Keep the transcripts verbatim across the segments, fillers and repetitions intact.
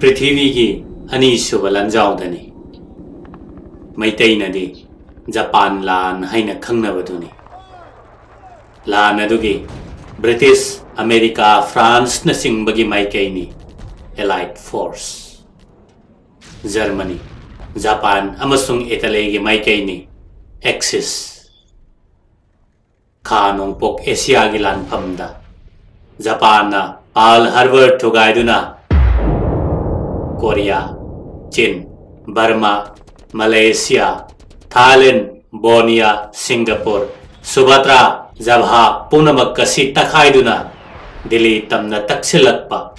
ꯄ꯭ꯔꯤꯊꯤꯕꯤꯒꯤ ꯑꯅꯤꯁꯨꯕ ꯂꯥꯟꯖꯥꯎꯗꯅꯤ꯫ ꯃꯩꯇꯩꯅꯗꯤ ꯖꯄꯥꯟ ꯂꯥꯟ ꯍꯥꯏꯅ ꯈꯪꯅꯕꯗꯨꯅꯤ꯫ ꯂꯥꯟ ꯑꯗꯨꯒꯤ ꯕ꯭ꯔꯤꯇꯤꯁ, ꯑꯃꯦꯔꯤꯀꯥ, ꯐ꯭ꯔꯥꯟꯁꯅꯆꯤꯡꯕꯒꯤ ꯃꯥꯏꯀꯩꯅꯤ ꯑꯦꯂꯥꯏꯠ ꯐꯣꯔꯁ꯫ ꯖꯔꯃꯅꯤ, ꯖꯄꯥꯟ ꯑꯃꯁꯨꯡ ꯏꯇꯥꯂꯤꯒꯤ ꯃꯥꯏꯀꯩꯅꯤ ꯑꯦꯛꯁꯤꯁ꯫ ꯈꯥ ꯅꯣꯡꯄꯣꯛ ꯑꯦꯁꯤꯌꯥꯒꯤ ꯂꯥꯟꯐꯝꯗ ꯖꯄꯥꯟꯅ ꯄꯥꯔꯜ ꯍꯥꯔꯕꯔ ꯊꯨꯒꯥꯏꯗꯨꯅ ꯀꯣꯔꯤꯌꯥ, ꯆꯤꯟ, ꯕꯔꯃꯥ, ꯃꯂꯦꯁꯤꯌꯥ, ꯊꯥꯏꯂꯦꯟ, ꯕꯣꯔꯅꯤꯌꯥ, ꯁꯤꯡꯒꯥꯄꯨꯔ, ꯁꯨꯃꯥꯇ꯭ꯔꯥ, ꯖꯚꯥ ꯄꯨꯝꯅꯃꯛ ꯑꯁꯤ ꯇꯛꯈꯥꯏꯗꯨꯅ ꯗꯤꯜꯂꯤ ꯇꯝꯅ ꯇꯛꯁꯤꯜꯂꯛꯄ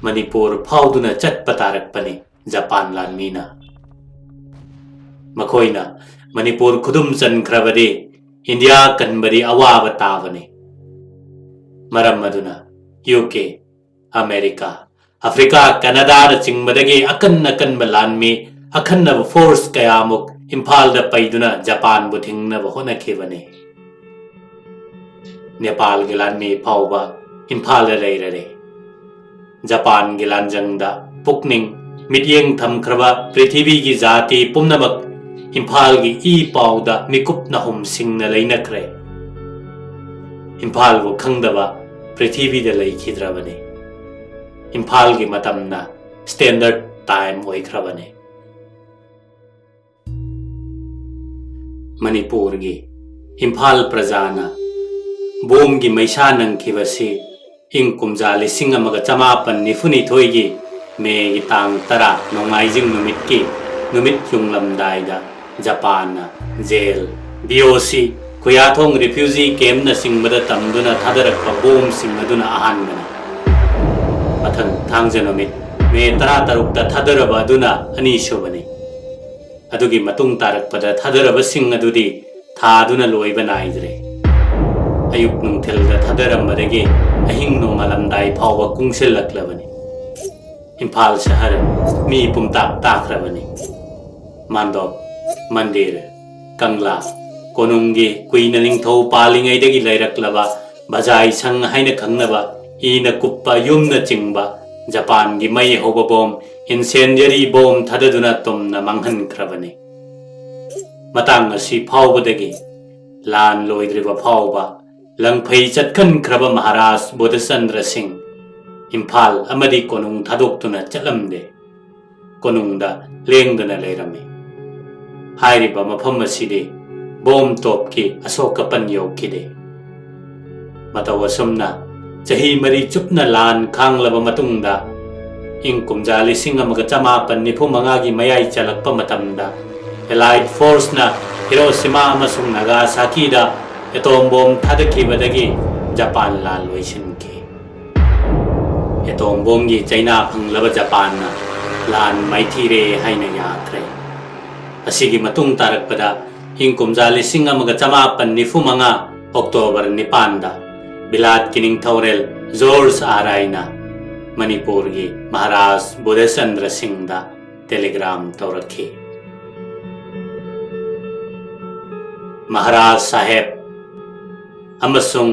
ꯃꯅꯤꯄꯨꯔ ꯐꯥꯎꯗꯨꯅ ꯆꯠꯄ ꯇꯥꯔꯛꯄꯅꯤ ꯖꯄꯥꯟ ꯂꯥꯟꯃꯤꯅ꯫ ꯃꯈꯣꯏꯅ ꯃꯅꯤꯄꯨꯔ ꯈꯨꯗꯨꯝ ꯆꯟꯈ꯭ꯔꯕꯗꯤ ꯏꯟꯗꯤꯌꯥ ꯀꯟꯕꯗꯤ ꯑꯋꯥꯕ ꯇꯥꯕꯅꯤ꯫ ꯃꯔꯝ ꯑꯗꯨꯅ ꯌꯨ ꯀꯦ, ꯑꯃꯦꯔꯤꯀꯥ, ꯑꯐ꯭ꯔꯤꯀꯥ, ꯀꯅꯥꯗꯥꯅꯆꯤꯡꯕꯗꯒꯤ ꯑꯀꯟ ꯑꯀꯟꯕ ꯂꯥꯟꯃꯤ, ꯑꯈꯟꯅꯕ ꯐꯣꯔꯁ ꯀꯌꯥꯃꯨꯛ ꯏꯝꯐꯥꯜꯗ ꯄꯩꯗꯨꯅ ꯖꯄꯥꯟꯕꯨ ꯊꯤꯡꯅꯕ ꯍꯣꯠꯅꯈꯤꯕꯅꯤ꯫ ꯅꯦꯄꯥꯜꯒꯤ ꯂꯥꯟꯃꯤ ꯐꯥꯎꯕ ꯏꯝꯐꯥꯜꯗ ꯂꯩꯔꯔꯦ꯫ ꯖꯄꯥꯟꯒꯤ ꯂꯥꯟꯖꯪꯗ ꯄꯨꯛꯅꯤꯡ ꯃꯤꯠꯌꯦꯡ ꯊꯝꯈ꯭ꯔꯕ ꯄ꯭ꯔꯤꯊꯤꯕꯤꯒꯤ ꯖꯥꯇꯤ ꯄꯨꯝꯅꯃꯛ ꯏꯝꯐꯥꯜꯒꯤ ꯏ ꯄꯥꯎꯗ ꯃꯤꯀꯨꯞ ꯅꯥꯍꯨꯝꯁꯤꯡꯅ ꯂꯩꯅꯈ꯭ꯔꯦ꯫ ꯏꯝꯐꯥꯜꯕꯨ ꯈꯪꯗꯕ ꯄ꯭ꯔꯤꯊꯤꯕꯤꯗ ꯂꯩꯈꯤꯗ꯭ꯔꯕꯅꯤ꯫ ꯏꯝꯐꯥꯜꯒꯤ ꯃꯇꯝꯅ ꯁ꯭ꯇꯦꯟꯗꯔꯗ ꯇꯥꯏꯝ ꯑꯣꯏꯈ꯭ꯔꯕꯅꯤ꯫ ꯃꯅꯤꯄꯨꯔꯒꯤ ꯏꯝꯐꯥꯜ ꯄ꯭ꯔꯖꯥꯅ ꯕꯣꯝꯒꯤ ꯃꯩꯁꯥ ꯅꯪꯈꯤꯕꯁꯤ ꯏꯪ ꯀꯨꯝꯖꯥ ꯂꯤꯁꯤꯡ ꯑꯃꯒ ꯆꯃꯥꯄꯟ ꯅꯤꯐꯨꯅꯤꯊꯣꯏꯒꯤ ꯃꯦꯒꯤ ꯇꯥꯡ ꯇꯔꯥ ꯅꯣꯡꯃꯥꯏꯖꯤꯡ ꯅꯨꯃꯤꯠꯀꯤ ꯅꯨꯃꯤꯠ ꯌꯨꯡꯂꯝꯗꯥꯏꯗ ꯖꯄꯥꯟꯅ ꯖꯦꯜ, ꯕꯤ ꯑꯣ ꯁꯤ, ꯈꯨꯌꯥꯊꯣꯡ ꯔꯤꯐ꯭ꯌꯨꯖꯤ ꯀꯦꯝꯞꯅꯆꯤꯡꯕꯗ ꯇꯝꯗꯨꯅ ꯊꯥꯗꯔꯛꯄ ꯕꯣꯝꯁꯤꯡ ꯑꯗꯨꯅ ꯑꯍꯥꯟꯕꯅꯤ꯫ ꯃꯊꯪ ꯊꯥꯡꯖ ꯅꯨꯃꯤꯠ ꯃꯦ ꯇꯔꯥꯇꯔꯨꯛꯇ ꯊꯥꯗꯔꯕ ꯑꯗꯨꯅ ꯑꯅꯤꯁꯨꯕꯅꯤ꯫ ꯑꯗꯨꯒꯤ ꯃꯇꯨꯡ ꯇꯥꯔꯛꯄꯗ ꯊꯥꯗꯔꯕꯁꯤꯡ ꯑꯗꯨꯗꯤ ꯊꯥꯗꯨꯅ ꯂꯣꯏꯕ ꯅꯥꯏꯗ꯭ꯔꯦ꯫ ꯑꯌꯨꯛ ꯅꯨꯡꯊꯤꯜꯗ ꯊꯥꯗꯔꯝꯕꯗꯒꯤ ꯑꯍꯤꯡ ꯅꯣꯡꯉꯥꯜꯂꯝꯗꯥꯏ ꯐꯥꯎꯕ ꯀꯨꯡꯁꯤꯜꯂꯛꯂꯕꯅꯤ꯫ ꯏꯝꯐꯥꯜ ꯁꯍꯔ ꯃꯤ ꯄꯨꯝꯇꯥꯛ ꯇꯥꯈ꯭ꯔꯕꯅꯤ꯫ ꯃꯥꯟꯗꯣꯞ, ꯃꯟꯗꯤꯔ, ꯀꯪꯂꯥ, ꯀꯣꯅꯨꯡꯒꯤ ꯀꯨꯏꯅ ꯅꯤꯡꯊꯧ ꯄꯥꯜꯂꯤꯉꯩꯗꯒꯤ ꯂꯩꯔꯛꯂꯕ ꯕꯖꯥꯏ ꯁꯪ ꯍꯥꯏꯅ ꯈꯪꯅꯕ ꯏꯅ ꯀꯨꯞꯄ ꯌꯨꯝꯅꯆꯤꯡꯕ ꯖꯄꯥꯟꯒꯤ ꯃꯩ ꯍꯧꯕ ꯕꯣꯝ, incendiary ꯕꯣꯝ ꯊꯥꯗꯗꯨꯅ ꯇꯨꯝꯅ ꯃꯥꯡꯍꯟꯈ꯭ꯔꯕꯅꯤ꯫ ꯃꯇꯥꯡ ꯑꯁꯤ ꯐꯥꯎꯕꯗꯒꯤ ꯂꯥꯟ ꯂꯣꯏꯗ꯭ꯔꯤꯕ ꯐꯥꯎꯕ ꯂꯪꯐꯩ ꯆꯠꯈꯟꯈ꯭ꯔꯕ ꯃꯍꯥꯔꯥꯖ ꯕꯣꯙꯆꯟꯗ꯭ꯔ ꯁꯤꯡ ꯏꯝꯐꯥꯜ ꯑꯃꯗꯤ ꯀꯣꯅꯨꯡ ꯊꯥꯗꯣꯛꯇꯨꯅ ꯆꯠꯂꯝꯗꯦ꯫ ꯀꯣꯅꯨꯡꯗ ꯂꯦꯡꯗꯅ ꯂꯩꯔꯝꯃꯤ꯫ ꯍꯥꯏꯔꯤꯕ ꯃꯐꯝ ꯑꯁꯤꯗꯤ ꯕꯣꯝ ꯇꯣꯞꯀꯤ ꯑꯁꯣꯛ ꯑꯄꯟ ꯌꯧꯈꯤꯗꯦ꯫ ꯃꯇꯧ ꯑꯁꯨꯝꯅ ꯆꯍꯤ ꯃꯔꯤ ꯆꯨꯞꯅ ꯂꯥꯟ ꯈꯥꯡꯂꯕ ꯃꯇꯨꯡꯗ, ꯏꯪ ꯀꯨꯝꯖꯥ ꯂꯤꯁꯤꯡ ꯑꯃꯒ ꯆꯃꯥꯄꯟ ꯅꯤꯐꯨ ꯃꯉꯥꯒꯤ ꯃꯌꯥꯏ ꯆꯜꯂꯛꯄ ꯃꯇꯝꯗ, Allied Forceꯅ ꯍꯤꯔꯣꯁꯤꯃꯥ ꯑꯃꯁꯨꯡ ꯅꯥꯒꯥꯁꯥꯀꯤꯗ ꯑꯦꯇꯣꯝ ꯕꯣꯝ ꯊꯥꯗꯈꯤꯕꯗꯒꯤ ꯖꯄꯥꯟ ꯂꯥꯟ ꯂꯣꯏꯁꯤꯟꯈꯤ꯫ ꯑꯦꯇꯣꯝ ꯕꯣꯝꯒꯤ ꯆꯩꯅꯥ ꯐꯪꯂꯕ ꯖꯄꯥꯟꯅ ꯂꯥꯟ ꯃꯥꯏꯊꯤꯔꯦ ꯍꯥꯏꯅ ꯌꯥꯈ꯭ꯔꯦ꯫ ꯑꯁꯤꯒꯤ ꯃꯇꯨꯡ ꯇꯥꯔꯛꯄꯗ, ꯏꯪ ꯀꯨꯝꯖꯥ ꯂꯤꯁꯤꯡ ꯑꯃꯒ ꯆꯃꯥꯄꯟ ꯅꯤꯐꯨ ꯃꯉꯥ October ꯅꯤꯄꯥꯟꯗ ꯕꯤꯂꯥꯠꯀꯤ ꯅꯤꯡꯊꯧꯔꯦꯜ ꯖꯣꯔꯖ ꯑꯥꯔ ꯑꯥꯏꯅ ꯃꯅꯤꯄꯨꯔꯒꯤ ꯃꯍꯥꯔꯥꯖ ꯕꯣꯙꯆꯟꯗ꯭ꯔ ꯁꯤꯡꯗ telegram ꯇꯧꯔꯛꯈꯤ꯫ ꯃꯍꯥꯔꯥꯖ ꯁꯥꯍꯦꯕ ꯑꯃꯁꯨꯡ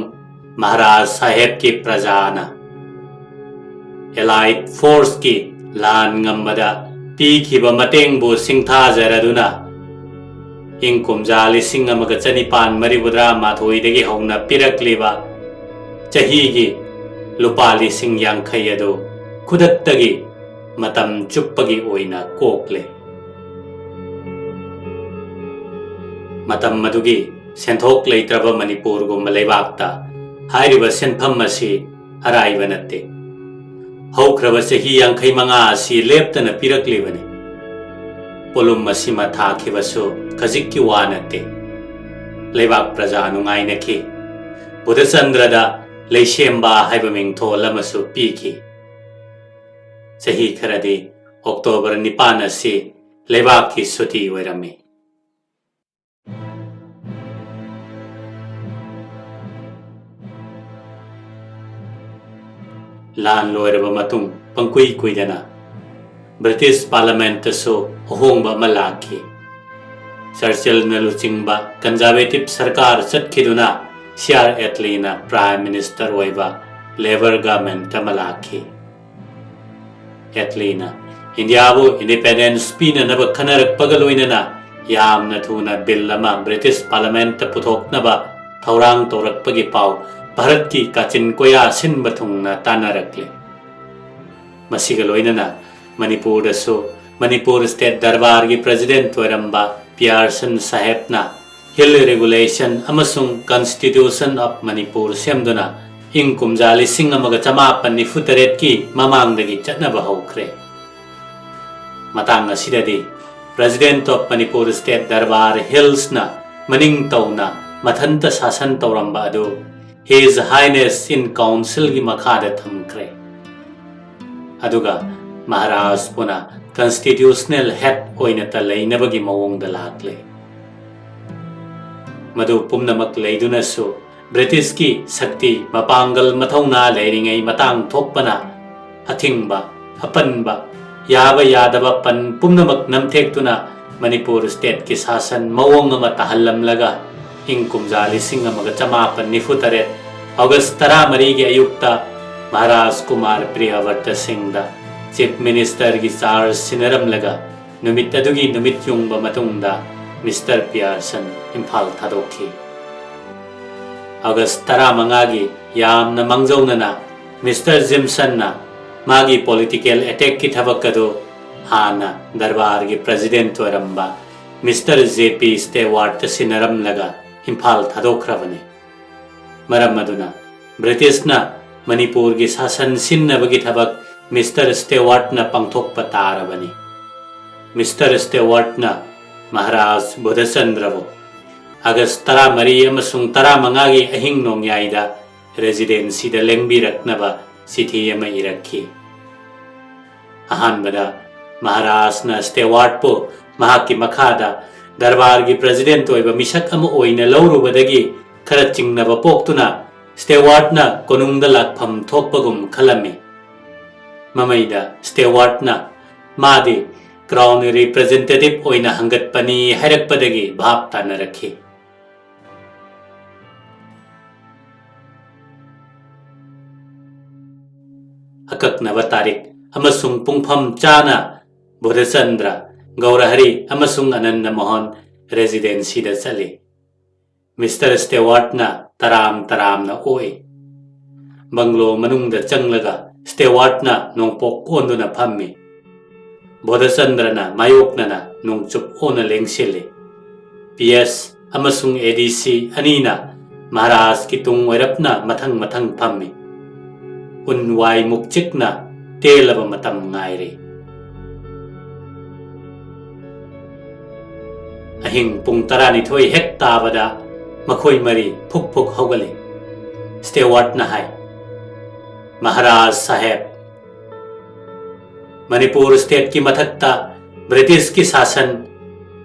ꯃꯍꯥꯔꯥꯖ ꯁꯥꯍꯦꯕꯀꯤ ꯄ꯭ꯔꯖꯥꯅ Allied Forceꯀꯤ ꯂꯥꯟ ꯉꯝꯕꯗ ꯄꯤꯈꯤꯕ ꯃꯇꯦꯡꯕꯨ ꯁꯤꯡꯊꯥꯖꯔꯗꯨꯅ, ꯏꯪ ꯀꯨꯝꯖꯥ ꯂꯤꯁꯤꯡ ꯑꯃꯒ ꯆꯅꯤꯄꯥꯟ ꯃꯔꯤꯐꯨꯇꯔꯥ ꯃꯥꯊꯣꯏꯗꯒꯤ ꯍꯧꯅ ꯄꯤꯔꯛꯂꯤꯕ ꯆꯍꯤꯒꯤ ꯂꯨꯄꯥ ꯂꯤꯁꯤꯡ ꯌꯥꯡꯈꯩ ꯑꯗꯨ ꯈꯨꯗꯛꯇꯒꯤ ꯃꯇꯝ ꯆꯨꯞꯄꯒꯤ ꯑꯣꯏꯅ ꯀꯣꯛꯂꯦ꯫ ꯃꯇꯝ ꯑꯗꯨꯒꯤ ꯁꯦꯟꯊꯣꯛ ꯂꯩꯇ꯭ꯔꯕ ꯃꯅꯤꯄꯨꯔꯒꯨꯝꯕ ꯂꯩꯕꯥꯛꯇ ꯍꯥꯏꯔꯤꯕ ꯁꯦꯟꯐꯝ ꯑꯁꯤ ꯑꯔꯥꯏꯕ ꯅꯠꯇꯦ꯫ ꯍꯧꯈ꯭ꯔꯕ ꯆꯍꯤ ꯌꯥꯡꯈꯩ ꯃꯉꯥ ꯑꯁꯤ ꯂꯦꯞꯇꯅ ꯄꯤꯔꯛꯂꯤꯕꯅꯤ꯫ ꯄꯣꯠꯂꯨꯝ ꯑꯁꯤꯃ ꯊꯥꯈꯤꯕꯁꯨ ꯈꯖꯤꯛꯀꯤ ꯋꯥ ꯅꯠꯇꯦ꯫ ꯂꯩꯕꯥꯛ ꯄ꯭ꯔꯖꯥ ꯅꯨꯡꯉꯥꯏꯅꯈꯤ꯫ ꯕꯨꯙꯆꯟꯗ꯭ꯔꯗ ꯂꯩꯁꯦꯝꯕ ꯍꯥꯏꯕ ꯃꯤꯡꯊꯣꯜ ꯑꯃꯁꯨ ꯄꯤꯈꯤ꯫ ꯆꯍꯤ ꯈꯔꯗꯤ October ꯅꯤꯄꯥꯟ ꯑꯁꯤ ꯂꯩꯕꯥꯛꯀꯤ ꯁꯨꯇꯤ ꯑꯣꯏꯔꯝꯃꯤ꯫ ꯂꯥꯟ ꯂꯣꯏꯔꯕ ꯃꯇꯨꯡ ꯄꯪꯀꯨꯏ ꯀꯨꯏꯗꯅ British Parliamentꯇꯁꯨ ꯑꯍꯣꯡꯕ ꯑꯃ ꯂꯥꯛꯈꯤ꯫ ꯆꯔꯆꯤꯜꯅ ꯂꯨꯆꯤꯡꯕ Conservative ꯁꯔꯀꯥꯔ ꯆꯠꯈꯤꯗꯨꯅ ꯁꯤ ꯑꯥꯔ ꯑꯦꯇꯂꯤꯅ Prime Minister ꯑꯣꯏꯕ Labour Government ꯑꯃ ꯂꯥꯛꯈꯤ꯫ ꯑꯦꯠꯂꯤꯅ ꯏꯟꯗꯤꯌꯥꯕꯨ ꯏꯟꯗꯤꯄꯦꯟꯗꯦꯟꯁ ꯄꯤꯅꯅꯕ ꯈꯟꯅꯔꯛꯄꯒ ꯂꯣꯏꯅꯅ ꯌꯥꯝꯅ ꯊꯨꯅ ꯕꯤꯜ ꯑꯃ ꯕ꯭ꯔꯤꯇꯤꯁ ꯄꯥꯔꯂꯃꯦꯟꯠꯇ ꯄꯨꯊꯣꯛꯅꯕ ꯊꯧꯔꯥꯡ ꯇꯧꯔꯛꯄꯒꯤ ꯄꯥꯎ ꯚꯥꯔꯠꯀꯤ ꯀꯥꯆꯤꯟ ꯀꯣꯌꯥ ꯁꯤꯟꯕ ꯊꯨꯡꯅ ꯇꯥꯟꯅꯔꯛꯂꯦ꯫ ꯃꯁꯤꯒ ꯂꯣꯏꯅꯅ ꯃꯅꯤꯄꯨꯔꯗꯁꯨ ꯃꯅꯤꯄꯨꯔ ꯁ꯭ꯇꯦꯠ ꯗꯔꯕꯥꯔꯒꯤ ꯄ꯭ꯔꯦꯁꯤꯗꯦꯟꯠ ꯑꯣꯏꯔꯝꯕ ꯄꯤꯌꯥꯔꯁꯟ ꯁꯥꯍꯦꯕꯅ ꯍꯤꯜ ꯔꯤꯒꯨꯂꯦꯁꯟ ꯑꯃꯁꯨꯡ ꯀꯟꯁꯇꯤꯇ꯭ꯌꯨꯁꯟ ꯑꯣꯐ ꯃꯅꯤꯄꯨꯔ ꯁꯦꯝꯗꯨꯅ ꯏꯪ ꯀꯨꯝꯖꯥ ꯂꯤꯁꯤꯡ ꯑꯃꯒ ꯆꯃꯥꯄꯟ ꯅꯤꯐꯨ ꯇꯔꯦꯠꯀꯤ ꯃꯃꯥꯡꯗꯒꯤ ꯆꯠꯅꯕ ꯍꯧꯈ꯭ꯔꯦ꯫ ꯃꯇꯥꯡ ꯑꯁꯤꯗꯗꯤ president of Manipur state darbar ꯍꯤꯜꯁꯅ ꯃꯅꯤꯡ ꯇꯧꯅ ꯃꯊꯟꯇ ꯁꯥꯁꯟ ꯇꯧꯔꯝꯕ ꯑꯗꯨ His Highness in Councilꯒꯤ ꯃꯈꯥꯗ ꯊꯝꯈ꯭ꯔꯦ꯫ ꯑꯗꯨꯒ ꯃꯍꯥꯔꯥꯖꯄꯨꯅ ꯀꯟꯁꯇꯤꯇ꯭ꯌꯨꯁꯅꯦꯜ ꯍꯦꯗ ꯑꯣꯏꯅꯇ ꯂꯩꯅꯕꯒꯤ ꯃꯑꯣꯡꯗ ꯂꯥꯛꯂꯦ꯫ ꯃꯗꯨ ꯄꯨꯝꯅꯃꯛ ꯂꯩꯗꯨꯅꯁꯨ ꯕ꯭ꯔꯤꯇꯤꯁꯀꯤ ꯁꯛꯇꯤ, ꯃꯄꯥꯡꯒꯜ, ꯃꯊꯧꯅꯥ ꯂꯩꯔꯤꯉꯩ ꯃꯇꯥꯡ ꯊꯣꯛꯄꯅ ꯑꯊꯤꯡꯕ, ꯑꯄꯟꯕ, ꯌꯥꯕ ꯌꯥꯗꯕ ꯄꯟ ꯄꯨꯝꯅꯃꯛ ꯅꯝꯊꯦꯛꯇꯨꯅ ꯃꯅꯤꯄꯨꯔ ꯁ꯭ꯇꯦꯠꯀꯤ ꯁꯥꯁꯟ ꯃꯑꯣꯡ ꯑꯃ ꯇꯥꯍꯜꯂꯝꯂꯒ ꯏꯪ ꯀꯨꯝꯖꯥ ꯂꯤꯁꯤꯡ ꯑꯃꯒ ꯆꯃꯥꯄꯟ ꯅꯤꯐꯨ ꯇꯔꯦꯠ ꯑꯣꯒꯁ ꯇꯔꯥꯃꯔꯤꯒꯤ ꯑꯌꯨꯛꯇ ꯃꯍꯥꯔꯥꯖ ꯀꯨꯃꯥꯔ ꯄ꯭ꯔꯤꯌꯥꯕꯔꯇ ꯁꯤꯡꯗ ꯆꯤꯐ ꯃꯤꯅꯤꯁꯇꯔꯒꯤ ꯆꯥꯔꯖ ꯁꯤꯟꯅꯔꯝꯂꯒ ꯅꯨꯃꯤꯠ ꯑꯗꯨꯒꯤ ꯅꯨꯃꯤꯠ ꯌꯨꯡꯕ ꯃꯇꯨꯡꯗ ꯃꯤꯁꯇꯔ ꯄꯤꯌꯥꯔꯁꯟ ꯏꯝꯐꯥꯜ ꯊꯥꯗꯣꯛꯈꯤ꯫ ꯑꯣꯒꯁ ꯇꯔꯥꯃꯉꯥꯒꯤ ꯌꯥꯝꯅ ꯃꯥꯡꯖꯧꯅꯅ ꯃꯤꯁꯇꯔ ꯖꯤꯝꯁꯟꯅ ꯃꯥꯒꯤ ꯄꯣꯂꯤꯇꯤꯀꯦꯜ ꯑꯦꯇꯦꯛꯀꯤ ꯊꯕꯛ ꯑꯗꯨ ꯍꯥꯟꯅ ꯗꯔꯕꯥꯔꯒꯤ ꯄ꯭ꯔꯦꯁꯤꯗꯦꯟꯠ ꯑꯣꯏꯔꯝꯕ ꯃꯤꯁꯇꯔ ꯖꯦ ꯄꯤ ꯁ꯭ꯇꯦꯋꯥꯔꯠꯇ ꯁꯤꯟꯅꯔꯝꯂꯒ ꯏꯝꯐꯥꯜ ꯊꯥꯗꯣꯛꯈ꯭ꯔꯕꯅꯤ꯫ ꯃꯔꯝ ꯑꯗꯨꯅ ꯕ꯭ꯔꯤꯇꯤꯁꯅ ꯃꯅꯤꯄꯨꯔꯒꯤ ꯁꯥꯁꯟ ꯁꯤꯟꯅꯕꯒꯤ ꯊꯕꯛ ꯃꯤꯁꯇꯔ ꯁ꯭ꯇꯦꯋꯥꯔꯠꯅ ꯄꯥꯡꯊꯣꯛꯄ ꯇꯥꯔꯕꯅꯤ꯫ ꯃꯤꯁꯇꯔ ꯁ꯭ꯇꯦꯋꯥꯔꯠꯅ ꯃꯍꯥꯔꯥꯖ ꯕꯨꯙꯆꯟꯗ꯭ꯔꯕꯨ ꯑꯥꯒꯁ ꯇꯔꯥꯃꯔꯤ ꯑꯃꯁꯨꯡ ꯇꯔꯥꯃꯉꯥꯒꯤ ꯑꯍꯤꯡ ꯅꯣꯡꯌꯥꯏꯗ ꯔꯦꯁꯤꯗꯦꯟꯁꯤꯗ ꯂꯦꯡꯕꯤꯔꯛꯅꯕ ꯆꯤꯊꯤ ꯑꯃ ꯏꯔꯛꯈꯤ꯫ ꯑꯍꯥꯟꯕꯗ ꯃꯍꯥꯔꯥꯖꯅ ꯁ꯭ꯇꯦꯋꯥꯔꯠꯄꯨ ꯃꯍꯥꯛꯀꯤ ꯃꯈꯥꯗ ꯗꯔꯕꯥꯔꯒꯤ ꯄ꯭ꯔꯦꯁꯤꯗꯦꯟꯠ ꯑꯣꯏꯕ ꯃꯤꯁꯛ ꯑꯃ ꯑꯣꯏꯅ ꯂꯧꯔꯨꯕꯗꯒꯤ ꯈꯔ ꯆꯤꯡꯅꯕ ꯄꯣꯛꯇꯨꯅ ꯁ꯭ꯇꯦꯋꯥꯔꯠꯅ ꯀꯣꯅꯨꯡꯗ ꯂꯥꯛꯐꯝ ꯊꯣꯛꯄꯒꯨꯝ ꯈꯜꯂꯝꯃꯤ꯫ ꯃꯃꯩꯗ ꯁ꯭ꯇꯦꯋꯥꯔꯠꯅ ꯃꯥꯗꯤ ꯀ꯭ꯔꯥꯎꯟ ꯔꯤꯄ꯭ꯔꯦꯖꯦꯟꯇꯦꯇꯤꯚ ꯑꯣꯏꯅ ꯍꯪꯒꯠꯄꯅꯤ ꯍꯥꯏꯔꯛꯄꯗꯒꯤ ꯚꯥꯞ ꯇꯥꯅꯔꯛꯈꯤ꯫ ꯑꯀꯛꯅꯕ ꯇꯥꯔꯤꯛ ꯑꯃꯁꯨꯡ ꯄꯨꯡꯐꯝ ꯆꯥꯅ ꯕꯣꯙꯆꯟꯗ꯭ꯔ, ꯒꯧꯔꯍꯔꯤ ꯑꯃꯁꯨꯡ ꯑꯅꯟꯗ ꯃꯣꯍꯟ ꯔꯦꯁꯤꯗꯦꯟꯁꯤꯗ ꯆꯠꯂꯤ꯫ ꯃꯤꯁꯇꯔ ꯁ꯭ꯇꯦꯋꯥꯔꯠꯅ ꯇꯔꯥꯝ ꯇꯔꯥꯝꯅ ꯑꯣꯛꯏ꯫ ꯕꯪꯒ꯭ꯂꯣ ꯃꯅꯨꯡꯗ ꯆꯪꯂꯒ ꯁ꯭ꯇꯦꯋꯥꯔꯠꯅ ꯅꯣꯡꯄꯣꯛ ꯑꯣꯟꯗꯨꯅ ꯐꯝꯃꯤ꯫ ꯕꯣꯙꯆꯟꯗ꯭ꯔꯅ ꯃꯥꯌꯣꯛꯅꯅ ꯅꯣꯡꯆꯨꯞ ꯑꯣꯟꯅ ꯂꯦꯡꯁꯤꯜꯂꯤ꯫ ꯄꯤ ꯑꯦꯁ ꯑꯃꯁꯨꯡ ꯑꯦ ꯗꯤ ꯁꯤ ꯑꯅꯤꯅ ꯃꯍꯥꯔꯥꯖꯀꯤ ꯇꯨꯡ ꯑꯣꯏꯔꯞꯅ ꯃꯊꯪ ꯃꯊꯪ ꯐꯝꯃꯤ꯫ ꯎꯟ ꯋꯥꯏ ꯃꯨꯛꯆꯤꯛꯅ ꯇꯦꯜꯂꯕ ꯃꯇꯝ ꯉꯥꯏꯔꯤ꯫ ꯑꯍꯤꯡ ꯄꯨꯡ ꯇꯔꯥꯅꯤꯊꯣꯏ ꯍꯦꯛ ꯇꯥꯕꯗ ꯃꯈꯣꯏ ꯃꯔꯤ ꯐꯨꯛ ꯐꯨꯛ ꯍꯧꯒꯠꯂꯤ꯫ ꯁ꯭ꯇꯦꯋꯥꯔꯠꯅ ꯍꯥꯏ, "ꯃꯍꯥꯔꯥꯖ ꯁꯥꯍꯦꯕ, ꯃꯅꯤꯄꯨꯔ ꯁ꯭ꯇꯦꯠꯀꯤ ꯃꯊꯛꯇ ꯕ꯭ꯔꯤꯇꯤꯁꯀꯤ ꯁꯥꯁꯟ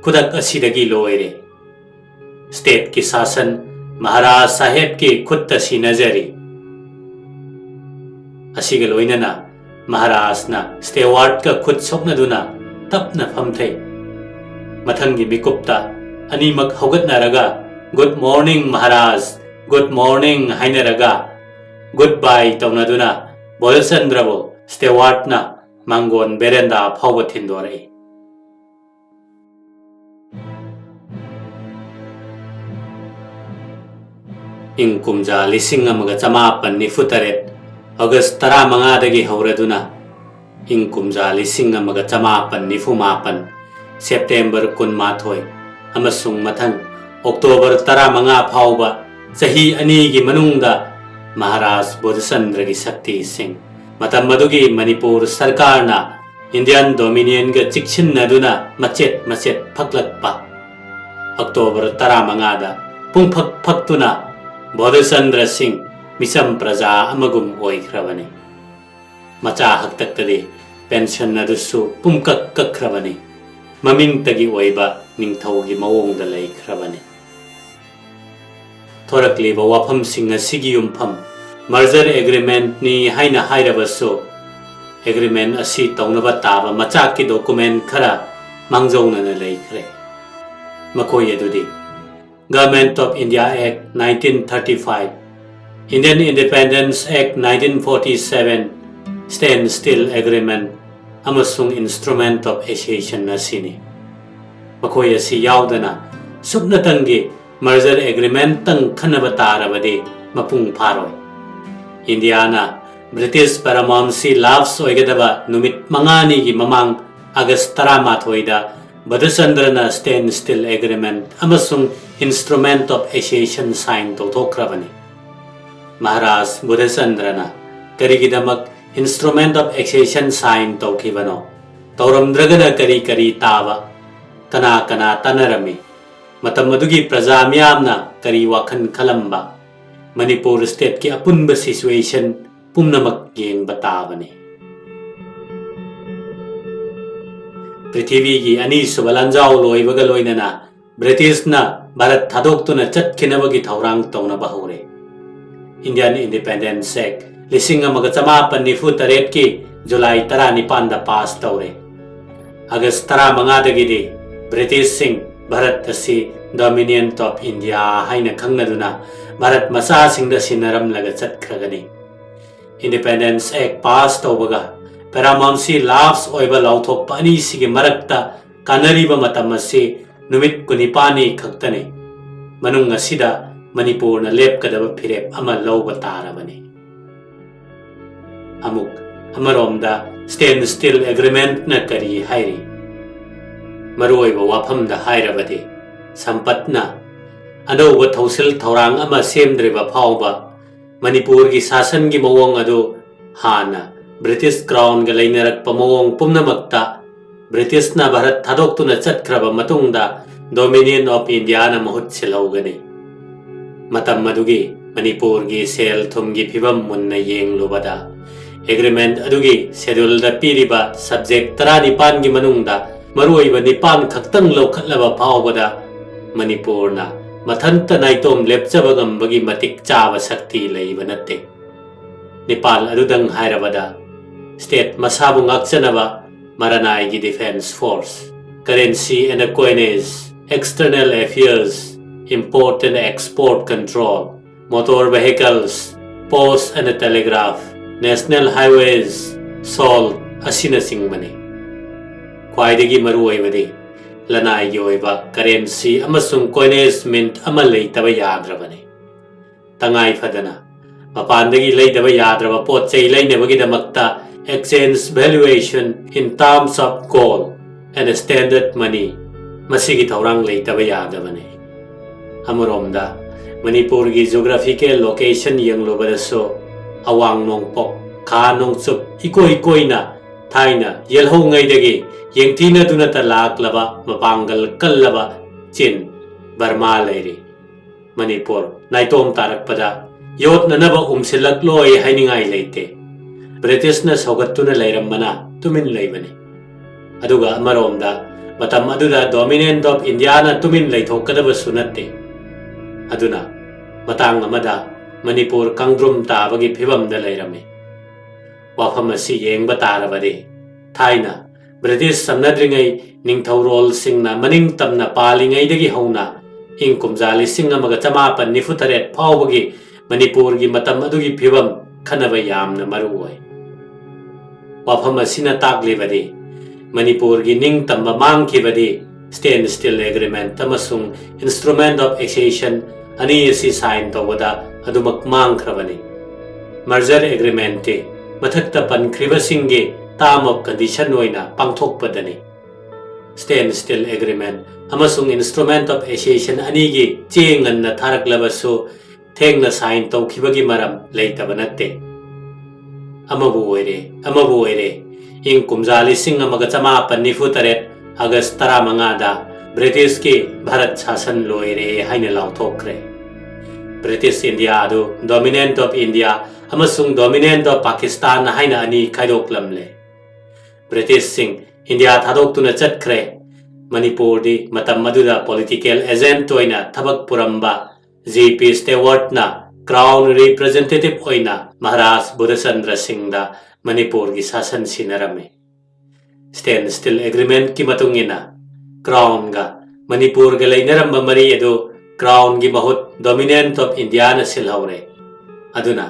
ꯈꯨꯗꯛ ꯑꯁꯤꯗꯒꯤ ꯂꯣꯏꯔꯦ꯫ ꯁ꯭ꯇꯦꯠꯀꯤ ꯁꯥꯁꯟ ꯃꯍꯥꯔꯥꯖ ꯁꯥꯍꯦꯕꯀꯤ ꯈꯨꯠꯇ ꯁꯤꯟꯅꯖꯔꯤ꯫" ꯑꯁꯤꯒ ꯂꯣꯏꯅꯅ ꯃꯍꯥꯔꯥꯖꯅ ꯁ꯭ꯇꯦꯋꯥꯔꯠꯀ ꯈꯨꯠ ꯁꯣꯛꯅꯗꯨꯅ ꯇꯞꯅ ꯐꯝꯊꯩ꯫ ꯃꯊꯪꯒꯤ ꯃꯤꯀꯨꯞꯇ ꯑꯅꯤꯃꯛ ꯍꯧꯒꯠꯅꯔꯒ, "Good morning, Maharaj, good morning" ꯍꯥꯏꯅꯔꯒ, ꯒꯨꯗ ꯕꯥꯏ ꯇꯧꯅꯗꯨꯅ ꯕꯣꯙꯆꯟꯗ꯭ꯔꯕꯨ ꯁ꯭ꯇꯦꯋꯥꯔꯠꯅ ꯃꯥꯡꯒꯣꯟ ꯕꯦꯔꯦꯟꯗꯥ ꯐꯥꯎꯕ ꯊꯤꯟꯗꯣꯔꯛꯏ꯫ ꯏꯪ ꯀꯨꯝꯖꯥ ꯂꯤꯁꯤꯡ ꯑꯃꯒ ꯆꯃꯥꯄꯟ ꯅꯤꯐꯨ ꯇꯔꯦꯠ, ꯑꯣꯒꯁ ꯇꯔꯥꯃꯉꯥꯗꯒꯤ ꯍꯧꯔꯗꯨꯅ ꯏꯪ ꯀꯨꯝꯖꯥ ꯂꯤꯁꯤꯡ ꯑꯃꯒ ꯆꯃꯥꯄꯟ ꯅꯤꯐꯨ ꯃꯥꯄꯟ, ꯁꯦꯞꯇꯦꯝꯕꯔ ꯀꯨꯟꯃꯥꯊꯣꯏ ꯑꯃꯁꯨꯡ ꯃꯊꯪ ꯑꯣꯛꯇꯣꯕꯔ ꯇꯔꯥꯃꯉꯥ ꯐꯥꯎꯕ ꯆꯍꯤ ꯑꯅꯤꯒꯤ ꯃꯅꯨꯡꯗ ꯃꯍꯥꯔꯥꯖ ꯕꯣꯙꯆꯟꯗ꯭ꯔꯒꯤ ꯁꯛꯇꯤꯁꯤꯡ, ꯃꯇꯝ ꯑꯗꯨꯒꯤ ꯃꯅꯤꯄꯨꯔ ꯁꯔꯀꯥꯔꯅ ꯏꯟꯗꯤꯌꯥꯟ ꯗꯣꯃꯤꯅꯤꯌꯟꯒ ꯆꯤꯛꯁꯤꯟꯅꯗꯨꯅ ꯃꯆꯦꯠ ꯃꯆꯦꯠ ꯐꯛꯂꯛꯄ, ꯑꯣꯛꯇꯣꯕꯔ ꯇꯔꯥꯃꯉꯥꯗ ꯄꯨꯡꯐꯛ ꯐꯛꯇꯨꯅ ꯕꯣꯙꯆꯟꯗ꯭ꯔ ꯁꯤꯡ ꯃꯤꯆꯝ ꯄ꯭ꯔꯖꯥ ꯑꯃꯒꯨꯝ ꯑꯣꯏꯈ꯭ꯔꯕꯅꯤ꯫ ꯃꯆꯥ ꯍꯥꯛꯇꯛꯇꯗꯤ ꯄꯦꯟꯁꯟ ꯑꯗꯨꯁꯨ ꯄꯨꯝꯀꯛ ꯀꯛꯈ꯭ꯔꯕꯅꯤ꯫ ꯃꯃꯤꯡꯇꯒꯤ ꯑꯣꯏꯕ ꯅꯤꯡꯊꯧꯒꯤ ꯃꯑꯣꯡꯗ ꯂꯩꯈ꯭ꯔꯕꯅꯤ꯫ ꯊꯣꯔꯛꯂꯤꯕ ꯋꯥꯐꯝꯁꯤꯡ ꯑꯁꯤꯒꯤ ꯌꯨꯝꯐꯝ ꯃꯔꯖꯔ ꯑꯦꯒ꯭ꯔꯤꯃꯦꯟꯠꯅꯤ ꯍꯥꯏꯅ ꯍꯥꯏꯔꯕꯁꯨ, ꯑꯦꯒ꯭ꯔꯤꯃꯦꯟꯠ ꯑꯁꯤ ꯇꯧꯅꯕ ꯇꯥꯕ ꯃꯆꯥꯛꯀꯤ ꯗꯣꯀꯨꯃꯦꯟꯠ ꯈꯔ ꯃꯥꯡꯖꯧꯅꯅ ꯂꯩꯈ꯭ꯔꯦ꯫ ꯃꯈꯣꯏ ꯑꯗꯨꯗꯤ: Government of India Act nineteen thirty-five, Indian Independence Act nineteen forty-seven, Standstill Agreement ꯑꯃꯁꯨꯡ Instrument of Accession ꯑꯁꯤꯅꯤ꯫ ꯃꯈꯣꯏ ꯑꯁꯤ ꯌꯥꯎꯗꯅ ꯁꯨꯞꯅꯇꯪꯒꯤ merger agreement ꯇꯪ ꯈꯟꯅꯕ ꯇꯥꯔꯕꯗꯤ ꯃꯄꯨꯡ ꯐꯥꯔꯣꯏ꯫ ꯏꯟꯗꯤꯌꯥꯅ ꯕ꯭ꯔꯤꯇꯤꯁ paramountcy lapse ꯑꯣꯏꯒꯗꯕ ꯅꯨꯃꯤꯠ ꯃꯉꯥꯅꯤꯒꯤ ꯃꯃꯥꯡ, ꯑꯥꯒꯁ ꯇꯔꯥꯃꯥꯊꯣꯏꯗ ꯕꯨꯙꯆꯟꯗ꯭ꯔꯅ Standstill Agreement ꯑꯃꯁꯨꯡ Instrument of Accession sign ꯇꯧꯊꯣꯛꯈ꯭ꯔꯕꯅꯤ꯫ Maharaj ꯕꯨꯙꯆꯟꯗ꯭ꯔꯅ ꯀꯔꯤꯒꯤꯗꯃꯛ Instrument of Accession sign ꯇꯧꯈꯤꯕꯅꯣ? ꯇꯧꯔꯝꯗ꯭ꯔꯒꯅ ꯀꯔꯤ ꯀꯔꯤ ꯇꯥꯕ? ꯀꯅꯥ ꯀꯅꯥ ꯇꯥꯟꯅꯔꯝꯃꯤ? ꯃꯇꯝ ꯑꯗꯨꯒꯤ ꯄ꯭ꯔꯖꯥ ꯃꯤꯌꯥꯝꯅ ꯀꯔꯤ ꯋꯥꯈꯜ ꯈꯜꯂꯝꯕ? ꯃꯅꯤꯄꯨꯔ stateꯀꯤ ꯑꯄꯨꯟꯕ situation ꯄꯨꯝꯅꯃꯛ ꯌꯦꯡꯕ ꯇꯥꯕꯅꯤ꯫ ꯄ꯭ꯔꯤꯊꯤꯕꯤꯒꯤ ꯑꯅꯤꯁꯨꯕ ꯂꯥꯟꯖꯥꯎ ꯂꯣꯏꯕꯒ ꯂꯣꯏꯅꯅ ꯕ꯭ꯔꯤꯇꯤꯁꯅ ꯚꯥꯔꯠ ꯊꯥꯗꯣꯛꯇꯨꯅ ꯆꯠꯈꯤꯅꯕꯒꯤ ꯊꯧꯔꯥꯡ ꯇꯧꯅꯕ ꯍꯧꯔꯦ꯫ Indian Independence Act ꯂꯤꯁꯤꯡ ꯑꯃꯒ ꯆꯃꯥꯄꯟ ꯅꯤꯐꯨ ꯇꯔꯦꯠꯀꯤ ꯖꯨꯂꯥꯏ ꯇꯔꯥꯅꯤꯄꯥꯟꯗ pass ꯇꯧꯔꯦ꯫ ꯑꯥꯒꯁ ꯇꯔꯥꯃꯉꯥꯗꯒꯤꯗꯤ ꯕ꯭ꯔꯤꯇꯤꯁꯁꯤꯡ ꯚꯥꯔꯠ ꯑꯁꯤ Dominion of India ꯍꯥꯏꯅ ꯈꯪꯅꯗꯨꯅ ꯚꯥꯔꯠ ꯃꯆꯥꯁꯤꯡꯗ ꯁꯤꯟꯅꯔꯝꯂꯒ ꯆꯠꯈ꯭ꯔꯒꯅꯤ꯫ Independence Act pass ꯇꯧꯕꯒ paramountcy lapse ꯑꯣꯏꯕ ꯂꯥꯎꯊꯣꯛꯄ ꯑꯅꯤꯁꯤꯒꯤ ꯃꯔꯛꯇ ꯀꯥꯟꯅꯔꯤꯕ ꯃꯇꯝ ꯑꯁꯤ ꯅꯨꯃꯤꯠ ꯀꯨꯟꯅꯤꯄꯥꯟꯅꯤ ꯈꯛꯇꯅꯤ꯫ ꯃꯅꯨꯡ ꯑꯁꯤꯗ ꯃꯅꯤꯄꯨꯔꯅ ꯂꯦꯞꯀꯗꯕ ꯐꯤꯔꯦꯞ ꯑꯃ ꯂꯧꯕ ꯇꯥꯔꯕꯅꯤ꯫ ꯑꯃꯨꯛ ꯑꯃꯔꯣꯝꯗ Standstill Agreementꯅ ꯀꯔꯤ ꯍꯥꯏꯔꯤ? ꯃꯔꯨꯑꯣꯏꯕ ꯋꯥꯐꯝꯗ ꯍꯥꯏꯔꯕꯗꯤ, ꯁꯝꯄꯠꯅ ꯑꯅꯧꯕ ꯊꯧꯁꯤꯜ ꯊꯧꯔꯥꯡ ꯑꯃ ꯁꯦꯝꯗ꯭ꯔꯤꯕ ꯐꯥꯎꯕ ꯃꯅꯤꯄꯨꯔꯒꯤ ꯁꯥꯁꯟꯒꯤ ꯃꯑꯣꯡ ꯑꯗꯨ ꯍꯥꯟꯅ ꯕ꯭ꯔꯤꯇꯤꯁ Crownꯒ ꯂꯩꯅꯔꯛꯄ ꯃꯑꯣꯡ ꯄꯨꯝꯅꯃꯛꯇ ꯕ꯭ꯔꯤꯇꯤꯁꯅ ꯚꯥꯔꯠ ꯊꯥꯗꯣꯛꯇꯨꯅ ꯆꯠꯈ꯭ꯔꯕ ꯃꯇꯨꯡꯗ Dominion of Indiaꯅ ꯃꯍꯨꯠ ꯁꯤꯜꯍꯧꯒꯅꯤ꯫ ꯃꯇꯝ ꯑꯗꯨꯒꯤ ꯃꯅꯤꯄꯨꯔꯒꯤ ꯁꯦꯜ ꯊꯨꯝꯒꯤ ꯐꯤꯕꯝ ꯃꯨꯟꯅ ꯌꯦꯡꯂꯨꯕꯗ, agreement ꯑꯗꯨꯒꯤ scheduleꯗ ꯄꯤꯔꯤꯕ subject ꯇꯔꯥꯅꯤꯄꯥꯟꯒꯤ ꯃꯅꯨꯡꯗ ꯃꯔꯨꯑꯣꯏꯕ ꯅꯤꯄꯥꯟ ꯈꯛꯇꯪ ꯂꯧꯈꯠꯂꯕ ꯐꯥꯎꯕꯗ ꯃꯅꯤꯄꯨꯔꯅ ꯃꯊꯟꯇ ꯅꯥꯏꯇꯣꯝ ꯂꯦꯞꯆꯕ ꯉꯝꯕꯒꯤ ꯃꯇꯤꯛ ꯆꯥꯕ ꯁꯛꯇꯤ ꯂꯩꯕ ꯅꯠꯇꯦ꯫ ꯅꯤꯄꯥꯟ ꯑꯗꯨꯗꯪ ꯍꯥꯏꯔꯕꯗ, state ꯃꯁꯥꯕꯨ ꯉꯥꯛꯆꯅꯕ ꯃꯔꯥꯅꯥꯏꯒꯤ defence force, currency and coinage, external affairs, import and export control, motor vehicles, post and telegraph, National Highways, SALT ꯑꯁꯤꯅꯆꯤꯡꯕꯅꯤ꯫ ꯈ꯭ꯋꯥꯏꯗꯒꯤ ꯃꯔꯨꯑꯣꯏꯕꯗꯤ ꯂꯅꯥꯏꯒꯤ ꯑꯣꯏꯕ currency ꯑꯃꯁꯨꯡ coinage mint ꯑꯃ ꯂꯩꯇꯕ ꯌꯥꯗ꯭ꯔꯕꯅꯤ꯫ ꯇꯉꯥꯏ ꯐꯗꯅ ꯃꯄꯥꯟꯗꯒꯤ ꯂꯩꯗꯕ ꯌꯥꯗ꯭ꯔꯕ ꯄꯣꯠ ꯆꯩ ꯂꯩꯅꯕꯒꯤꯗꯃꯛꯇ exchange valuation in terms of gold and standard money ꯃꯁꯤꯒꯤ ꯊꯧꯔꯥꯡ ꯂꯩꯇꯕ ꯌꯥꯗꯕꯅꯤ꯫ ꯑꯃꯔꯣꯝꯗ ꯃꯅꯤꯄꯨꯔꯒꯤ geographical location ꯌꯦꯡꯂꯨꯕꯗꯁꯨ ꯑꯋꯥꯡ ꯅꯣꯡꯄꯣꯛ, ꯈꯥ ꯅꯣꯡꯆꯨꯞ ꯏꯀꯣꯏ ꯀꯣꯏꯅ ꯊꯥꯏꯅ ꯌꯦꯜꯍꯧꯉꯩꯗꯒꯤ ꯌꯦꯡꯊꯤꯅꯗꯨꯅꯇ ꯂꯥꯛꯂꯕ ꯃꯄꯥꯡꯒꯜ ꯀꯜꯂꯕ ꯆꯤꯟ ꯕꯔꯃꯥ ꯂꯩꯔꯤ꯫ ꯃꯅꯤꯄꯨꯔ ꯅꯥꯏꯇꯣꯝ ꯇꯥꯔꯛꯄꯗ ꯌꯣꯠꯅꯅꯕ ꯎꯝꯁꯤꯜꯂꯛꯂꯣꯏ ꯍꯥꯏꯅꯤꯡꯉꯥꯏ ꯂꯩꯇꯦ꯫ ꯕ꯭ꯔꯤꯇꯤꯁꯅ ꯁꯧꯒꯠꯇꯨꯅ ꯂꯩꯔꯝꯕꯅ ꯇꯨꯃꯤꯟ ꯂꯩꯕꯅꯤ꯫ ꯑꯗꯨꯒ ꯑꯃꯔꯣꯝꯗ ꯃꯇꯝ ꯑꯗꯨꯗ dominant of Indiaꯅ ꯇꯨꯃꯤꯟ ꯂꯩꯊꯣꯛꯀꯗꯕꯁꯨ ꯅꯠꯇꯦ꯫ ꯑꯗꯨꯅ ꯃꯇꯥꯡ ꯑꯃꯗ ꯃꯅꯤꯄꯨꯔ ꯀꯥꯡꯗ꯭ꯔꯨꯝ ꯇꯥꯕꯒꯤ ꯐꯤꯕꯝꯗ ꯂꯩꯔꯝꯃꯤ꯫ ꯋꯥꯐꯝ ꯑꯁꯤ ꯌꯦꯡꯕ ꯇꯥꯔꯕꯗꯤ ꯊꯥꯏꯅ ꯕ꯭ꯔꯤꯇꯤꯁ ꯁꯝꯅꯗ꯭ꯔꯤꯉꯩ ꯅꯤꯡꯊꯧꯔꯣꯜꯁꯤꯡꯅ ꯃꯅꯤꯡ ꯇꯝꯅ ꯄꯥꯜꯂꯤꯉꯩꯗꯒꯤ ꯍꯧꯅ ꯏꯪ ꯀꯨꯝꯖꯥ ꯂꯤꯁꯤꯡ ꯑꯃꯒ ꯆꯃꯥꯄꯟ ꯅꯤꯐꯨ ꯇꯔꯦꯠ ꯐꯥꯎꯕꯒꯤ ꯃꯅꯤꯄꯨꯔꯒꯤ ꯃꯇꯝ ꯑꯗꯨꯒꯤ ꯐꯤꯕꯝ ꯈꯟꯅꯕ ꯌꯥꯝꯅ ꯃꯔꯨ ꯑꯣꯏ꯫ ꯋꯥꯐꯝ ꯑꯁꯤꯅ ꯇꯥꯛꯂꯤꯕꯗꯤ ꯃꯅꯤꯄꯨꯔꯒꯤ ꯅꯤꯡꯇꯝꯕ ꯃꯥꯡꯈꯤꯕꯗꯤ Standstill Agreement ꯑꯃꯁꯨꯡ Instrument of Accession ꯑꯅꯤ ꯑꯁꯤ sign ꯇꯧꯕꯗ ꯑꯗꯨꯃꯛ ꯃꯥꯡꯈ꯭ꯔꯕꯅꯤ꯫ Merger Agreementꯇꯤ ꯃꯊꯛꯇ ꯄꯟꯈ꯭ꯔꯤꯕꯁꯤꯡꯒꯤ term of condition ꯑꯣꯏꯅ ꯄꯥꯡꯊꯣꯛꯄꯗꯅꯤ꯫ Standstill Agreement ꯑꯃꯁꯨꯡ Instrument of Accession ꯑꯅꯤꯒꯤ ꯆꯦ ꯉꯟꯅ ꯊꯥꯔꯛꯂꯕꯁꯨ ꯊꯦꯡꯅ sign ꯇꯧꯈꯤꯕꯒꯤ ꯃꯔꯝ ꯂꯩꯇꯕ ꯅꯠꯇꯦ꯫ ꯑꯃꯕꯨ ꯑꯣꯏꯔꯦ, ꯑꯃꯕꯨ ꯑꯣꯏꯔꯦ, ꯏꯪ ꯀꯨꯝꯖꯥ ꯂꯤꯁꯤꯡ ꯑꯃꯒ ꯆꯃꯥꯄꯟ ꯅꯤꯐꯨ ꯇꯔꯦꯠ August ꯇꯔꯥꯃꯉꯥꯗ ꯕ꯭ꯔꯤꯇꯤꯁꯀꯤ ꯚꯥꯔꯠ ꯁꯥꯁꯟ ꯂꯣꯏꯔꯦ ꯍꯥꯏꯅ ꯂꯥꯎꯊꯣꯛꯈ꯭ꯔꯦ꯫ ꯕ꯭ꯔꯤꯇꯤꯁ ꯏꯟꯗꯤꯌꯥ ꯑꯗꯨ dominant of India ꯑꯃꯁꯨꯡ dominant of Pakistan ꯍꯥꯏꯅ ꯑꯅꯤ ꯈꯥꯏꯗꯣꯛꯂꯝꯂꯦ꯫ ꯕ꯭ꯔꯤꯇꯤꯁꯁꯤꯡ ꯏꯟꯗꯤꯌꯥ ꯊꯥꯗꯣꯛꯇꯨꯅ ꯆꯠꯈ꯭ꯔꯦ꯫ ꯃꯅꯤꯄꯨꯔꯗꯤ ꯃꯇꯝ ꯑꯗꯨꯗ political agent ꯑꯣꯏꯅ ꯊꯕꯛ ꯄꯨꯔꯝꯕ G P Stewartꯅ Crown Representative ꯑꯣꯏꯅ ꯃꯍꯥꯔꯥꯖ ꯕꯨꯙꯆꯟꯗ꯭ꯔ ꯁꯤꯡꯗ ꯃꯅꯤꯄꯨꯔꯒꯤ ꯁꯥꯁꯟ ꯁꯤꯟꯅꯔꯝꯃꯤ꯫ Standstill Agreementꯀꯤ ꯃꯇꯨꯡ ꯏꯟꯅ Crownꯒ ꯃꯅꯤꯄꯨꯔꯒ ꯂꯩꯅꯔꯝꯕ ꯃꯔꯤ ꯑꯗꯨ Crownꯒꯤ ꯃꯍꯨꯠ dominant of Indiaꯅ ꯁꯤꯜꯍꯧꯔꯦ꯫ ꯑꯗꯨꯅ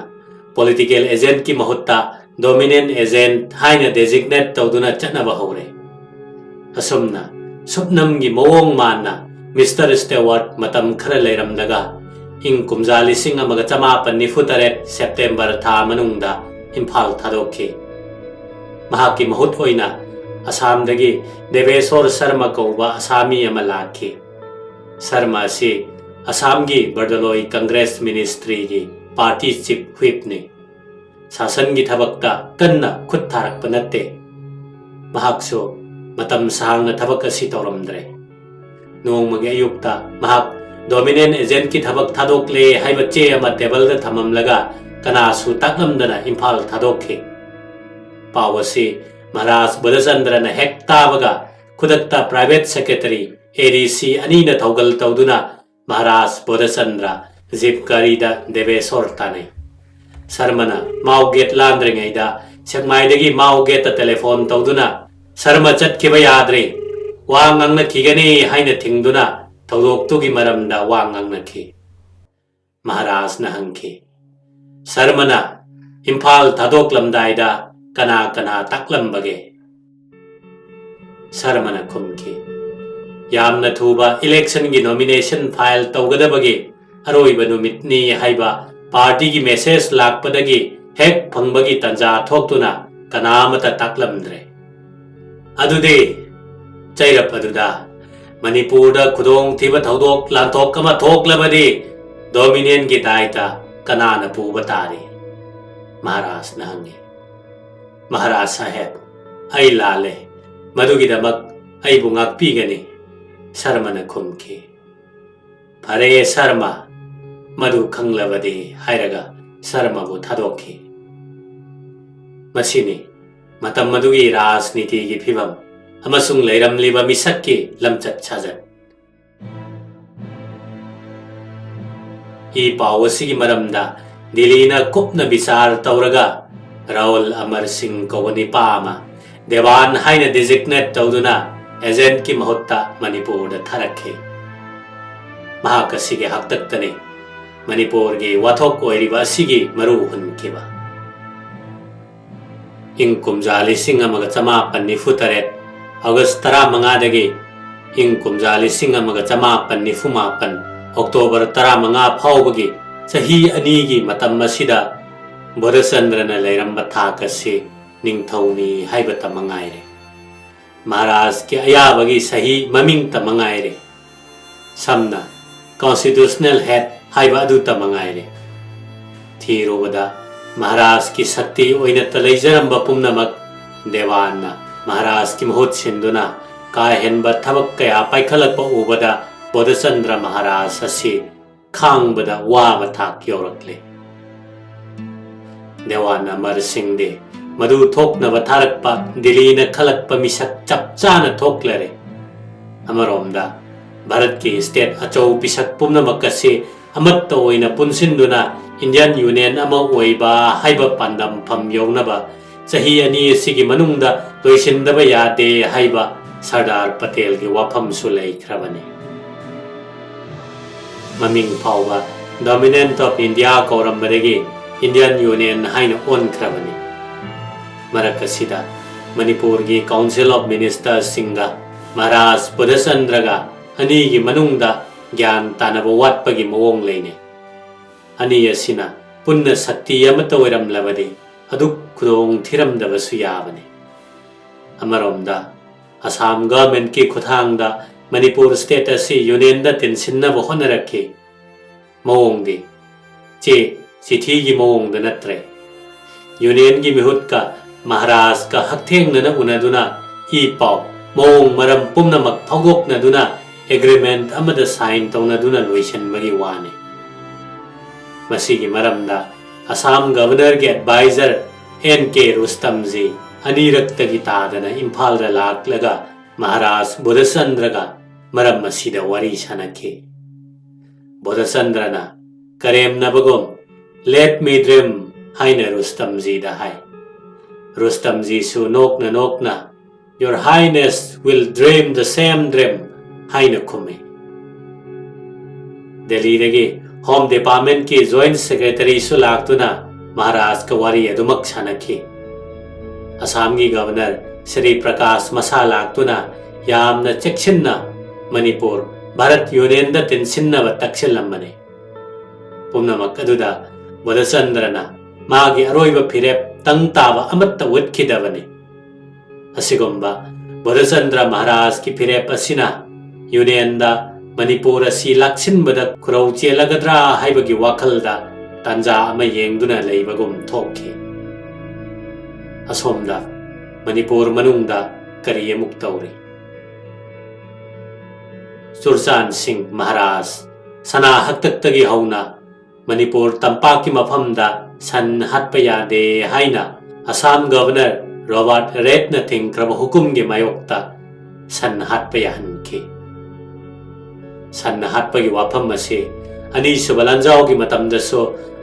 Political agentꯀꯤ ꯃꯍꯨꯠꯇ dominant agent ꯍꯥꯏꯅ designate ꯇꯧꯗꯨꯅ ꯆꯠꯅꯕ ꯍꯧꯔꯦ꯫ ꯑꯁꯨꯝꯅ ꯁꯨꯞꯅꯝꯒꯤ ꯃꯑꯣꯡ ꯃꯥꯟꯅ Mister Stewart ꯃꯇꯝ ꯈꯔ ꯂꯩꯔꯝꯂꯒ ꯏꯪ ꯀꯨꯝꯖꯥ ꯂꯤꯁꯤꯡ ꯑꯃꯒ ꯆꯃꯥꯄꯟ ꯅꯤꯐꯨ ꯇꯔꯦꯠ September ꯊꯥ ꯃꯅꯨꯡꯗ ꯏꯝꯐꯥꯜ ꯊꯥꯗꯣꯛꯈꯤ꯫ ꯃꯍꯥꯛꯀꯤ ꯃꯍꯨꯠ ꯑꯣꯏꯅ ꯑꯁꯥꯝꯗꯒꯤ ꯗꯦꯕꯦꯁꯣꯔ ꯁꯔꯃ ꯀꯧꯕ ꯑꯁꯥꯃꯤ ꯑꯃ ꯂꯥꯛꯈꯤ꯫ ꯁꯔꯃ ꯑꯁꯤ ꯑꯁꯥꯝꯒꯤ ꯕꯔꯗꯂꯣꯏ Congress ministryꯒꯤ party chief whipꯅꯤ꯫ ꯁꯥꯁꯟꯒꯤ ꯊꯕꯛꯇ ꯀꯟꯅ ꯈꯨꯠ ꯊꯥꯔꯛꯄ ꯅꯠꯇꯦ꯫ ꯃꯍꯥꯛꯁꯨ ꯃꯇꯝ ꯁꯥꯡꯅ ꯊꯕꯛ ꯑꯁꯤ ꯇꯧꯔꯝꯗ꯭ꯔꯦ꯫ ꯅꯣꯡꯃꯒꯤ ꯑꯌꯨꯛꯇ ꯃꯍꯥꯛ dominant agentꯀꯤ ꯊꯕꯛ ꯊꯥꯗꯣꯛꯂꯦ ꯍꯥꯏꯕ ꯆꯦ ꯑꯃ tableꯗ ꯊꯝꯃꯝꯂꯒ ꯀꯅꯥꯁꯨ ꯇꯥꯛꯂꯝꯗꯅ ꯏꯝꯐꯥꯜ ꯊꯥꯗꯣꯛꯈꯤ꯫ ꯄꯥꯎ ꯑꯁꯤ ꯃꯍꯥꯔꯥꯖ ꯕꯣꯙꯆꯟꯗ꯭ꯔꯅ ꯍꯦꯛ ꯇꯥꯕꯒ ꯈꯨꯗꯛꯇ private secretary, ADC ꯑꯅꯤꯅ ꯊꯧꯒꯜ ꯇꯧꯗꯨꯅ ꯃꯍꯥꯔꯥꯖ ꯕꯣꯙꯆꯟꯗ꯭ꯔ jeep ꯒꯥꯔꯤꯗ ꯗꯦꯕꯦꯁꯣꯔ ꯇꯥꯅꯩ꯫ ꯁꯔꯃꯅ ꯃꯥꯎ gate ꯂꯥꯟꯗ꯭ꯔꯤꯉꯩꯗ ꯁꯦꯛꯃꯥꯏꯗꯒꯤ ꯃꯥꯎ gateꯇ telephone ꯇꯧꯗꯨꯅ "ꯁꯔꯃ ꯆꯠꯈꯤꯕ ꯌꯥꯗ꯭ꯔꯦ, ꯋꯥ ꯉꯥꯡꯅꯈꯤꯒꯅꯤ" ꯍꯥꯏꯅ ꯊꯤꯡꯗꯨꯅ ꯊꯧꯗꯣꯛꯇꯨꯒꯤ ꯃꯔꯝꯗ ꯋꯥ ꯉꯥꯡꯅꯈꯤ꯫ ꯃꯍꯥꯔꯥꯖꯅ ꯍꯪꯈꯤ, "ꯁꯔꯃꯅ ꯏꯝꯐꯥꯜ ꯊꯥꯗꯣꯛꯂꯝꯗꯥꯏꯗ ꯀꯅꯥ ꯀꯅꯥ ꯇꯥꯛꯂꯝꯕꯒꯦ?" ꯁꯔꯃꯅ ꯈꯨꯝꯈꯤ, "ꯌꯥꯝꯅ ꯊꯨꯕ electionꯒꯤ nomination file ꯇꯧꯒꯗꯕꯒꯤ ꯑꯔꯣꯏꯕ ꯅꯨꯃꯤꯠꯅꯤ ꯍꯥꯏꯕ partyꯒꯤ message ꯂꯥꯛꯄꯗꯒꯤ ꯍꯦꯛ ꯐꯪꯕꯒꯤ ꯇꯥꯟꯖꯥ ꯊꯣꯛꯇꯨꯅ ꯀꯅꯥ ꯑꯃꯠꯇ ꯇꯥꯛꯂꯝꯗ꯭ꯔꯦ꯫ ꯑꯗꯨꯗꯤ ꯆꯩꯔꯞ ꯑꯗꯨꯗ ꯃꯅꯤꯄꯨꯔꯗ ꯈꯨꯗꯣꯡꯊꯤꯕ ꯊꯧꯗꯣꯛ ꯂꯥꯟꯊꯣꯛ ꯑꯃ ꯊꯣꯛꯂꯕꯗꯤ dominionꯒꯤ ꯗꯥꯏꯇ ꯀꯅꯥꯅ ꯄꯨꯕ ꯇꯥꯔꯤ?" ꯃꯍꯥꯔꯥꯖꯅ ꯍꯪꯉꯤ꯫ "ꯃꯍꯥꯔꯥꯖ ꯁꯥꯍꯦꯕ, ꯑꯩ ꯂꯥꯜꯂꯦ꯫ ꯃꯗꯨꯒꯤꯗꯃꯛ ꯑꯩꯕꯨ ꯉꯥꯛꯄꯤꯒꯅꯤ," ꯁꯔꯃꯅ ꯈꯨꯝꯈꯤ꯫ "ꯐꯔꯦ ꯁꯔꯃ, ꯃꯗꯨ ꯈꯪꯂꯕꯗꯤ" ꯍꯥꯏꯔꯒ ꯁꯔꯃꯕꯨ ꯊꯥꯗꯣꯛꯈꯤ꯫ ꯃꯁꯤꯅꯤ ꯃꯇꯝ ꯑꯗꯨꯒꯤ ꯔꯥꯖꯅꯤꯇꯤꯒꯤ ꯐꯤꯚꯝ ꯑꯃꯁꯨꯡ ꯂꯩꯔꯝꯂꯤꯕ ꯃꯤꯁꯛꯀꯤ ꯂꯝꯆꯠ ꯁꯥꯖꯠ꯫ ꯏ ꯄꯥꯎ ꯑꯁꯤꯒꯤ ꯃꯔꯝꯗ ꯗꯤꯜꯂꯤꯅ ꯀꯨꯞꯅ ꯕꯤꯆꯥꯔ ꯇꯧꯔꯒ ꯔꯥꯍꯨꯜ ꯑꯃꯔ ꯁꯤꯡ ꯀꯧꯕ ꯅꯤꯄꯥ ꯑꯃ ꯗꯦꯋꯥꯟ ꯍꯥꯏꯅ designate ꯇꯧꯗꯨꯅ agentꯀꯤ ꯃꯍꯨꯠꯇ ꯃꯅꯤꯄꯨꯔꯗ ꯊꯥꯔꯛꯈꯤ꯫ ꯃꯍꯥꯛ ꯑꯁꯤꯒꯤ ꯍꯥꯛꯇꯛꯇꯅꯤ ꯃꯅꯤꯄꯨꯔꯒꯤ ꯋꯥꯊꯣꯛ ꯑꯣꯏꯔꯤꯕ ꯑꯁꯤꯒꯤ ꯃꯔꯨ ꯍꯨꯟꯈꯤꯕ꯫ ꯏꯪ ꯀꯨꯝꯖꯥ ꯂꯤꯁꯤꯡ ꯑꯃꯒ ꯆꯃꯥꯄꯟ ꯅꯤꯐꯨ ꯇꯔꯦꯠ, ꯑꯣꯒꯁ ꯇꯔꯥꯃꯉꯥꯗꯒꯤ ꯏꯪ ꯀꯨꯝꯖꯥ ꯂꯤꯁꯤꯡ ꯑꯃꯒ ꯆꯃꯥꯄꯟ ꯅꯤꯐꯨ ꯃꯥꯄꯟ, ꯑꯣꯛꯇꯣꯕꯔ ꯇꯔꯥꯃꯉꯥ ꯐꯥꯎꯕꯒꯤ ꯆꯍꯤ ꯑꯅꯤꯒꯤ ꯃꯇꯝ ꯑꯁꯤꯗ ꯕꯣꯙꯆꯟꯗ꯭ꯔꯅ ꯂꯩꯔꯝꯕ ꯊꯥꯛ ꯑꯁꯤ ꯅꯤꯡꯊꯧꯅꯤ ꯍꯥꯏꯕꯇ ꯃꯉꯥꯏꯔꯦ꯫ ꯃꯍꯥꯔꯥꯖꯀꯤ ꯑꯌꯥꯕꯒꯤ ꯁꯍꯤ ꯃꯃꯤꯡꯇ ꯃꯉꯥꯏꯔꯦ꯫ ꯁꯝꯅ constitutional head ꯍꯥꯏꯕ ꯑꯗꯨꯇ ꯃꯉꯥꯏꯔꯦ꯫ ꯊꯤꯔꯨꯕꯗ ꯃꯍꯥꯔꯥꯖꯀꯤ ꯁꯛꯇꯤ ꯑꯣꯏꯅꯇ ꯂꯩꯖꯔꯝꯕ ꯄꯨꯝꯅꯃꯛ ꯗꯦꯋꯥꯟꯅ ꯃꯍꯥꯔꯥꯖꯀꯤ ꯃꯍꯨꯠ ꯁꯤꯟꯗꯨꯅ ꯀꯥ ꯍꯦꯟꯕ ꯊꯕꯛ ꯀꯌꯥ ꯄꯥꯏꯈꯠꯂꯛꯄ ꯎꯕꯗ ꯕꯣꯙꯆꯟꯗ꯭ꯔ ꯃꯍꯥꯔꯥꯖ ꯑꯁꯤ ꯈꯥꯡꯕꯗ ꯋꯥꯕ ꯊꯥꯛ ꯌꯧꯔꯛꯂꯦ꯫ ꯗꯦꯋꯥꯟ ꯑꯃꯔ ꯁꯤꯡꯗꯤ ꯃꯗꯨ ꯊꯣꯛꯅꯕ ꯊꯥꯔꯛꯄ ꯗꯤꯜꯂꯤꯅ ꯈꯜꯂꯛꯄ ꯃꯤꯁꯛ ꯆꯞ ꯆꯥꯅ ꯊꯣꯛꯂꯔꯦ꯫ ꯑꯃꯔꯣꯝꯗ ꯚꯥꯔꯠꯀꯤ state ꯑꯆꯧ ꯄꯤꯁꯛ ꯄꯨꯝꯅꯃꯛ ꯑꯁꯤ ꯑꯃꯠꯇ ꯑꯣꯏꯅ ꯄꯨꯟꯁꯤꯟꯗꯨꯅ Indian Union ꯑꯃ ꯑꯣꯏꯕ ꯍꯥꯏꯕ ꯄꯥꯟꯗꯝꯐꯝ ꯌꯧꯅꯕ ꯆꯍꯤ ꯑꯅꯤ ꯑꯁꯤꯒꯤ ꯃꯅꯨꯡꯗ ꯂꯣꯏꯁꯤꯟꯗꯕ ꯌꯥꯗꯦ ꯍꯥꯏꯕ ꯁꯔꯗꯥꯔ ꯄꯇꯦꯜꯒꯤ ꯋꯥꯐꯝꯁꯨ ꯂꯩꯈ꯭ꯔꯕꯅꯤ꯫ ꯃꯃꯤꯡ ꯐꯥꯎꯕ Dominion of India ꯀꯧꯔꯝꯕꯗꯒꯤ Indian Union ꯍꯥꯏꯅ ꯑꯣꯟꯈ꯭ꯔꯕꯅꯤ꯫ ꯃꯔꯛ ꯑꯁꯤꯗ ꯃꯅꯤꯄꯨꯔꯒꯤ Council of Ministerꯁꯤꯡꯒ ꯃꯍꯥꯔꯥꯖ ꯕꯣꯙꯆꯟꯗ꯭ꯔꯒ ꯑꯅꯤꯒꯤ ꯃꯅꯨꯡꯗ ꯒ꯭ꯌꯥꯟ ꯇꯥꯅꯕ ꯋꯥꯠꯄꯒꯤ ꯃꯑꯣꯡ ꯂꯩꯅꯩ꯫ ꯑꯅꯤ ꯑꯁꯤꯅ ꯄꯨꯟꯅ ꯁꯛꯇꯤ ꯑꯃꯠꯇ ꯑꯣꯏꯔꯝꯂꯕꯗꯤ ꯑꯗꯨꯛ ꯈꯨꯗꯣꯡ ꯊꯤꯔꯝꯗꯕꯁꯨ ꯌꯥꯕꯅꯤ꯫ ꯑꯃꯔꯣꯝꯗ ꯑꯁꯥꯝ governmentꯀꯤ ꯈꯨꯠꯊꯥꯡꯗ ꯃꯅꯤꯄꯨꯔ state ꯑꯁꯤ Unionꯗ ꯇꯤꯟꯁꯤꯟꯅꯕ ꯍꯣꯠꯅꯔꯛꯈꯤ꯫ ꯃꯑꯣꯡꯗꯤ ꯆꯦ ꯆꯤꯊꯤꯒꯤ ꯃꯑꯣꯡꯗ ꯅꯠꯇ꯭ꯔꯦ꯫ Unionꯒꯤ ꯃꯤꯍꯨꯠꯀ ꯃꯍꯥꯔꯥꯖꯀ ꯍꯛꯊꯦꯡꯅꯅ ꯎꯅꯗꯨꯅ ꯏ ꯄꯥꯎ, ꯃꯑꯣꯡ ꯃꯔꯝ ꯄꯨꯝꯅꯃꯛ ꯐꯥꯎꯗꯣꯛꯅꯗꯨꯅ agreement ꯑꯃꯗ sign ꯇꯧꯅꯗꯨꯅ ꯂꯣꯏꯁꯤꯟꯕꯒꯤ ꯋꯥꯅꯤ꯫ ꯃꯁꯤꯒꯤ ꯃꯔꯝꯗ ꯑꯁꯥꯝ governorꯒꯤ adviser N K ꯔꯨꯁꯇꯝꯖꯤ ꯑꯅꯤꯔꯛꯇꯒꯤ ꯇꯥꯗꯅ ꯏꯝꯐꯥꯜꯗ ꯂꯥꯛꯂꯒ ꯃꯍꯥꯔꯥꯖ ꯕꯣꯙꯆꯟꯗ꯭ꯔꯒ ꯃꯔꯝ ꯑꯁꯤꯗ ꯋꯥꯔꯤ ꯁꯥꯅꯈꯤ꯫ ꯕꯣꯙꯆꯟꯗ꯭ꯔꯅ ꯀꯔꯦꯝꯅꯕꯒꯨꯝ "Let me dream" ꯍꯥꯏꯅ ꯔꯨꯁꯇꯝꯖꯤꯗ ꯍꯥꯏ꯫ ꯔꯨꯁꯇꯝꯖꯤꯁꯨ ꯅꯣꯛꯅ ꯅꯣꯛꯅ "Your Highness will dream the same dream" ꯍꯥꯏꯅ ꯈꯨꯝꯃꯤ꯫ ꯗꯦꯜꯂꯤꯗꯒꯤ ꯍꯣꯝ ꯗꯤꯄꯥꯔꯠꯃꯦꯟꯠꯀꯤ ꯖꯣꯏꯟꯠ ꯁꯦꯀ꯭ꯔꯦꯇꯔꯤꯁꯨ ꯂꯥꯛꯇꯨꯅ ꯃꯍꯥꯔꯥꯖꯀ ꯋꯥꯔꯤ ꯑꯗꯨꯃꯛ ꯁꯥꯟꯅꯈꯤ꯫ ꯑꯁꯥꯝꯒꯤ ꯒꯕꯔꯅꯔ ꯁ꯭ꯔꯤ ꯄ꯭ꯔꯀꯥꯁ ꯃꯁꯥ ꯂꯥꯛꯇꯨꯅ ꯌꯥꯝꯅ ꯆꯦꯛꯁꯤꯟꯅ ꯃꯅꯤꯄꯨꯔ ꯚꯥꯔꯠ ꯌꯨꯅꯤꯌꯟꯗ ꯇꯤꯟꯁꯤꯟꯅꯕ ꯇꯛꯁꯤꯜꯂꯝꯕꯅꯤ꯫ ꯄꯨꯝꯅꯃꯛ ꯑꯗꯨꯗ ꯕꯣꯙꯆꯟꯗ꯭ꯔꯅ ꯃꯥꯒꯤ ꯑꯔꯣꯏꯕ ꯐꯤꯔꯦꯞ ꯇꯪ ꯇꯥꯕ ꯑꯃꯠꯇ ꯎꯠꯈꯤꯗꯕꯅꯤ꯫ ꯑꯁꯤꯒꯨꯝꯕ ꯕꯣꯙꯆꯟꯗ꯭ꯔ ꯃꯍꯥꯔꯥꯖꯀꯤ ꯐꯤꯔꯦꯞ ꯑꯁꯤꯅ ꯌꯨꯅꯤꯌꯟꯗ ꯃꯅꯤꯄꯨꯔ ꯑꯁꯤ ꯂꯥꯛꯁꯤꯟꯕꯗ ꯈꯨꯔꯧ ꯆꯦꯜꯂꯒꯗ꯭ꯔꯥ ꯍꯥꯏꯕꯒꯤ ꯋꯥꯈꯜꯗ ꯇꯥꯟꯖꯥ ꯑꯃ ꯌꯦꯡꯗꯨꯅ ꯂꯩꯕꯒꯨꯝ ꯊꯣꯛꯈꯤ꯫ ꯑꯁꯣꯝꯗ ꯃꯅꯤꯄꯨꯔ ꯃꯅꯨꯡꯗ ꯀꯔꯤ ꯑꯃꯨꯛ ꯇꯧꯔꯤ? ꯆꯨꯔꯆꯥꯟ ꯁꯤꯡ ꯃꯍꯥꯔꯥꯖ ꯁꯅꯥ ꯍꯛꯇꯛꯇꯒꯤ ꯍꯧꯅ ꯃꯅꯤꯄꯨꯔ ꯇꯝꯄꯥꯛꯀꯤ ꯃꯐꯝꯗ ꯁꯟ ꯍꯥꯠꯄ ꯌꯥꯗꯦ ꯍꯥꯏꯅ ꯑꯁꯥꯝ ꯒꯕꯔꯅꯔ ꯔꯣꯕꯥꯔꯠ ꯔꯦꯗꯅ ꯊꯤꯡꯈ꯭ꯔꯕ ꯍꯨꯀꯨꯝꯒꯤ ꯃꯥꯌꯣꯛꯇ ꯁꯟ ꯍꯥꯠꯄ ꯌꯥꯍꯟꯈꯤ꯫ ꯁꯟ ꯍꯥꯠꯄꯒꯤ ꯋꯥꯐꯝ ꯑꯁꯤ ꯑꯅꯤꯁꯨꯕ ꯂꯥꯟꯖꯥꯎꯒꯤ ꯃꯇꯝꯗꯁꯨ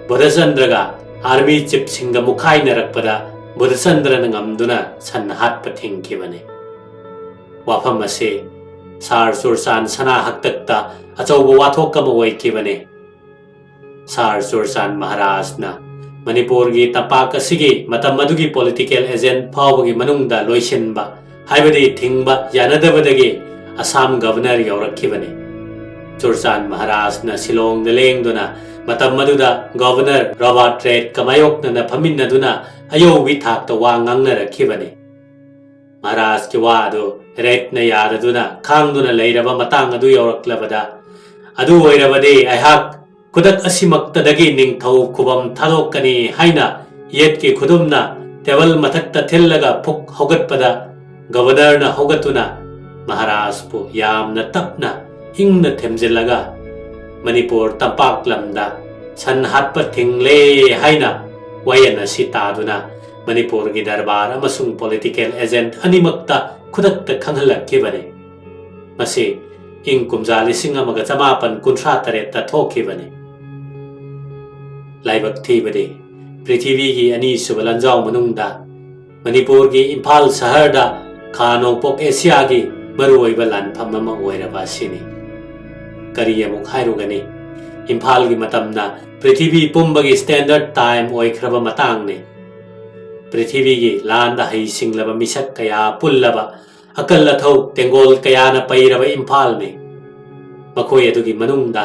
ꯕꯣꯙꯆꯟꯗ꯭ꯔꯒ ꯑꯥꯔꯃꯤ ꯆꯤꯐꯁꯤꯡꯒ ꯃꯨꯈꯥꯏꯅꯔꯛꯄꯗ ꯕꯣꯙꯆꯟꯗ꯭ꯔꯅ ꯉꯝꯗꯨꯅ ꯁꯟ ꯍꯥꯠꯄ ꯊꯤꯡꯈꯤꯕꯅꯤ꯫ ꯋꯥꯐꯝ ꯑꯁꯤ ꯁꯥꯔ ꯆꯨꯔꯆꯥꯟ ꯁꯅꯥ ꯍꯛꯇꯛꯇ ꯑꯆꯧꯕ ꯋꯥꯊꯣꯛ ꯑꯃ ꯑꯣꯏꯈꯤꯕꯅꯤ꯫ ꯁꯥꯔ ꯆꯨꯔꯆꯥꯟ ꯃꯍꯥꯔꯥꯖꯅ ꯃꯅꯤꯄꯨꯔꯒꯤ ꯇꯝꯄꯥꯛ ꯑꯁꯤꯒꯤ ꯃꯇꯝ ꯑꯗꯨꯒꯤ ꯄꯣꯂꯤꯇꯤꯀꯦꯜ ꯑꯦꯖꯦꯟꯠ ꯐꯥꯎꯕꯒꯤ ꯃꯅꯨꯡꯗ ꯂꯣꯏꯁꯤꯟꯕ, ꯍꯥꯏꯕꯗꯤ ꯊꯤꯡꯕ ꯌꯥꯅꯗꯕꯗꯒꯤ ꯑꯁꯥꯝ ꯒꯕꯔꯅꯔ ꯌꯧꯔꯛꯈꯤꯕꯅꯤ꯫ ꯆꯨꯔꯆꯥꯟ ꯃꯍꯥꯔꯥꯖꯅ ꯁꯤꯂꯣꯡꯗ ꯂꯦꯡꯗꯨꯅ ꯃꯇꯝ ꯑꯗꯨꯗ ꯒꯕꯔꯅꯔ ꯔꯣꯕꯥꯔꯠ ꯔꯦꯗꯀ ꯃꯥꯌꯣꯛꯅꯅ ꯐꯝꯃꯤꯟꯅꯗꯨꯅ ꯑꯌꯧꯕꯤ ꯊꯥꯛꯇ ꯋꯥ ꯉꯥꯡꯅꯔꯛꯈꯤꯕꯅꯤ꯫ ꯃꯍꯥꯔꯥꯖꯀꯤ ꯋꯥ ꯑꯗꯨ ꯔꯦꯗꯅ ꯌꯥꯗꯗꯨꯅ ꯈꯥꯡꯗꯨꯅ ꯂꯩꯔꯕ ꯃꯇꯥꯡ ꯑꯗꯨ ꯌꯧꯔꯛꯂꯕꯗ, "ꯑꯗꯨ ꯑꯣꯏꯔꯕꯗꯤ ꯑꯩꯍꯥꯛ ꯈꯨꯗꯛ ꯑꯁꯤꯃꯛꯇꯗꯒꯤ ꯅꯤꯡꯊꯧ ꯈꯨꯕꯝ ꯊꯥꯗꯣꯛꯀꯅꯤ" ꯍꯥꯏꯅ ꯌꯦꯠꯀꯤ ꯈꯨꯗꯨꯝꯅ ꯇꯦꯕꯜ ꯃꯊꯛꯇ ꯊꯤꯜꯂꯒ ꯐꯨꯛ ꯍꯧꯒꯠꯄꯗ, ꯒꯕꯔꯅꯔꯅ ꯍꯧꯒꯠꯇꯨꯅ ꯃꯍꯥꯔꯥꯖꯄꯨ ꯌꯥꯝꯅ ꯇꯞꯅ ꯏꯪꯅ ꯊꯦꯝꯖꯤꯜꯂꯒ, "ꯃꯅꯤꯄꯨꯔ ꯇꯝꯄꯥꯛ ꯂꯝꯗ ꯁꯟ ꯍꯥꯠꯄ ꯊꯤꯡꯂꯦ" ꯍꯥꯏꯅ ꯋꯥꯌꯦꯜ ꯑꯁꯤ ꯇꯥꯗꯨꯅ ꯃꯅꯤꯄꯨꯔꯒꯤ ꯗꯔꯕꯥꯔ ꯑꯃꯁꯨꯡ ꯄꯣꯂꯤꯇꯤꯀꯦꯜ ꯑꯦꯖꯦꯟꯠ ꯑꯅꯤꯃꯛꯇ ꯈꯨꯗꯛꯇ ꯈꯪꯍꯜꯂꯛꯈꯤꯕꯅꯤ꯫ ꯃꯁꯤ ꯏꯪ ꯀꯨꯝꯖꯥ ꯂꯤꯁꯤꯡ ꯑꯃꯒ ꯆꯃꯥꯄꯟ ꯀꯨꯟꯊ꯭ꯔꯥ ꯇꯔꯦꯠꯇ ꯊꯣꯛꯈꯤꯕꯅꯤ꯫ ꯂꯥꯏꯕꯛ ꯊꯤꯕꯗꯤ, ꯄ꯭ꯔꯤꯊꯤꯕꯤꯒꯤ ꯑꯅꯤꯁꯨꯕ ꯂꯥꯟꯖꯥꯎ ꯃꯅꯨꯡꯗ ꯃꯅꯤꯄꯨꯔꯒꯤ ꯏꯝꯐꯥꯜ ꯁꯍꯔꯗ ꯈꯥ ꯅꯣꯡꯄꯣꯛ ꯑꯦꯁꯤꯌꯥꯒꯤ ꯃꯔꯨꯑꯣꯏꯕ ꯂꯥꯟꯐꯝ ꯑꯃ ꯑꯣꯏꯔꯕ ꯑꯁꯤꯅꯤ꯫ ꯀꯔꯤ ꯑꯃꯨꯛ ꯍꯥꯏꯔꯨꯒꯅꯤ? ꯏꯝꯐꯥꯜꯒꯤ ꯃꯇꯝꯅ ꯄ꯭ꯔꯤꯊꯤꯕꯤ ꯄꯨꯝꯕꯒꯤ standard time ꯑꯣꯏꯈ꯭ꯔꯕ ꯃꯇꯥꯡꯅꯤ꯫ ꯄ꯭ꯔꯤꯊꯤꯕꯤꯒꯤ ꯂꯥꯟꯗ ꯍꯩꯁꯤꯡꯂꯕ ꯃꯤꯁꯛ ꯀꯌꯥ ꯄꯨꯜꯂꯕ ꯑꯀꯜ ꯑꯊꯧ ꯇꯦꯡꯒꯣꯜ ꯀꯌꯥꯅ ꯄꯩꯔꯕ ꯏꯝꯐꯥꯜꯅꯤ꯫ ꯃꯈꯣꯏ ꯑꯗꯨꯒꯤ ꯃꯅꯨꯡꯗ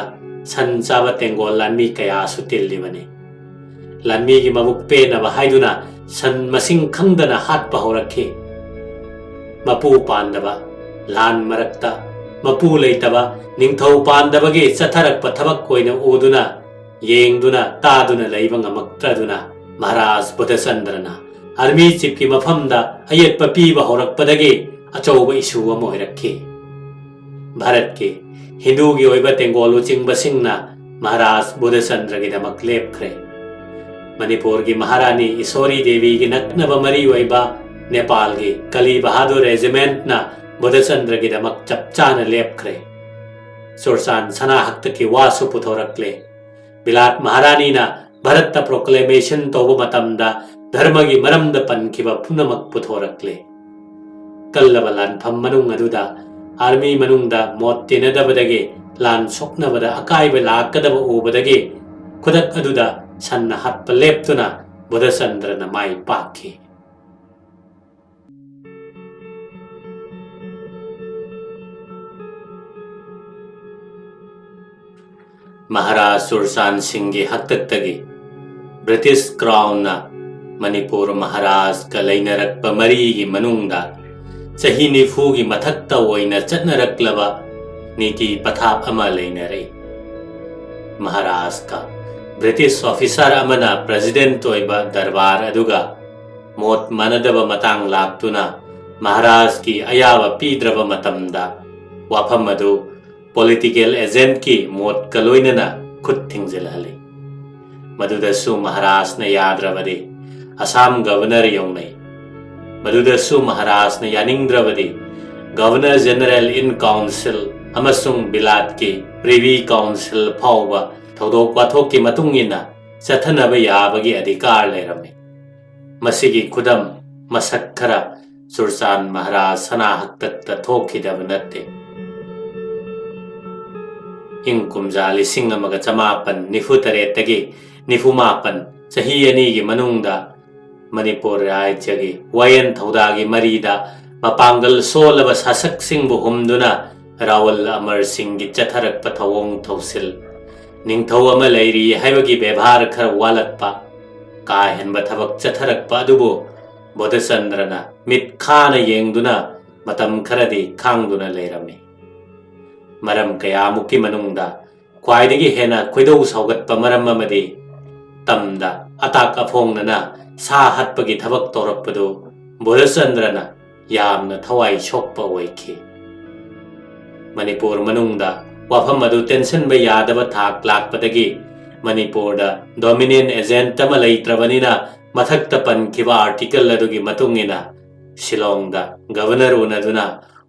ꯁꯟ ꯆꯥꯕ ꯇꯦꯡꯒꯣꯜ ꯂꯥꯟꯃꯤ ꯀꯌꯥꯁꯨ ꯇꯤꯜꯂꯤꯕꯅꯤ꯫ ꯂꯥꯟꯃꯤꯒꯤ ꯃꯕꯨꯛ ꯄꯦꯟꯅꯕ ꯍꯥꯏꯗꯨꯅ ꯁꯟ ꯃꯁꯤꯡ ꯈꯪꯗꯅ ꯍꯥꯠꯄ ꯍꯧꯔꯛꯈꯤ꯫ ꯃꯄꯨ ꯄꯥꯟꯗꯕ, ꯂꯥꯟ ꯃꯔꯛꯇ ꯃꯄꯨ ꯂꯩꯇꯕ, ꯅꯤꯡꯊꯧ ꯄꯥꯟꯗꯕꯒꯤ ꯆꯠꯊꯔꯛꯄ ꯊꯕꯛ ꯑꯣꯏꯅ ꯎꯗꯨꯅ, ꯌꯦꯡꯗꯨꯅ, ꯇꯥꯗꯨꯅ ꯂꯩꯕ ꯉꯝꯃꯛꯇ꯭ꯔꯗꯨꯅ ꯃꯍꯥꯔꯥꯖ ꯕꯨꯙꯆꯟꯗ꯭ꯔꯅ army chiefꯀꯤ ꯃꯐꯝꯗ ꯑꯌꯦꯠꯄ ꯄꯤꯕ ꯍꯧꯔꯛꯄꯗꯒꯤ ꯑꯆꯧꯕ issue ꯑꯃ ꯑꯣꯏꯔꯛꯈꯤ꯫ ꯚꯥꯔꯠꯀꯤ ꯍꯤꯟꯗꯨꯒꯤ ꯑꯣꯏꯕ ꯇꯦꯡꯒꯣꯜ ꯂꯨꯆꯤꯡꯕꯁꯤꯡꯅ ꯃꯍꯥꯔꯥꯖ ꯕꯨꯙꯆꯟꯗ꯭ꯔꯒꯤꯗꯃꯛ ꯂꯦꯞꯈ꯭ꯔꯦ꯫ ꯃꯅꯤꯄꯨꯔꯒꯤ ꯃꯍꯥꯔꯥꯅꯤ ꯏꯁꯣꯔꯤ ꯗꯦꯕꯤꯒꯤ ꯅꯛꯅꯕ ꯃꯔꯤ ꯑꯣꯏꯕ ꯅꯦꯄꯥꯜꯒꯤ ꯀꯂꯤ ꯕꯍꯥꯗꯨꯔ regimentꯅ ꯕꯨꯙꯆꯟꯗ꯭ꯔꯒꯤꯗꯃꯛ ꯆꯞ ꯆꯥꯅ ꯂꯦꯞꯈ꯭ꯔꯦ꯫ ꯆꯨꯔꯆꯥꯟ ꯁꯅꯥ ꯍꯛꯇꯛꯀꯤ ꯋꯥꯁꯨ ꯄꯨꯊꯣꯔꯛꯂꯦ꯫ ꯕꯤꯂꯥꯠ ꯃꯍꯥꯔꯥꯅꯤꯅ ꯚꯥꯔꯠꯇ proclamation ꯇꯧꯕ ꯃꯇꯝꯗ ꯙꯔꯃꯒꯤ ꯃꯔꯝꯗ ꯄꯟꯈꯤꯕ ꯄꯨꯝꯅꯃꯛ ꯄꯨꯊꯣꯔꯛꯂꯦ꯫ ꯀꯜꯂꯕ ꯂꯥꯟꯐꯝ ꯃꯅꯨꯡ ꯑꯗꯨꯗ army ꯃꯅꯨꯡꯗ ꯃꯣꯠ ꯇꯤꯟꯅꯗꯕꯗꯒꯤ ꯂꯥꯟ ꯁꯣꯛꯅꯕꯗ ꯑꯀꯥꯏꯕ ꯂꯥꯛꯀꯗꯕ ꯎꯕꯗꯒꯤ ꯈꯨꯗꯛ ꯑꯗꯨꯗ ꯁꯟꯅ ꯍꯥꯠꯄ ꯂꯦꯞꯇꯨꯅ ꯕꯨꯙꯆꯟꯗ꯭ꯔꯅ ꯃꯥꯏ ꯄꯥꯛꯈꯤ꯫ ꯃꯍꯥꯔꯥꯖ ꯆꯨꯔꯆꯥꯟ ꯁꯤꯡꯒꯤ ꯍꯥꯛꯇꯛꯇꯒꯤ ꯕ꯭ꯔꯤꯇꯤꯁ ꯀ꯭ꯔꯥꯎꯟꯅ ꯃꯅꯤꯄꯨꯔ ꯃꯍꯥꯔꯥꯖꯀ ꯂꯩꯅꯔꯛꯄ ꯃꯔꯤꯒꯤ ꯃꯅꯨꯡꯗ ꯆꯍꯤ ꯅꯤꯐꯨꯒꯤ ꯃꯊꯛꯇ ꯑꯣꯏꯅ ꯆꯠꯅꯔꯛꯂꯕ ꯅꯤꯇꯤ ꯄꯊꯥꯞ ꯑꯃ ꯂꯩꯅꯔꯛꯏ꯫ ꯃꯍꯥꯔꯥꯖꯀ ꯕ꯭ꯔꯤꯇꯤꯁ ꯑꯣꯐꯤꯁꯥꯔ ꯑꯃꯅ ꯄ꯭ꯔꯦꯁꯤꯗꯦꯟꯠ ꯑꯣꯏꯕ ꯗꯔꯕꯥꯔ ꯑꯗꯨꯒ ꯃꯣꯠ ꯃꯥꯟꯅꯗꯕ ꯃꯇꯥꯡ ꯂꯥꯛꯇꯨꯅ ꯃꯍꯥꯔꯥꯖꯀꯤ ꯑꯌꯥꯕ ꯄꯤꯗ꯭ꯔꯕ ꯃꯇꯝꯗ ꯋꯥꯐꯝ ꯑꯗꯨ ꯄꯣꯂꯤꯇꯤꯀꯦꯜ ꯑꯦꯖꯦꯟꯠꯀꯤ ꯃꯣꯠꯀ ꯂꯣꯏꯅꯅ ꯈꯨꯠ ꯊꯤꯡꯖꯤꯜꯍꯜꯂꯤ꯫ ꯃꯗꯨꯗꯁꯨ ꯃꯍꯥꯔꯥꯖꯅ ꯌꯥꯗ꯭ꯔꯕꯗꯤ ꯑꯁꯥꯝ ꯒꯕꯔꯅꯔ ꯌꯧꯅꯩ꯫ ꯃꯗꯨꯗꯁꯨ ꯃꯍꯥꯔꯥꯖꯅ ꯌꯥꯅꯤꯡꯗ꯭ꯔꯕꯗꯤ ꯒꯕꯔꯅꯔ ꯖꯦꯅꯔꯦꯜ ꯏꯟ ꯀꯥꯎꯟꯁꯤꯜ ꯑꯃꯁꯨꯡ ꯕꯤꯂꯥꯠꯀꯤ ꯄ꯭ꯔꯤꯚꯤ ꯀꯥꯎꯟꯁꯤꯜ ꯐꯥꯎꯕ ꯊꯧꯗꯣꯛ ꯋꯥꯊꯣꯛꯀꯤ ꯃꯇꯨꯡ ꯏꯟꯅ ꯆꯠꯊꯅꯕ ꯌꯥꯕꯒꯤ ꯑꯙꯤꯀꯥꯔ ꯂꯩꯔꯝꯃꯤ꯫ ꯃꯁꯤꯒꯤ ꯈꯨꯗꯝ ꯃꯁꯛ ꯈꯔ ꯆꯨꯔꯆꯥꯟ ꯃꯍꯥꯔꯥꯖ ꯁꯅꯥ ꯍꯥꯛꯇꯛꯇ ꯊꯣꯛꯈꯤꯗꯕ ꯅꯠꯇꯦ꯫ ꯏꯪ ꯀꯨꯝꯖꯥ ꯂꯤꯁꯤꯡ ꯑꯃꯒ ꯆꯃꯥꯄꯟ ꯅꯤꯐꯨ ꯇꯔꯦꯠꯇꯒꯤ ꯅꯤꯐꯨ ꯃꯥꯄꯟ, ꯆꯍꯤ ꯑꯅꯤꯒꯤ ꯃꯅꯨꯡꯗ ꯃꯅꯤꯄꯨꯔ ꯔꯥꯖ꯭ꯌꯒꯤ ꯋꯥꯌꯦꯜ ꯊꯧꯗꯥꯒꯤ ꯃꯔꯤꯗ ꯃꯄꯥꯡꯒꯜ ꯁꯣꯜꯂꯕ ꯁꯥꯁꯛꯁꯤꯡꯕꯨ ꯍꯨꯝꯗꯨꯅ ꯔꯥꯍꯨꯜ ꯑꯃꯔ ꯁꯤꯡꯒꯤ ꯆꯠꯊꯔꯛꯄ ꯊꯧꯑꯣꯡ ꯊꯧꯁꯤꯜ, ꯅꯤꯡꯊꯧ ꯑꯃ ꯂꯩꯔꯤ ꯍꯥꯏꯕꯒꯤ ꯕꯦꯕꯥꯔ ꯈꯔ ꯋꯥꯠꯂꯛꯄ, ꯀꯥ ꯍꯦꯟꯕ ꯊꯕꯛ ꯆꯠꯊꯔꯛꯄ ꯑꯗꯨꯕꯨ ꯕꯣꯙꯆꯟꯗ꯭ꯔꯅ ꯃꯤꯠ ꯈꯥꯅ ꯌꯦꯡꯗꯨꯅ ꯃꯇꯝ ꯈꯔꯗꯤ ꯈꯥꯡꯗꯨꯅ ꯂꯩꯔꯝꯃꯤ꯫ ꯃꯔꯝ ꯀꯌꯥꯃꯨꯛꯀꯤ ꯃꯅꯨꯡꯗ ꯈ꯭ꯋꯥꯏꯗꯒꯤ ꯍꯦꯟꯅ ꯈꯣꯏꯗꯧ ꯁꯥꯎꯒꯠꯄ ꯃꯔꯝ ꯑꯃꯗꯤ ꯇꯝꯗ ꯑꯇꯥꯛ ꯑꯐꯣꯡꯅꯅ ꯁꯥ ꯍꯥꯠꯄꯒꯤ ꯊꯕꯛ ꯇꯧꯔꯛꯄꯗꯨ ꯕꯣꯙꯆꯟꯗ꯭ꯔꯅ ꯌꯥꯝꯅ ꯊꯋꯥꯏ ꯁꯣꯛꯄ ꯑꯣꯏꯈꯤ꯫ ꯃꯅꯤꯄꯨꯔ ꯃꯅꯨꯡꯗ ꯋꯥꯐꯝ ꯑꯗꯨ ꯇꯦꯟꯁꯤꯟꯕ ꯌꯥꯗꯕ ꯊꯥꯛ ꯂꯥꯛꯄꯗꯒꯤ ꯃꯅꯤꯄꯨꯔꯗ ꯗꯣꯃꯤꯅꯤꯌꯟ ꯑꯦꯖꯦꯟꯠ ꯑꯃ ꯂꯩꯇ꯭ꯔꯕꯅꯤꯅ, ꯃꯊꯛꯇ ꯄꯟꯈꯤꯕ ꯑꯥꯔꯇꯤꯀꯜ ꯑꯗꯨꯒꯤ ꯃꯇꯨꯡ ꯏꯟꯅ ꯁꯤꯂꯣꯡꯗ ꯒꯕꯔꯅꯔ ꯎꯅꯗꯨꯅ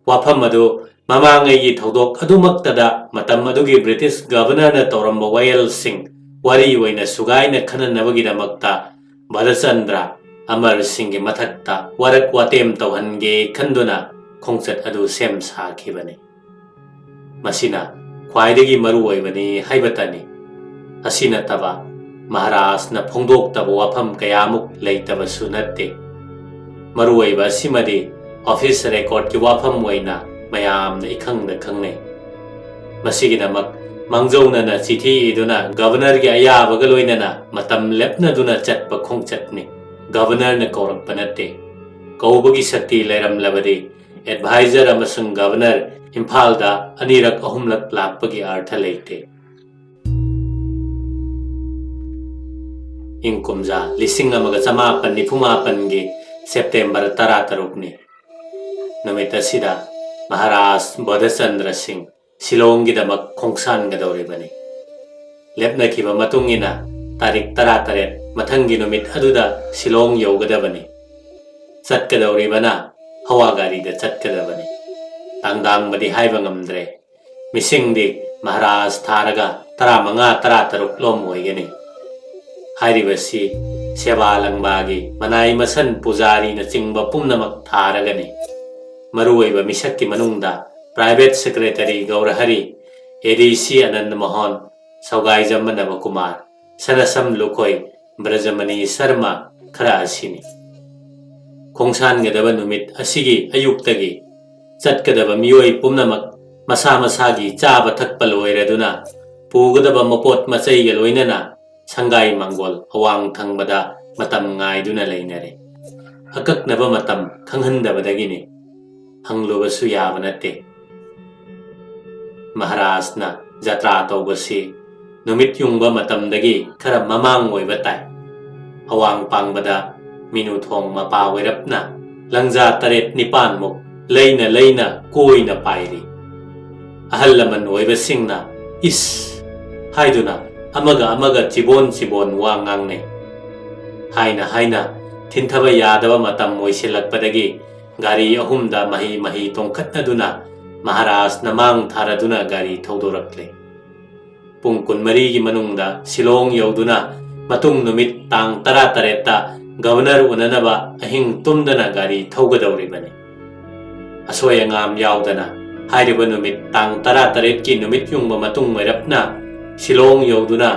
ꯋꯥꯐꯝ ꯑꯗꯨ ꯃꯃꯥꯡꯉꯩꯒꯤ ꯊꯧꯗꯣꯛ ꯑꯗꯨꯃꯛꯇꯗ ꯃꯇꯝ ꯑꯗꯨꯒꯤ ꯕ꯭ꯔꯤꯇꯤꯁ ꯒꯕꯔꯅꯔꯅ ꯇꯧꯔꯝꯕ ꯋꯥꯌꯦꯜꯁꯤꯡ ꯋꯥꯔꯤ ꯑꯣꯏꯅ ꯁꯨꯒꯥꯏꯅ ꯈꯟꯅꯅꯕꯒꯤꯗꯃꯛꯇ ꯚꯥꯔꯠꯆꯟꯗ꯭ꯔ ꯑꯃꯔ ꯁꯤꯡꯒꯤ ꯃꯊꯛꯇ ꯋꯥꯔꯛ ꯋꯥꯇꯦꯝ ꯇꯧꯍꯟꯒꯦ ꯈꯟꯗꯨꯅ ꯈꯣꯡꯆꯠ ꯑꯗꯨ ꯁꯦꯝ ꯁꯥꯈꯤꯕꯅꯤ꯫ ꯃꯁꯤꯅ ꯈ꯭ꯋꯥꯏꯗꯒꯤ ꯃꯔꯨ ꯑꯣꯏꯕꯅꯤ ꯍꯥꯏꯕꯇꯅꯤ꯫ ꯑꯁꯤ ꯅꯠꯇꯕ ꯃꯍꯥꯔꯥꯖꯅ ꯐꯣꯡꯗꯣꯛꯇꯕ ꯋꯥꯐꯝ ꯀꯌꯥꯃꯨꯛ ꯂꯩꯇꯕꯁꯨ ꯅꯠꯇꯦ꯫ ꯃꯔꯨꯑꯣꯏꯕ ꯑꯁꯤꯃꯗꯤ ꯑꯣꯐꯤꯁ ꯔꯦꯀꯣꯔꯗꯀꯤ ꯋꯥꯐꯝ ꯑꯣꯏꯅ ꯃꯌꯥꯝꯅ ꯏꯈꯪꯗ ꯈꯪꯅꯩ꯫ ꯃꯁꯤꯒꯤꯗꯃꯛ ꯃꯥꯡꯖꯧꯅꯅ ꯆꯤꯊꯤ ꯏꯗꯨꯅ ꯒꯕꯔꯅꯔꯒꯤ ꯑꯌꯥꯕꯒ ꯂꯣꯏꯅꯅ ꯃꯇꯝ ꯂꯦꯞꯅꯗꯨꯅ ꯆꯠꯄ ꯈꯣꯡꯆꯠꯅꯤ꯫ ꯒꯕꯔꯅꯔꯅ ꯀꯧꯔꯛꯄ ꯅꯠꯇꯦ꯫ ꯀꯧꯕꯒꯤ ꯁꯛꯇꯤ ꯂꯩꯔꯝꯂꯕꯗꯤ ꯑꯦꯗꯚꯥꯏꯖꯔ ꯑꯃꯁꯨꯡ ꯒꯕꯔꯅꯔ ꯏꯝꯐꯥꯜꯗ ꯑꯅꯤꯔꯛ ꯑꯍꯨꯝꯂꯛ ꯂꯥꯛꯄꯒꯤ ꯑꯔꯊ ꯂꯩꯇꯦ꯫ ꯏꯪ ꯀꯨꯝꯖꯥ ꯂꯤꯁꯤꯡ ꯑꯃꯒ ꯆꯃꯥꯄꯟ ꯅꯤꯐꯨ ꯃꯥꯄꯟꯒꯤ ꯁꯦꯞꯇꯦꯝꯕꯔ ꯇꯔꯥꯇꯔꯨꯛꯅꯤ꯫ ꯅꯨꯃꯤꯠ ꯑꯁꯤꯗ ꯃꯍꯥꯔꯥꯖ ꯕꯣꯙꯆꯟꯗ꯭ꯔ ꯁꯤꯡ ꯁꯤꯂꯣꯡꯒꯤꯗꯃꯛ ꯈꯣꯡꯁꯥꯟꯒꯗꯧꯔꯤꯕꯅꯤ꯫ ꯂꯦꯞꯅꯈꯤꯕ ꯃꯇꯨꯡ ꯏꯟꯅ ꯇꯥꯔꯤꯛ ꯇꯔꯥꯇꯔꯦꯠ ꯃꯊꯪꯒꯤ ꯅꯨꯃꯤꯠ ꯑꯗꯨꯗ ꯁꯤꯂꯣꯡ ꯌꯧꯒꯗꯕꯅꯤ꯫ ꯆꯠꯀꯗꯧꯔꯤꯕꯅ ꯍꯋꯥ ꯒꯥꯔꯤꯗ ꯆꯠꯀꯗꯕꯅꯤ꯫ ꯇꯥꯡꯗꯥꯡꯕꯗꯤ ꯍꯥꯏꯕ ꯉꯝꯗ꯭ꯔꯦ꯫ ꯃꯤꯁꯤꯡꯗꯤ ꯃꯍꯥꯔꯥꯖ ꯊꯥꯔꯒ ꯇꯔꯥꯃꯉꯥ, ꯇꯔꯥꯇꯔꯨꯛ ꯂꯣꯝ ꯑꯣꯏꯒꯅꯤ꯫ ꯍꯥꯏꯔꯤꯕꯁꯤ ꯁꯦꯕꯥ ꯂꯪꯕꯥꯒꯤ ꯃꯅꯥꯏ ꯃꯁꯟ, ꯄꯨꯖꯥꯔꯤꯅꯆꯤꯡꯕ ꯄꯨꯝꯅꯃꯛ ꯊꯥꯔꯒꯅꯤ꯫ ꯃꯔꯨꯑꯣꯏꯕ ꯃꯤꯁꯛꯀꯤ ꯃꯅꯨꯡꯗ ꯄ꯭ꯔꯥꯏꯚꯦꯠ ꯁꯦꯀ꯭ꯔꯦꯇꯔꯤ ꯒꯧꯔꯍꯔꯤ, ꯑꯦ ꯗꯤ ꯁꯤ ꯑꯅꯟꯗ ꯃꯣꯍꯟ, ꯁꯧꯒꯥꯏꯖꯝ ꯃꯅꯕ ꯀꯨꯃꯥꯔ, ꯁꯅꯁꯝ ꯂꯨꯈꯣꯏ, ꯕ꯭ꯔꯖꯃꯅꯤ ꯁꯔꯃ ꯈꯔ ꯑꯁꯤꯅꯤ꯫ ꯈꯣꯡꯁꯥꯟꯒꯗꯕ ꯅꯨꯃꯤꯠ ꯑꯁꯤꯒꯤ ꯑꯌꯨꯛꯇꯒꯤ ꯆꯠꯀꯗꯕ ꯃꯤꯑꯣꯏ ꯄꯨꯝꯅꯃꯛ ꯃꯁꯥ ꯃꯁꯥꯒꯤ ꯆꯥꯕ ꯊꯛꯄ ꯂꯣꯏꯔꯗꯨꯅ ꯄꯨꯒꯗꯕ ꯃꯄꯣꯠ ꯃꯆꯩꯒ ꯂꯣꯏꯅꯅ ꯁꯪꯒꯥꯏ ꯃꯪꯒꯣꯜ ꯑꯋꯥꯡ ꯊꯪꯕꯗ ꯃꯇꯝ ꯉꯥꯏꯗꯨꯅ ꯂꯩꯅꯔꯦ꯫ ꯑꯀꯛꯅꯕ ꯃꯇꯝ ꯈꯪꯍꯟꯗꯕꯗꯒꯤꯅꯤ꯫ ꯍꯪꯂꯨꯕꯁꯨ ꯌꯥꯕ ꯅꯠꯇꯦ꯫ ꯃꯍꯥꯔꯥꯖꯅ ꯖꯇ꯭ꯔꯥ ꯇꯧꯕꯁꯤ ꯅꯨꯃꯤꯠ ꯌꯨꯡꯕ ꯃꯇꯝꯗꯒꯤ ꯈꯔ ꯃꯃꯥꯡ ꯑꯣꯏꯕ ꯇꯥꯏ꯫ ꯑꯋꯥꯡ ꯄꯥꯡꯕꯗ ꯃꯤꯅꯨ ꯊꯣꯡ ꯃꯄꯥ ꯑꯣꯏꯔꯞꯅ ꯂꯪꯖꯥ ꯇꯔꯦꯠ ꯅꯤꯄꯥꯟꯃꯨꯛ ꯂꯩꯅ ꯂꯩꯅ ꯀꯣꯏꯅ ꯄꯥꯏꯔꯤ꯫ ꯑꯍꯜ ꯂꯃꯟ ꯑꯣꯏꯕꯁꯤꯡꯅ "ꯏꯁ" ꯍꯥꯏꯗꯨꯅ ꯑꯃꯒ ꯑꯃꯒ ꯆꯤꯕꯣꯟ ꯆꯤꯕꯣꯟ ꯋꯥ ꯉꯥꯡꯅꯩ꯫ ꯍꯥꯏꯅ ꯍꯥꯏꯅ ꯊꯤꯟꯊꯕ ꯌꯥꯗꯕ ꯃꯇꯝ ꯑꯣꯏꯁꯤꯜꯂꯛꯄꯗꯒꯤ ꯒꯥꯔꯤ ꯑꯍꯨꯝꯗ ꯃꯍꯤ ꯃꯍꯤ ꯇꯣꯡꯈꯠꯅꯗꯨꯅ ꯃꯍꯥꯔꯥꯖꯅ ꯃꯥꯡ ꯊꯥꯔꯗꯨꯅ ꯒꯥꯔꯤ ꯊꯧꯗꯣꯔꯛꯂꯦ꯫ ꯄꯨꯡ ꯀꯨꯟꯃꯔꯤꯒꯤ ꯃꯅꯨꯡꯗ ꯁꯤꯂꯣꯡ ꯌꯧꯗꯨꯅ ꯃꯇꯨꯡ ꯅꯨꯃꯤꯠ ꯇꯥꯡ ꯇꯔꯥꯇꯔꯦꯠꯇ ꯒꯕꯔꯅꯔ ꯎꯅꯅꯕ ꯑꯍꯤꯡ ꯇꯨꯝꯗꯅ ꯒꯥꯔꯤ ꯊꯧꯒꯗꯧꯔꯤꯕꯅꯤ꯫ ꯑꯁꯣꯏ ꯑꯉꯥꯝ ꯌꯥꯎꯗꯅ ꯍꯥꯏꯔꯤꯕ ꯅꯨꯃꯤꯠ ꯇꯥꯡ ꯇꯔꯥꯇꯔꯦꯠꯀꯤ ꯅꯨꯃꯤꯠ ꯌꯨꯡꯕ ꯃꯇꯨꯡ ꯑꯣꯏꯔꯞꯅ ꯁꯤꯂꯣꯡ ꯌꯧꯗꯨꯅ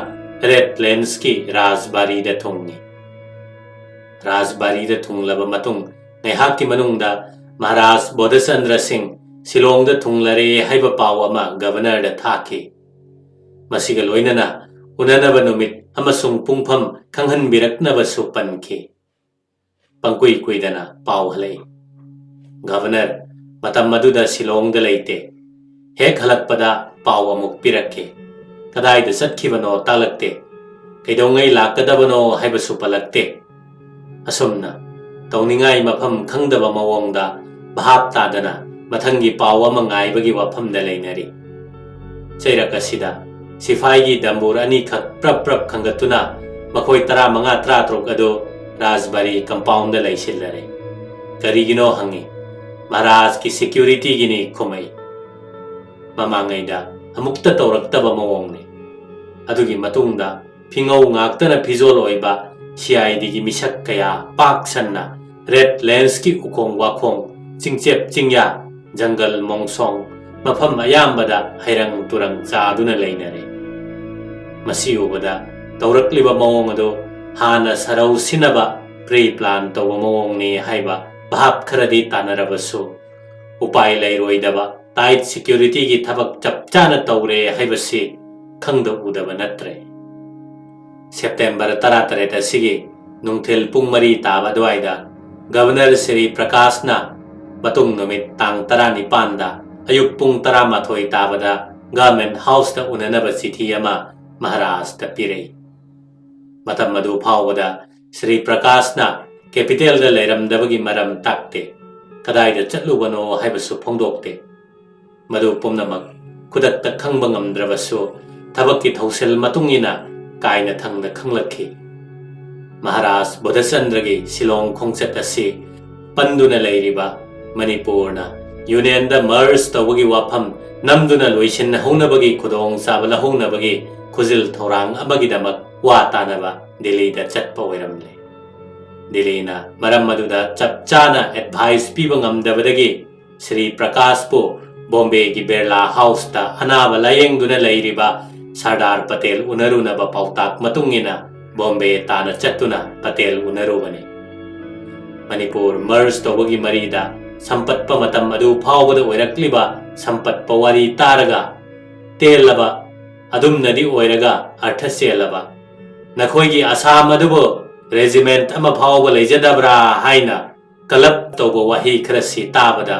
ꯔꯦꯗ ꯂꯦꯟꯁꯀꯤ ꯔꯥꯖꯕꯥꯔꯤꯗ ꯊꯨꯡꯉꯤ꯫ ꯔꯥꯖꯕꯥꯔꯤꯗ ꯊꯨꯡꯂꯕ ꯃꯇꯨꯡ ꯉꯥꯏꯍꯥꯛꯀꯤ ꯃꯅꯨꯡꯗ ꯃꯍꯥꯔꯥꯖ ꯕꯣꯙꯆꯟꯗ꯭ꯔ ꯁꯤꯡ ꯁꯤꯂꯣꯡꯗ ꯊꯨꯡꯂꯔꯦ ꯍꯥꯏꯕ ꯄꯥꯎ ꯑꯃ ꯒꯕꯔꯅꯔꯗ ꯊꯥꯈꯤ꯫ ꯃꯁꯤꯒ ꯂꯣꯏꯅꯅ ꯎꯅꯅꯕ ꯅꯨꯃꯤꯠ ꯑꯃꯁꯨꯡ ꯄꯨꯡꯐꯝ ꯈꯪꯍꯟꯕꯤꯔꯛꯅꯕꯁꯨ ꯄꯟꯈꯤ꯫ ꯄꯪꯀꯨꯏ ꯀꯨꯏꯗꯅ ꯄꯥꯎ ꯍꯜꯂꯛꯏ꯫ ꯒꯕꯔꯅꯔ ꯃꯇꯝ ꯑꯗꯨꯗ ꯁꯤꯂꯣꯡꯗ ꯂꯩꯇꯦ꯫ ꯍꯦꯛ ꯍꯜꯂꯛꯄꯗ ꯄꯥꯎ ꯑꯃꯨꯛ ꯄꯤꯔꯛꯈꯤ꯫ ꯀꯗꯥꯏꯗ ꯆꯠꯈꯤꯕꯅꯣ ꯇꯥꯛꯂꯛꯇꯦ꯫ ꯀꯩꯗꯧꯉꯩ ꯂꯥꯛꯀꯗꯕꯅꯣ ꯍꯥꯏꯕꯁꯨ ꯄꯜꯂꯛꯇꯦ꯫ ꯑꯁꯨꯝꯅ ꯇꯧꯅꯤꯡꯉꯥꯏ ꯃꯐꯝ ꯈꯪꯗꯕ ꯃꯑꯣꯡꯗ ꯚꯥꯞ ꯇꯥꯗꯅ ꯃꯊꯪꯒꯤ ꯄꯥꯎ ꯑꯃ ꯉꯥꯏꯕꯒꯤ ꯋꯥꯐꯝꯗ ꯂꯩꯅꯔꯤ꯫ ꯆꯩꯔꯛ ꯑꯁꯤꯗ ꯁꯤꯐꯥꯏꯒꯤ ꯗꯝꯕꯨꯔ ꯑꯅꯤꯈꯛ ꯄ꯭ꯔꯞ ꯄ꯭ꯔꯞ ꯈꯟꯒꯠꯇꯨꯅ ꯃꯈꯣꯏ ꯇꯔꯥꯃꯉꯥ ꯇꯔꯥꯇꯔꯨꯛ ꯑꯗꯨ ꯔꯥꯖꯕꯥꯔꯤ ꯀꯝꯄꯥꯎꯟꯗ ꯂꯩꯁꯤꯜꯂꯔꯦ꯫ ꯀꯔꯤꯒꯤꯅꯣ ꯍꯪꯉꯤ꯫ "ꯃꯍꯥꯔꯥꯖꯀꯤ ꯁꯦꯀ꯭ꯌꯨꯔꯤꯇꯤꯒꯤꯅꯤ" ꯈꯨꯝꯃꯛꯏ꯫ ꯃꯃꯥꯡꯉꯩꯗ ꯑꯃꯨꯛꯇ ꯇꯧꯔꯛꯇꯕ ꯃꯑꯣꯡꯅꯤ꯫ ꯑꯗꯨꯒꯤ ꯃꯇꯨꯡꯗ ꯐꯤꯉꯧ ꯉꯥꯛꯇꯅ ꯐꯤꯖꯣꯜ ꯑꯣꯏꯕ ꯁꯤ ꯑꯥꯏ ꯗꯤꯒꯤ ꯃꯤꯁꯛ ꯀꯌꯥ ꯄꯥꯛ ꯁꯟꯅ ꯔꯦꯗ ꯂꯦꯟꯁꯀꯤ ꯎꯈꯣꯡ ꯋꯥꯈꯣꯡ, ꯆꯤꯡꯆꯦꯞ ꯆꯤꯡꯌꯥ, ꯖꯪꯒꯜ ꯃꯣꯡꯁꯣꯡ, ꯃꯐꯝ ꯑꯌꯥꯝꯕꯗ ꯍꯩꯔꯪ ꯇꯨꯔꯪ ꯆꯥꯗꯨꯅ ꯂꯩꯅꯔꯦ꯫ ꯃꯁꯤ ꯎꯕꯗ ꯇꯧꯔꯛꯂꯤꯕ ꯃꯑꯣꯡ ꯑꯗꯨ ꯍꯥꯟꯅ ꯁꯔꯧ ꯁꯤꯟꯅꯕ pre plan ꯇꯧꯕ ꯃꯑꯣꯡꯅꯤ ꯍꯥꯏꯕ ꯚꯥꯞ ꯈꯔꯗꯤ ꯇꯥꯅꯔꯕꯁꯨ, ꯎꯄꯥꯏ ꯂꯩꯔꯣꯏꯗꯕ tight security ꯒꯤ ꯊꯕꯛ ꯆꯞ ꯆꯥꯅ ꯇꯧꯔꯦ ꯍꯥꯏꯕꯁꯤ ꯈꯪꯗ ꯎꯗꯕ ꯅꯠꯇ꯭ꯔꯦ꯫ ꯁꯦꯞꯇꯦꯝꯕꯔ ꯇꯔꯥꯇꯔꯦꯠ ꯑꯁꯤꯒꯤ ꯅꯨꯡꯊꯤꯜ ꯄꯨꯡ ꯃꯔꯤ ꯇꯥꯕ ꯑꯗꯨꯋꯥꯏꯗ ꯒꯕꯔꯅꯔ ꯁ꯭ꯔꯤ ꯄ꯭ꯔꯀꯥꯁꯅ ꯃꯇꯨꯡ ꯅꯨꯃꯤꯠ ꯇꯥꯡ ꯇꯔꯥꯅꯤꯄꯥꯟꯗ ꯑꯌꯨꯛ ꯄꯨꯡ ꯇꯔꯥꯃꯥꯊꯣꯏ ꯇꯥꯕꯗ Government House ꯇ ꯎꯅꯅꯕ ꯆꯤꯊꯤ ꯑꯃ ꯃꯍꯥꯔꯥꯖꯇ ꯄꯤꯔꯛꯏ꯫ ꯃꯇꯝ ꯑꯗꯨ ꯐꯥꯎꯕꯗ ꯁ꯭ꯔꯤ ꯄ꯭ꯔꯀꯥꯁꯅ capital ꯗ ꯂꯩꯔꯝꯗꯕꯒꯤ ꯃꯔꯝ ꯇꯥꯛꯇꯦ, ꯀꯗꯥꯏꯗ ꯆꯠꯂꯨꯕꯅꯣ ꯍꯥꯏꯕꯁꯨ ꯐꯣꯡꯗꯣꯛꯇꯦ꯫ ꯃꯗꯨ ꯄꯨꯝꯅꯃꯛ ꯈꯨꯗꯛꯇ ꯈꯪꯕ ꯉꯝꯗ꯭ꯔꯕꯁꯨ, ꯊꯕꯛꯀꯤ ꯊꯧꯁꯤꯜ ꯃꯇꯨꯡ ꯏꯟꯅ ꯀꯥꯏꯅ ꯊꯪꯅ ꯈꯪꯂꯛꯈꯤ꯫ ꯃꯍꯥꯔꯥꯖ ꯕꯣꯙꯆꯟꯗ꯭ꯔꯒꯤ ꯁꯤꯂꯣꯡ ꯈꯣꯡꯆꯠ ꯑꯁꯤ ꯄꯟꯗꯨꯅ ꯂꯩꯔꯤꯕ ꯃꯅꯤꯄꯨꯔꯅ Union ꯗ merge ꯇꯧꯕꯒꯤ ꯋꯥꯐꯝ ꯅꯝꯗꯨꯅ ꯂꯣꯏꯁꯤꯟꯍꯧꯅꯕꯒꯤ ꯈꯨꯗꯣꯡꯆꯥꯕ ꯂꯧꯍꯧꯅꯕꯒꯤ ꯈꯨꯖꯤꯜ ꯊꯧꯔꯥꯡ ꯑꯃꯒꯤꯗꯃꯛ ꯋꯥ ꯇꯥꯅꯕ ꯗꯤꯜꯂꯤꯗ ꯆꯠꯄ ꯑꯣꯏꯔꯝꯂꯦ꯫ ꯗꯤꯜꯂꯤꯅ ꯃꯔꯝ ꯑꯗꯨꯗ ꯆꯞ ꯆꯥꯅ advice ꯄꯤꯕ ꯉꯝꯗꯕꯗꯒꯤ ꯁ꯭ꯔꯤ ꯄ꯭ꯔꯀꯥꯁꯄꯨ ꯕꯣꯝꯕꯦꯒꯤ ꯕꯤꯔꯂꯥ ꯍꯥꯎꯁꯇ ꯑꯅꯥꯕ ꯂꯥꯌꯦꯡꯗꯨꯅ ꯂꯩꯔꯤꯕ ꯁꯔꯗꯥꯔ ꯄꯇꯦꯜ ꯎꯅꯔꯨꯅꯕ ꯄꯥꯎꯇꯥꯛ ꯃꯇꯨꯡ ꯏꯟꯅ ꯕꯣꯝꯕꯦ ꯇꯥꯅ ꯆꯠꯇꯨꯅ ꯄꯇꯦꯜ ꯎꯅꯔꯨꯕꯅꯤ꯫ ꯃꯅꯤꯄꯨꯔ merge ꯇꯧꯕꯒꯤ ꯃꯔꯤꯗ ꯁꯝꯄꯠꯄ ꯃꯇꯝ ꯑꯗꯨ ꯐꯥꯎꯕꯗ ꯑꯣꯏꯔꯛꯂꯤꯕ ꯁꯝꯄꯠꯄ ꯋꯥꯔꯤ ꯇꯥꯔꯒ ꯇꯦꯜꯂꯕ, ꯑꯗꯨꯝꯅꯗꯤ ꯑꯣꯏꯔꯒ ꯑꯔꯊ ꯆꯦꯜꯂꯕ, "ꯅꯈꯣꯏꯒꯤ ꯑꯁꯥꯝ ꯑꯗꯨꯕꯨ regiment ꯑꯃ ꯐꯥꯎꯕ ꯂꯩꯖꯗꯕ꯭ꯔꯥ?" ꯍꯥꯏꯅ ꯀꯂꯞ ꯇꯧꯕ ꯋꯥꯍꯩ ꯈꯔꯁꯤ ꯇꯥꯕꯗ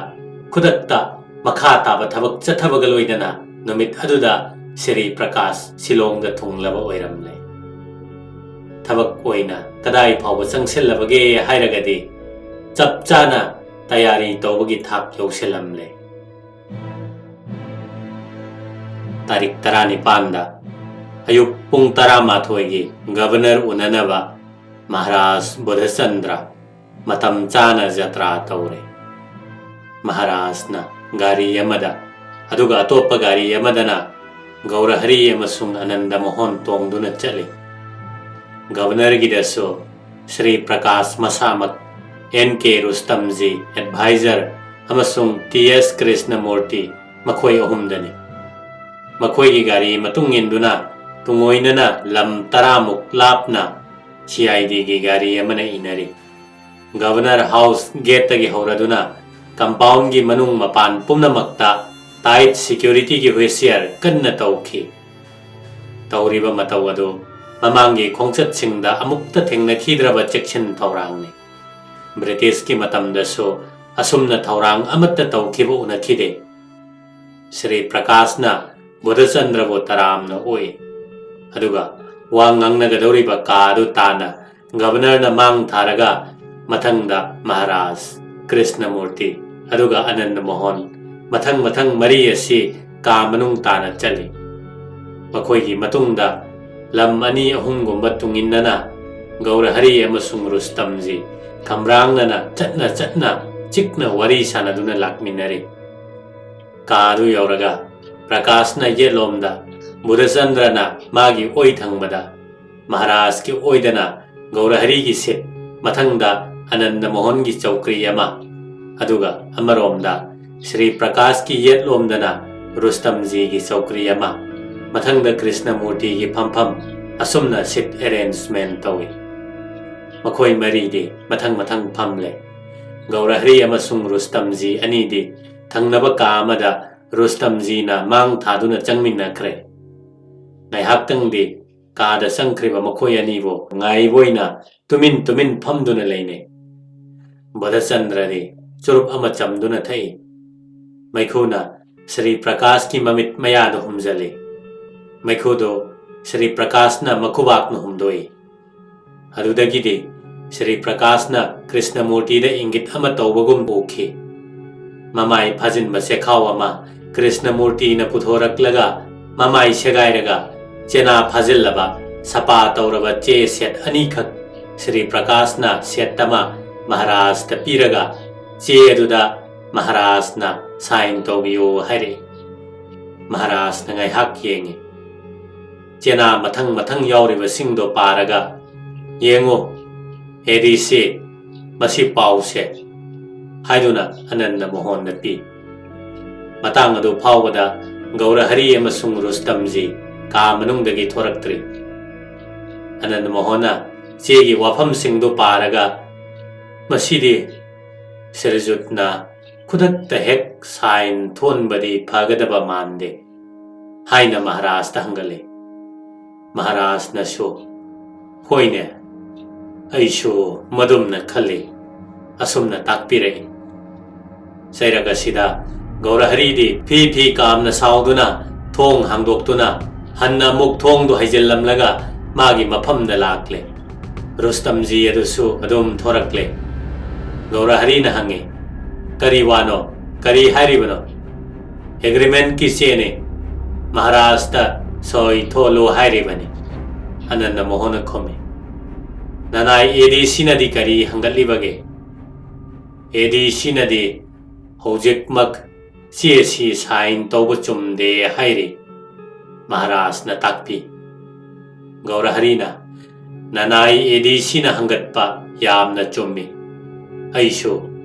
ꯈꯨꯗꯛꯇ ꯃꯈꯥ ꯇꯥꯕ ꯊꯕꯛ ꯆꯠꯊꯕꯒ ꯂꯣꯏꯅꯅ ꯅꯨꯃꯤꯠ ꯑꯗꯨꯗ ꯁ꯭ꯔꯤ ꯄ꯭ꯔꯀꯥꯁ ꯁꯤꯂꯣꯡꯗ ꯊꯨꯡꯂꯕ ꯑꯣꯏꯔꯝꯂꯦ꯫ ꯊꯕꯛ ꯑꯣꯏꯅ ꯀꯗꯥꯏ ꯐꯥꯎꯕ ꯆꯪꯁꯤꯜꯂꯕꯒꯦ ꯍꯥꯏꯔꯒꯗꯤ ꯆꯞ ꯆꯥꯅ ꯇꯌꯥꯔꯤ ꯇꯧꯕꯒꯤ ꯊꯥꯛ ꯌꯧꯁꯤꯜꯂꯝꯂꯦ꯫ ꯇꯥꯔꯤꯛ ꯇꯔꯥꯅꯤꯄꯥꯟꯗ ꯑꯌꯨꯛ ꯄꯨꯡ ꯇꯔꯥꯃꯥꯊꯣꯏꯒꯤ ꯒꯕꯔꯅꯔ ꯎꯅꯅꯕ ꯃꯍꯥꯔꯥꯖ ꯕꯣꯙꯆꯟꯗ꯭ꯔ ꯃꯇꯝ ꯆꯥꯅ ꯖꯇ꯭ꯔꯥ ꯇꯧꯔꯦ꯫ ꯃꯍꯥꯔꯥꯖꯅ ꯒꯥꯔꯤ ꯑꯃꯗ, ꯑꯗꯨꯒ ꯑꯇꯣꯞꯄ ꯒꯥꯔꯤ ꯑꯃꯗꯅ ꯒꯧꯔꯍꯔꯤ ꯑꯃꯁꯨꯡ ꯑꯅꯟꯗ ꯃꯣꯍꯟ ꯇꯣꯡꯗꯨꯅ ꯆꯠꯂꯤ꯫ ꯒꯕꯔꯅꯔꯒꯤꯗꯁꯨ ꯁ꯭ꯔꯤ ꯄ꯭ꯔꯀꯥꯁ ꯃꯁꯥꯃꯛ, ꯑꯦꯟ ꯀꯦ ꯔꯨꯁꯇꯝꯖꯤ, advisor, ꯑꯃꯁꯨꯡ ꯇꯤ ꯑꯦꯁ ꯀ꯭ꯔꯤꯁꯅꯃꯨꯔꯇꯤ, ꯃꯈꯣꯏ ꯑꯍꯨꯝꯗꯅꯤ꯫ ꯃꯈꯣꯏꯒꯤ ꯒꯥꯔꯤ ꯃꯇꯨꯡ ꯏꯟꯗꯨꯅ ꯇꯨꯡꯑꯣꯏꯅꯅ ꯂꯝ ꯇꯔꯥꯃꯨꯛ ꯂꯥꯞꯅ ꯁꯤ ꯑꯥꯏ ꯗꯤꯒꯤ ꯒꯥꯔꯤ ꯑꯃꯅ ꯏꯟꯅꯔꯤ꯫ ꯒꯚꯔꯅꯔ ꯍꯥꯎꯁ ꯒꯦꯠꯇꯒꯤ ꯍꯧꯔꯗꯨꯅ ꯀꯝꯄꯥꯎꯟꯒꯤ ꯃꯅꯨꯡ ꯃꯄꯥꯟ ꯄꯨꯝꯅꯃꯛꯇ ꯇꯥꯏꯠ ꯁꯤꯀ꯭ꯌꯨꯔꯤꯇꯤꯒꯤ ꯍꯨꯏꯁꯤꯌꯥꯔ ꯀꯟꯅ ꯇꯧꯈꯤ꯫ ꯇꯧꯔꯤꯕ ꯃꯇꯧ ꯑꯗꯨ ꯃꯃꯥꯡꯒꯤ ꯈꯣꯡꯆꯠꯁꯤꯡꯗ ꯑꯃꯨꯛꯇ ꯊꯦꯡꯅꯈꯤꯗ꯭ꯔꯕ ꯆꯦꯛꯁꯤꯟ ꯊꯧꯔꯥꯡꯅꯤ꯫ ꯕ꯭ꯔꯤꯇꯤꯁꯀꯤ ꯃꯇꯝꯗꯁꯨ ꯑꯁꯨꯝꯅ ꯊꯧꯔꯥꯡ ꯑꯃꯠꯇ ꯇꯧꯈꯤꯕ ꯎꯅꯈꯤꯗꯦ꯫ ꯁ꯭ꯔꯤ ꯄ꯭ꯔꯀꯥꯁꯅ ꯕꯨꯙꯆꯟꯗ꯭ꯔꯕꯨ ꯇꯔꯥꯝꯅ ꯑꯣꯛꯏ꯫ ꯑꯗꯨꯒ ꯋꯥ ꯉꯥꯡꯅꯒꯗꯧꯔꯤꯕ ꯀꯥ ꯑꯗꯨ ꯇꯥꯅ ꯒꯚꯔꯅꯔꯅ ꯃꯥꯡ ꯊꯥꯔꯒ ꯃꯊꯪꯗ ꯃꯍꯥꯔꯥꯖ, ꯀ꯭ꯔꯤꯁꯅꯃꯨꯔꯇꯤ, ꯑꯗꯨꯒ ꯑꯅꯟꯗ ꯃꯣꯍꯟ ꯃꯊꯪ ꯃꯊꯪ ꯃꯔꯤ ꯑꯁꯤ ꯀꯥ ꯃꯅꯨꯡ ꯇꯥꯅ ꯆꯠꯂꯤ꯫ ꯃꯈꯣꯏꯒꯤ ꯃꯇꯨꯡꯗ ꯂꯝ ꯑꯅꯤ ꯑꯍꯨꯝꯒꯨꯝꯕ ꯇꯨꯡꯏꯟꯅꯅ ꯒꯧꯔꯍꯔꯤ ꯑꯃꯁꯨꯡ ꯔꯨꯁꯇꯝꯖꯤ ꯈꯝꯕ꯭ꯔꯥꯡꯅꯅ ꯆꯠꯅ ꯆꯠꯅ ꯆꯤꯛꯅ ꯋꯥꯔꯤ ꯁꯥꯟꯅꯗꯨꯅ ꯂꯥꯛꯃꯤꯟꯅꯔꯤ꯫ ꯀꯥ ꯑꯗꯨ ꯌꯧꯔꯒ ꯄ꯭ꯔꯀꯥꯁꯅ ꯌꯦꯠꯂꯣꯝꯗ, ꯕꯨꯙꯆꯟꯗ꯭ꯔꯅ ꯃꯥꯒꯤ ꯑꯣꯏ ꯊꯪꯕꯗ, ꯃꯍꯥꯔꯥꯖꯀꯤ ꯑꯣꯏꯗꯅ ꯒꯧꯔꯍꯔꯤꯒꯤ ꯁꯤꯠ, ꯃꯊꯪꯗ ꯑꯅꯟꯗ ꯃꯣꯍꯟꯒꯤ ꯆꯧꯀ꯭ꯔꯤ ꯑꯃ, ꯑꯗꯨꯒ ꯑꯃꯔꯣꯝꯗ ꯁ꯭ꯔꯤ ꯄ꯭ꯔꯀꯥꯁꯀꯤ ꯌꯦꯠꯂꯣꯝꯗꯅ ꯔꯨꯁꯇꯝꯖꯤꯒꯤ ꯆꯧꯀ꯭ꯔꯤ ꯑꯃ, ꯃꯊꯪꯗ ꯀ꯭ꯔꯤꯁꯅꯃꯨꯔꯇꯤꯒꯤ ꯐꯝꯐꯝ, ꯑꯁꯨꯝꯅ ꯁꯤꯠ ꯑꯦꯔꯦꯟꯖꯃꯦꯟ ꯇꯧꯏ꯫ ꯃꯈꯣꯏ ꯃꯔꯤꯗꯤ ꯃꯊꯪ ꯃꯊꯪ ꯐꯝꯂꯦ꯫ ꯒꯧꯔꯍꯔꯤ ꯑꯃꯁꯨꯡ ꯔꯨꯁꯇꯝꯖꯤ ꯑꯅꯤꯗꯤ ꯊꯪꯅꯕ ꯀꯥ ꯑꯃꯗ ꯔꯨꯁꯇꯝꯖꯤꯅ ꯃꯥꯡ ꯊꯥꯗꯨꯅ ꯆꯪꯃꯤꯟꯅꯈ꯭ꯔꯦ꯫ ꯉꯥꯏꯍꯥꯛꯇꯪꯗꯤ ꯀꯥꯗ ꯆꯪꯈ꯭ꯔꯤꯕ ꯃꯈꯣꯏ ꯑꯅꯤꯕꯨ ꯉꯥꯏꯕ ꯑꯣꯏꯅ ꯇꯨꯃꯤꯟ ꯇꯨꯃꯤꯟ ꯐꯝꯗꯨꯅ ꯂꯩꯅꯩ꯫ ꯕꯣꯙꯆꯟꯗ꯭ꯔꯗꯤ ꯆꯨꯔꯨꯞ ꯑꯃ ꯆꯝꯗꯨꯅ ꯊꯛꯏ꯫ ꯃꯩꯈꯨꯅ ꯁ꯭ꯔꯤ ꯄ꯭ꯔꯀꯥꯁꯀꯤ ꯃꯃꯤꯠ ꯃꯌꯥꯗ ꯍꯨꯝꯖꯜꯂꯤ꯫ ꯃꯩꯈꯨꯗꯨ ꯁ꯭ꯔꯤ ꯄ꯭ꯔꯀꯥꯁꯅ ꯃꯈꯨꯕꯥꯛꯅ ꯍꯨꯝꯗꯣꯛꯏ꯫ ꯑꯗꯨꯗꯒꯤꯗꯤ ꯁ꯭ꯔꯤ ꯄ꯭ꯔꯀꯥꯁꯅ ꯀ꯭ꯔꯤꯁꯅꯃꯨꯔꯇꯤꯗ ꯏꯪꯒꯤꯠ ꯑꯃ ꯇꯧꯕꯒꯨꯝ ꯎꯈꯤ꯫ ꯃꯃꯥꯏ ꯐꯥꯖꯤꯟꯕ ꯆꯦꯈꯥꯎ ꯑꯃ ꯀ꯭ꯔꯤꯁꯅꯃꯨꯔꯇꯤꯅ ꯄꯨꯊꯣꯔꯛꯂꯒ ꯃꯃꯥꯏ ꯁꯦꯒꯥꯏꯔꯒ ꯆꯦꯅꯥ ꯐꯥꯖꯤꯜꯂꯕ ꯁꯄꯥ ꯇꯧꯔꯕ ꯆꯦ ꯁꯦꯠ ꯑꯅꯤꯈꯛ ꯁ꯭ꯔꯤ ꯄ꯭ꯔꯀꯥꯁꯅ ꯁꯦꯠ ꯑꯃ ꯃꯍꯥꯔꯥꯖꯇ ꯄꯤꯔꯒ ꯆꯦ ꯑꯗꯨꯗ ꯃꯍꯥꯔꯥꯖꯅ ꯁꯥꯏꯟ ꯇꯧꯕꯤꯌꯨ ꯍꯥꯏꯔꯛꯏ꯫ ꯃꯍꯥꯔꯥꯖꯅ ꯉꯥꯏꯍꯥꯛ ꯌꯦꯡꯉꯤ꯫ ꯆꯦꯅꯥ ꯃꯊꯪ ꯃꯊꯪ ꯌꯥꯎꯔꯤꯕꯁꯤꯡꯗꯣ ꯄꯥꯔꯒ, "ꯌꯦꯡꯉꯨ, ꯑꯦꯗꯤꯁꯤ, ꯃꯁꯤ ꯄꯥꯎꯁꯦ" ꯍꯥꯏꯗꯨꯅ ꯑꯅꯟꯗ ꯃꯣꯍꯟꯗ ꯄꯤ꯫ ꯃꯇꯥꯡ ꯑꯗꯨ ꯐꯥꯎꯕꯗ ꯒꯧꯔꯍꯔꯤ ꯑꯃꯁꯨꯡ ꯔꯨꯁꯇꯝꯖꯤ ꯀꯥ ꯃꯅꯨꯡꯗꯒꯤ ꯊꯣꯔꯛꯇ꯭ꯔꯤ꯫ ꯑꯅꯟꯗ ꯃꯣꯍꯣꯟꯅ ꯆꯦꯒꯤ ꯋꯥꯐꯝꯁꯤꯡꯗꯨ ꯄꯥꯔꯒ, "ꯃꯁꯤꯗꯤ ꯁꯤꯔꯖꯨꯠꯅ ꯈꯨꯗꯛꯇ ꯍꯦꯛ ꯁꯥꯏꯟ ꯊꯣꯟꯕꯗꯤ ꯐꯒꯗꯕ ꯃꯥꯟꯗꯦ" ꯍꯥꯏꯅ ꯃꯍꯥꯔꯥꯖꯇ ꯍꯪꯒꯠꯂꯤ꯫ ꯃꯍꯥꯔꯥꯖꯅꯁꯨ, "ꯍꯣꯏꯅꯦ, ꯑꯩꯁꯨ ꯃꯗꯨꯝꯅ ꯈꯜꯂꯤ" ꯑꯁꯨꯝꯅ ꯇꯥꯛꯄꯤꯔꯛꯏ꯫ ꯆꯩꯔꯛ ꯑꯁꯤꯗ ꯒꯧꯔꯍꯔꯤꯗꯤ ꯐꯤ ꯐꯤ ꯀꯥꯝꯅ ꯁꯥꯎꯗꯨꯅ ꯊꯣꯡ ꯍꯥꯡꯗꯣꯛꯇꯨꯅ ꯍꯟꯅ ꯑꯃꯨꯛ ꯊꯣꯡꯗꯨ ꯍꯩꯖꯤꯜꯂꯝꯂꯒ ꯃꯥꯒꯤ ꯃꯐꯝꯗ ꯂꯥꯛꯂꯦ꯫ ꯔꯨꯁꯇꯝꯖꯤ ꯑꯗꯨꯁꯨ ꯑꯗꯨꯝ ꯊꯣꯔꯛꯂꯦ꯫ ꯒꯧꯔꯍꯔꯤꯅ ꯍꯪꯉꯤ, "ꯀꯔꯤ ꯋꯥꯅꯣ? ꯀꯔꯤ ꯍꯥꯏꯔꯤꯕꯅꯣ?" "ꯑꯦꯒ꯭ꯔꯤꯃꯦꯟꯠꯀꯤ ꯆꯦꯅꯤ꯫ ꯃꯍꯥꯔꯥꯖꯇ ꯁꯣꯏ ꯊꯣꯜꯂꯨ ꯍꯥꯏꯔꯤꯕꯅꯤ" ꯑꯅꯟꯗ ꯃꯣꯍꯣꯟꯅ ꯈꯨꯝꯃꯤ꯫ "ꯅꯅꯥꯏ ꯑꯦ ꯗꯤ ꯁꯤꯅꯗꯤ ꯀꯔꯤ ꯍꯪꯒꯠꯂꯤꯕꯒꯦ?" "ꯑꯦ ꯗꯤ ꯁꯤꯅꯗꯤ ꯍꯧꯖꯤꯛꯃꯛ ꯆꯦꯁꯤ ꯁꯥꯏꯟ ꯇꯧꯕ ꯆꯨꯝꯗꯦ ꯍꯥꯏꯔꯤ" ꯃꯍꯥꯔꯥꯖꯅ ꯇꯥꯛꯄꯤ꯫ ꯒꯧꯔꯍꯔꯤꯅ, "ꯅꯅꯥꯏ ꯑꯦ ꯗꯤ ꯁꯤꯅ ꯍꯪꯒꯠꯄ ꯌꯥꯝꯅ ꯆꯨꯝꯃꯤ꯫ ꯑꯩꯁꯨ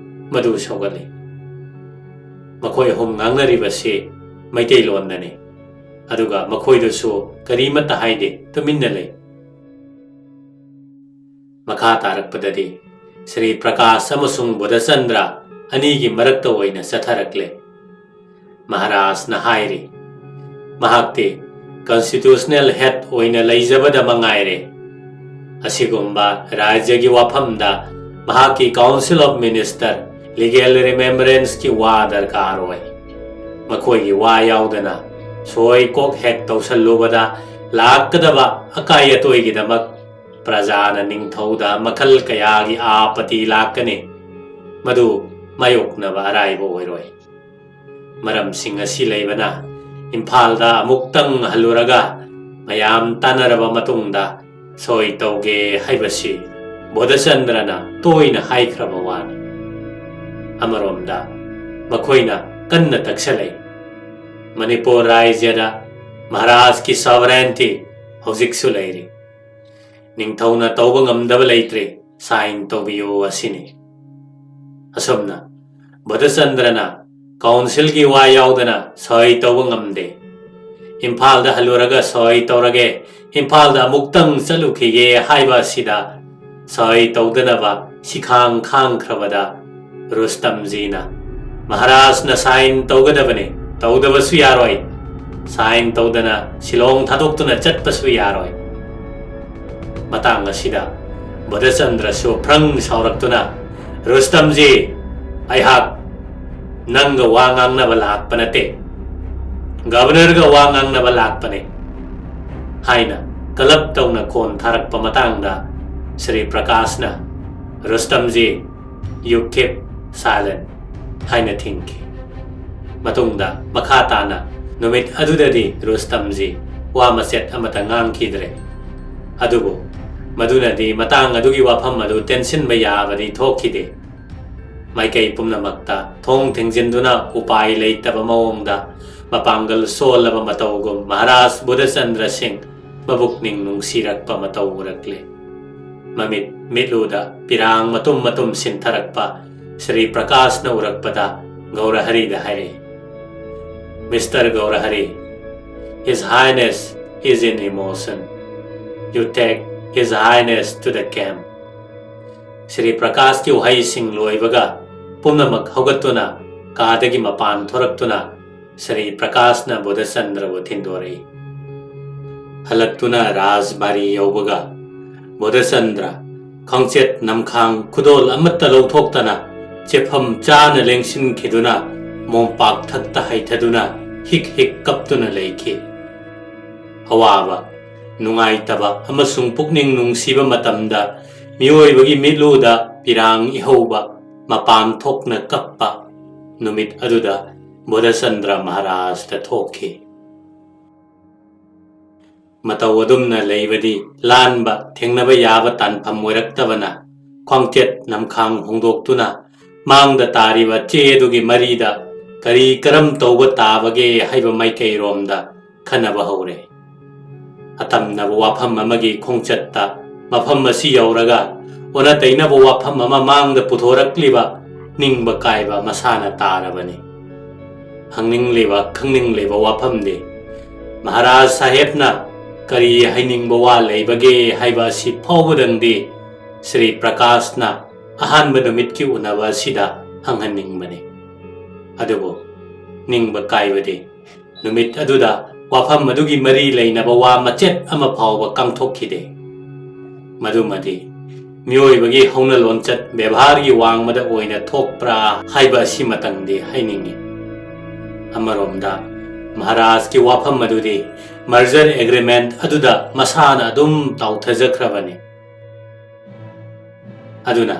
ꯃꯗꯨ ꯁꯧꯒꯠꯂꯤ"꯫ ꯃꯈꯣꯏ ꯑꯍꯨꯝ ꯉꯥꯡꯅꯔꯤꯕꯁꯤ ꯃꯩꯇꯩꯂꯣꯟꯗꯅꯤ꯫ ꯑꯗꯨꯒ ꯃꯈꯣꯏꯗꯨꯁꯨ ꯀꯔꯤꯃꯠꯇ ꯍꯥꯏꯗꯦ, ꯇꯨꯃꯤꯟꯅ ꯂꯩ꯫ ꯃꯈꯥ ꯇꯥꯔꯛꯄꯗꯗꯤ ꯁ꯭ꯔꯤ ꯄ꯭ꯔꯀꯥꯁ ꯑꯃꯁꯨꯡ ꯕꯨꯙꯆꯟꯗ꯭ꯔ ꯑꯅꯤꯒꯤ ꯃꯔꯛꯇ ꯑꯣꯏꯅ ꯆꯠꯊꯔꯛꯂꯦ꯫ ꯃꯍꯥꯔꯥꯖꯅ ꯍꯥꯏꯔꯤ, ꯃꯍꯥꯛꯇꯤ ꯀꯟꯁꯇꯤꯇ꯭ꯌꯨꯁꯅꯦꯜ ꯍꯦꯗ ꯑꯣꯏꯅ ꯂꯩꯖꯕꯗ ꯃꯉꯥꯏꯔꯦ꯫ ꯑꯁꯤꯒꯨꯝꯕ ꯔꯥꯖ꯭ꯌꯒꯤ ꯋꯥꯐꯝꯗ ꯃꯍꯥꯛꯀꯤ ꯀꯥꯎꯟꯁꯤꯜ ꯑꯣꯐ ꯃꯤꯅꯤꯁꯇꯔ, ꯂꯤꯒꯦꯜ ꯔꯤꯃꯦꯝꯕꯔꯦꯟꯁꯀꯤ ꯋꯥ ꯗꯔꯀꯥꯔ ꯑꯣꯏ꯫ ꯃꯈꯣꯏꯒꯤ ꯋꯥ ꯌꯥꯎꯗꯅ ꯁꯣꯏ ꯀꯣꯛ ꯍꯦꯛ ꯇꯧꯁꯜꯂꯨꯕꯗ ꯂꯥꯛꯀꯗꯕ ꯑꯀꯥꯏ ꯑꯇꯣꯏꯒꯤꯗꯃꯛ ꯄ꯭ꯔꯖꯥꯅ ꯅꯤꯡꯊꯧꯗ ꯃꯈꯜ ꯀꯌꯥꯒꯤ ꯑꯥꯄꯇꯤ ꯂꯥꯛꯀꯅꯤ꯫ ꯃꯗꯨ ꯃꯥꯌꯣꯛꯅꯕ ꯑꯔꯥꯏꯕ ꯑꯣꯏꯔꯣꯏ꯫ ꯃꯔꯝꯁꯤꯡ ꯑꯁꯤ ꯂꯩꯕꯅ ꯏꯝꯐꯥꯜꯗ ꯑꯃꯨꯛꯇꯪ ꯍꯜꯂꯨꯔꯒ ꯃꯌꯥꯝ ꯇꯥꯟꯅꯔꯕ ꯃꯇꯨꯡꯗ ꯁꯣꯏ ꯇꯧꯒꯦ ꯍꯥꯏꯕꯁꯤ ꯕꯣꯙꯆꯟꯗ꯭ꯔꯅ ꯇꯣꯏꯅ ꯍꯥꯏꯈ꯭ꯔꯕ ꯋꯥꯅꯤ꯫ ꯑꯃꯔꯣꯝꯗ ꯃꯈꯣꯏꯅ ꯀꯟꯅ ꯇꯛꯁꯜꯂꯛꯏ꯫ ꯃꯅꯤꯄꯨꯔ ꯔꯥꯖ꯭ꯌꯗ ꯃꯍꯥꯔꯥꯖꯀꯤ ꯁꯣꯚꯔꯦꯟꯇꯤ ꯍꯧꯖꯤꯛꯁꯨ ꯂꯩꯔꯤ꯫ ꯅꯤꯡꯊꯧꯅ ꯇꯧꯕ ꯉꯝꯗꯕ ꯂꯩꯇ꯭ꯔꯦ, ꯁꯥꯏꯟ ꯇꯧꯕꯤꯌꯨ ꯑꯁꯤꯅꯤ꯫ ꯑꯁꯨꯝꯅ ꯕꯣꯙꯆꯟꯗ꯭ꯔꯅ ꯀꯥꯎꯟꯁꯤꯜꯒꯤ ꯋꯥ ꯌꯥꯎꯗꯅ ꯁꯣꯏ ꯇꯧꯕ ꯉꯝꯗꯦ꯫ ꯏꯝꯐꯥꯜꯗ ꯍꯜꯂꯨꯔꯒ ꯁꯣꯏ ꯇꯧꯔꯒꯦ, ꯏꯝꯐꯥꯜꯗ ꯑꯃꯨꯛꯇꯪ ꯆꯠꯂꯨꯈꯤꯒꯦ ꯍꯥꯏꯕ ꯑꯁꯤꯗ ꯁꯣꯏ ꯇꯧꯗꯅꯕ ꯁꯤꯈꯥꯡ ꯈꯥꯡꯈ꯭ꯔꯕꯗ ꯔꯨꯁꯇꯝꯖꯤꯅ, "ꯃꯍꯥꯔꯥꯖꯅ ꯁꯥꯏꯟ ꯇꯧꯒꯗꯕꯅꯤ, ꯇꯧꯗꯕꯁꯨ ꯌꯥꯔꯣꯏ꯫ ꯁꯥꯏꯟ ꯇꯧꯗꯅ ꯁꯤꯂꯣꯡ ꯊꯥꯗꯣꯛꯇꯨꯅ ꯆꯠꯄꯁꯨ ꯌꯥꯔꯣꯏ"꯫ ꯃꯇꯥꯡ ꯑꯁꯤꯗ ꯕꯣꯙꯆꯟꯗ꯭ꯔꯁꯨ ꯐ꯭ꯔꯪ ꯁꯥꯎꯔꯛꯇꯨꯅ, "ꯔꯨꯁꯇꯝꯖꯤ, ꯑꯩꯍꯥꯛ ꯅꯪꯒ ꯋꯥ ꯉꯥꯡꯅꯕ ꯂꯥꯛꯄ ꯅꯠꯇꯦ, ꯒꯕꯔꯅꯔꯒ ꯋꯥ ꯉꯥꯡꯅꯕ ꯂꯥꯛꯄꯅꯦ" ꯍꯥꯏꯅ ꯀꯂꯞ ꯇꯧꯅ ꯈꯣꯟ ꯊꯥꯔꯛꯄ ꯃꯇꯥꯡꯗ ꯁ꯭ꯔꯤ ꯄ꯭ꯔꯀꯥꯁꯅ, "ꯔꯨꯁꯇꯝꯖꯤ, you keep silent" ꯍꯥꯏꯅ ꯊꯤꯡꯈꯤ꯫ ꯃꯇꯨꯡꯗ ꯃꯈꯥ ꯇꯥꯅ ꯅꯨꯃꯤꯠ ꯑꯗꯨꯗꯗꯤ ꯔꯨꯁꯇꯝꯖꯤ ꯋꯥ ꯃꯆꯦꯠ ꯑꯃꯠꯇ ꯉꯥꯡꯈꯤꯗ꯭ꯔꯦ꯫ ꯑꯗꯨꯕꯨ ꯃꯗꯨꯅꯗꯤ ꯃꯇꯥꯡ ꯑꯗꯨꯒꯤ ꯋꯥꯐꯝ ꯑꯗꯨ ꯇꯦꯟꯁꯤꯟꯕ ꯌꯥꯕꯗꯤ ꯊꯣꯛꯈꯤꯗꯦ꯫ ꯃꯥꯏꯀꯩ ꯄꯨꯝꯅꯃꯛꯇ ꯊꯣꯡ ꯊꯤꯡꯖꯤꯟꯗꯨꯅ ꯎꯄꯥꯏ ꯂꯩꯇꯕ ꯃꯑꯣꯡꯗ ꯃꯄꯥꯡꯒꯜ ꯁꯣꯜꯂꯕ ꯃꯇꯧꯒꯨꯝ ꯃꯍꯥꯔꯥꯖ ꯕꯨꯙꯆꯟꯗ꯭ꯔ ꯁꯤꯡ ꯃꯕꯨꯛꯅꯤꯡ ꯅꯨꯡꯁꯤꯔꯛꯄ ꯃꯇꯧ ꯎꯔꯛꯂꯦ꯫ ꯃꯃꯤꯠ ꯃꯤꯠꯂꯨꯗ ꯄꯤꯔꯥꯡ ꯃꯇꯨꯝ ꯃꯇꯨꯝ ꯁꯤꯟꯊꯔꯛꯄ ꯁ꯭ꯔꯤ ꯄ꯭ꯔꯀꯥꯁꯅ ꯎꯔꯛꯄꯗ ꯒꯧꯔꯍꯔꯤꯗ ꯍꯥꯏꯔꯛꯏ, "Mister Gaurahari, His Highness is in emotion. You take His Highness to the camp." Shri ꯄ꯭ꯔꯀꯥꯁꯀꯤ ꯋꯥꯍꯩꯁꯤꯡ ꯂꯣꯏꯕꯒ ꯄꯨꯝꯅꯃꯛ ꯍꯧꯒꯠꯇꯨꯅ ꯀꯥꯗꯒꯤ ꯃꯄꯥꯟ ꯊꯣꯔꯛꯇꯨꯅ ꯁ꯭ꯔꯤ ꯄ꯭ꯔꯀꯥꯁꯅ ꯕꯣꯙꯆꯟꯗ꯭ꯔꯕꯨ ꯊꯤꯟꯗꯣꯔꯛꯏ꯫ ꯍꯜꯂꯛꯇꯨꯅ ꯔꯥꯖꯕꯥꯔꯤ ꯌꯧꯕꯒ ꯕꯣꯙꯆꯟꯗ꯭ꯔ ꯈꯪꯆꯦꯠ ꯅꯝꯈꯥꯡ ꯈꯨꯗꯣꯜ ꯑꯃꯠꯇ ꯂꯧꯊꯣꯛꯇꯅ ꯆꯦꯐꯝ ꯆꯥꯅ ꯂꯦꯡꯁꯤꯟꯈꯤꯗꯨꯅ ꯃꯣꯝꯄꯥꯛ ꯊꯛꯇ ꯍꯩꯊꯗꯨꯅ ꯍꯤꯛ ꯍꯤꯛ ꯀꯞꯇꯨꯅ ꯂꯩꯈꯤ꯫ ꯑꯋꯥꯕ, ꯅꯨꯡꯉꯥꯏꯇꯕ ꯑꯃꯁꯨꯡ ꯄꯨꯛꯅꯤꯡ ꯅꯨꯡꯁꯤꯕ ꯃꯇꯝꯗ ꯃꯤꯑꯣꯏꯕꯒꯤ ꯃꯤꯠꯂꯨꯗ ꯄꯤꯔꯥꯡ ꯏꯍꯧꯕ, ꯃꯄꯥꯟ ꯊꯣꯛꯅ ꯀꯞꯄ ꯅꯨꯃꯤꯠ ꯑꯗꯨꯗ ꯕꯣꯙꯆꯟꯗ꯭ꯔ ꯃꯍꯥꯔꯥꯖꯇ ꯊꯣꯛꯈꯤ꯫ ꯃꯇꯧ ꯑꯗꯨꯝꯅ ꯂꯩꯕꯗꯤ ꯂꯥꯟꯕ ꯊꯦꯡꯅꯕ ꯌꯥꯕ ꯇꯥꯟꯐꯝ ꯑꯣꯏꯔꯛꯇꯕꯅ ꯈ꯭ꯋꯥꯡꯆꯦꯠ ꯅꯝꯈꯥꯡ ꯍꯣꯡꯗꯣꯛꯇꯨꯅ ꯃꯥꯡꯗ ꯇꯥꯔꯤꯕ ꯆꯦ ꯑꯗꯨꯒꯤ ꯃꯔꯤꯗ ꯀꯔꯤ ꯀꯔꯝ ꯇꯧꯕ ꯇꯥꯕꯒꯦ ꯍꯥꯏꯕ ꯃꯥꯏꯀꯩꯔꯣꯝꯗ ꯈꯟꯅꯕ ꯍꯧꯔꯦ꯫ ꯑꯇꯝꯅꯕ ꯋꯥꯐꯝ ꯑꯃꯒꯤ ꯈꯣꯡꯆꯠꯇ ꯃꯐꯝ ꯑꯁꯤ ꯌꯧꯔꯒ ꯑꯣꯟꯅ ꯇꯩꯅꯕ ꯋꯥꯐꯝ ꯑꯃ ꯃꯥꯡꯗ ꯄꯨꯊꯣꯔꯛꯂꯤꯕ ꯅꯤꯡꯕ ꯀꯥꯏꯕ ꯃꯁꯥꯅ ꯇꯥꯔꯕꯅꯤ꯫ ꯍꯪꯅꯤꯡꯂꯤꯕ, ꯈꯪꯅꯤꯡꯂꯤꯕ ꯋꯥꯐꯝꯗꯤ ꯃꯍꯥꯔꯥꯖ ꯁꯥꯍꯦꯕꯅ ꯀꯔꯤ ꯍꯥꯏꯅꯤꯡꯕ ꯋꯥ ꯂꯩꯕꯒꯦ ꯍꯥꯏꯕ ꯑꯁꯤ ꯐꯥꯎꯕꯗꯪꯗꯤ ꯁ꯭ꯔꯤ ꯄ꯭ꯔꯀꯥꯁꯅ ꯑꯍꯥꯟꯕ ꯅꯨꯃꯤꯠꯀꯤ ꯎꯅꯕ ꯑꯁꯤꯗ ꯍꯪꯍꯟꯅꯤꯡꯕꯅꯤ꯫ ꯑꯗꯨꯕꯨ ꯅꯤꯡꯕ ꯀꯥꯏꯕꯗꯤ ꯅꯨꯃꯤꯠ ꯑꯗꯨꯗ ꯋꯥꯐꯝ ꯑꯗꯨꯒꯤ ꯃꯔꯤ ꯂꯩꯅꯕ ꯋꯥ ꯃꯆꯦꯠ ꯑꯃ ꯐꯥꯎꯕ ꯀꯥꯡꯊꯣꯛꯈꯤꯗꯦ꯫ ꯃꯗꯨꯃꯗꯤ ꯃꯤꯑꯣꯏꯕꯒꯤ ꯍꯧꯅ ꯂꯣꯟꯆꯠ ꯕꯦꯕꯥꯔꯒꯤ ꯋꯥꯡꯃꯗ ꯑꯣꯏꯅ ꯊꯣꯛꯄ꯭ꯔꯥ ꯍꯥꯏꯕ ꯑꯁꯤꯃꯇꯪꯗꯤ ꯍꯥꯏꯅꯤꯡꯏ꯫ ꯑꯃꯔꯣꯝꯗ ꯃꯍꯥꯔꯥꯖꯀꯤ ꯋꯥꯐꯝ ꯑꯗꯨꯗꯤ merger agreement ꯑꯗꯨꯗ ꯃꯁꯥꯅ ꯑꯗꯨꯝ ꯇꯥꯎꯊꯖꯈ꯭ꯔꯕꯅꯤ꯫ ꯑꯗꯨꯅ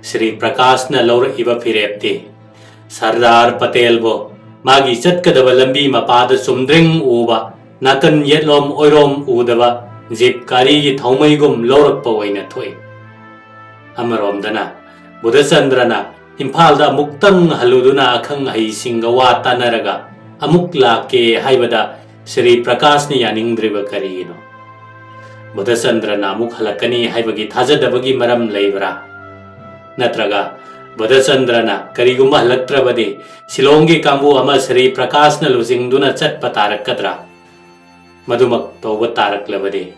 ꯁ꯭ꯔꯤ ꯄ꯭ꯔꯀꯥꯁꯅ ꯂꯧꯔꯛꯏꯕ ꯐꯤꯔꯦꯞꯇꯤ ꯁꯔꯗꯥꯔ ꯄꯇꯦꯜꯕꯨ ꯃꯥꯒꯤ ꯆꯠꯀꯗꯕ ꯂꯝꯕꯤ ꯃꯄꯥꯗ ꯆꯨꯝꯗ꯭ꯔꯤꯡ ꯎꯕ, ꯅꯥꯀꯟ ꯌꯦꯠꯂꯣꯝ ꯑꯣꯏꯔꯣꯝ ꯎꯗꯕ ꯖꯤꯞ ꯒꯥꯔꯤꯒꯤ ꯊꯧꯃꯩꯒꯨꯝ ꯂꯧꯔꯛꯄ ꯑꯣꯏꯅ ꯊꯣꯛꯏ꯫ ꯑꯃꯔꯣꯝꯗꯅ ꯕꯨꯙꯆꯟꯗ꯭ꯔꯅ ꯏꯝꯐꯥꯜꯗ ꯑꯃꯨꯛꯇꯪ ꯍꯜꯂꯨꯗꯨꯅ ꯑꯈꯪ ꯑꯍꯩꯁꯤꯡꯒ ꯋꯥ ꯇꯥꯅꯔꯒ ꯑꯃꯨꯛ ꯂꯥꯛꯀꯦ ꯍꯥꯏꯕꯗ ꯁ꯭ꯔꯤ ꯄ꯭ꯔꯀꯥꯁꯅ ꯌꯥꯅꯤꯡꯗ꯭ꯔꯤꯕ ꯀꯔꯤꯒꯤꯅꯣ? ꯕꯨꯙꯆꯟꯗ꯭ꯔꯅ ꯑꯃꯨꯛ ꯍꯜꯂꯛꯀꯅꯤ ꯍꯥꯏꯕꯒꯤ ꯊꯥꯖꯗꯕꯒꯤ ꯃꯔꯝ ꯂꯩꯕ꯭ꯔꯥ? ꯅꯠꯇ꯭ꯔꯒ ꯕꯨꯙꯆꯟꯗ꯭ꯔꯅ ꯀꯔꯤꯒꯨꯝꯕ ꯍꯜꯂꯛꯇ꯭ꯔꯕꯗꯤ ꯁꯤꯂꯣꯡꯒꯤ ꯀꯥꯡꯕꯨ ꯑꯃ ꯁ꯭ꯔꯤ ꯄ꯭ꯔꯀꯥꯁꯅ ꯂꯨꯆꯤꯡꯗꯨꯅ ꯆꯠꯄ ꯇꯥꯔꯛꯀꯗ꯭ꯔꯥ? ꯃꯗꯨꯃꯛ ꯇꯧꯕ ꯇꯥꯔꯛꯂꯕꯗꯤ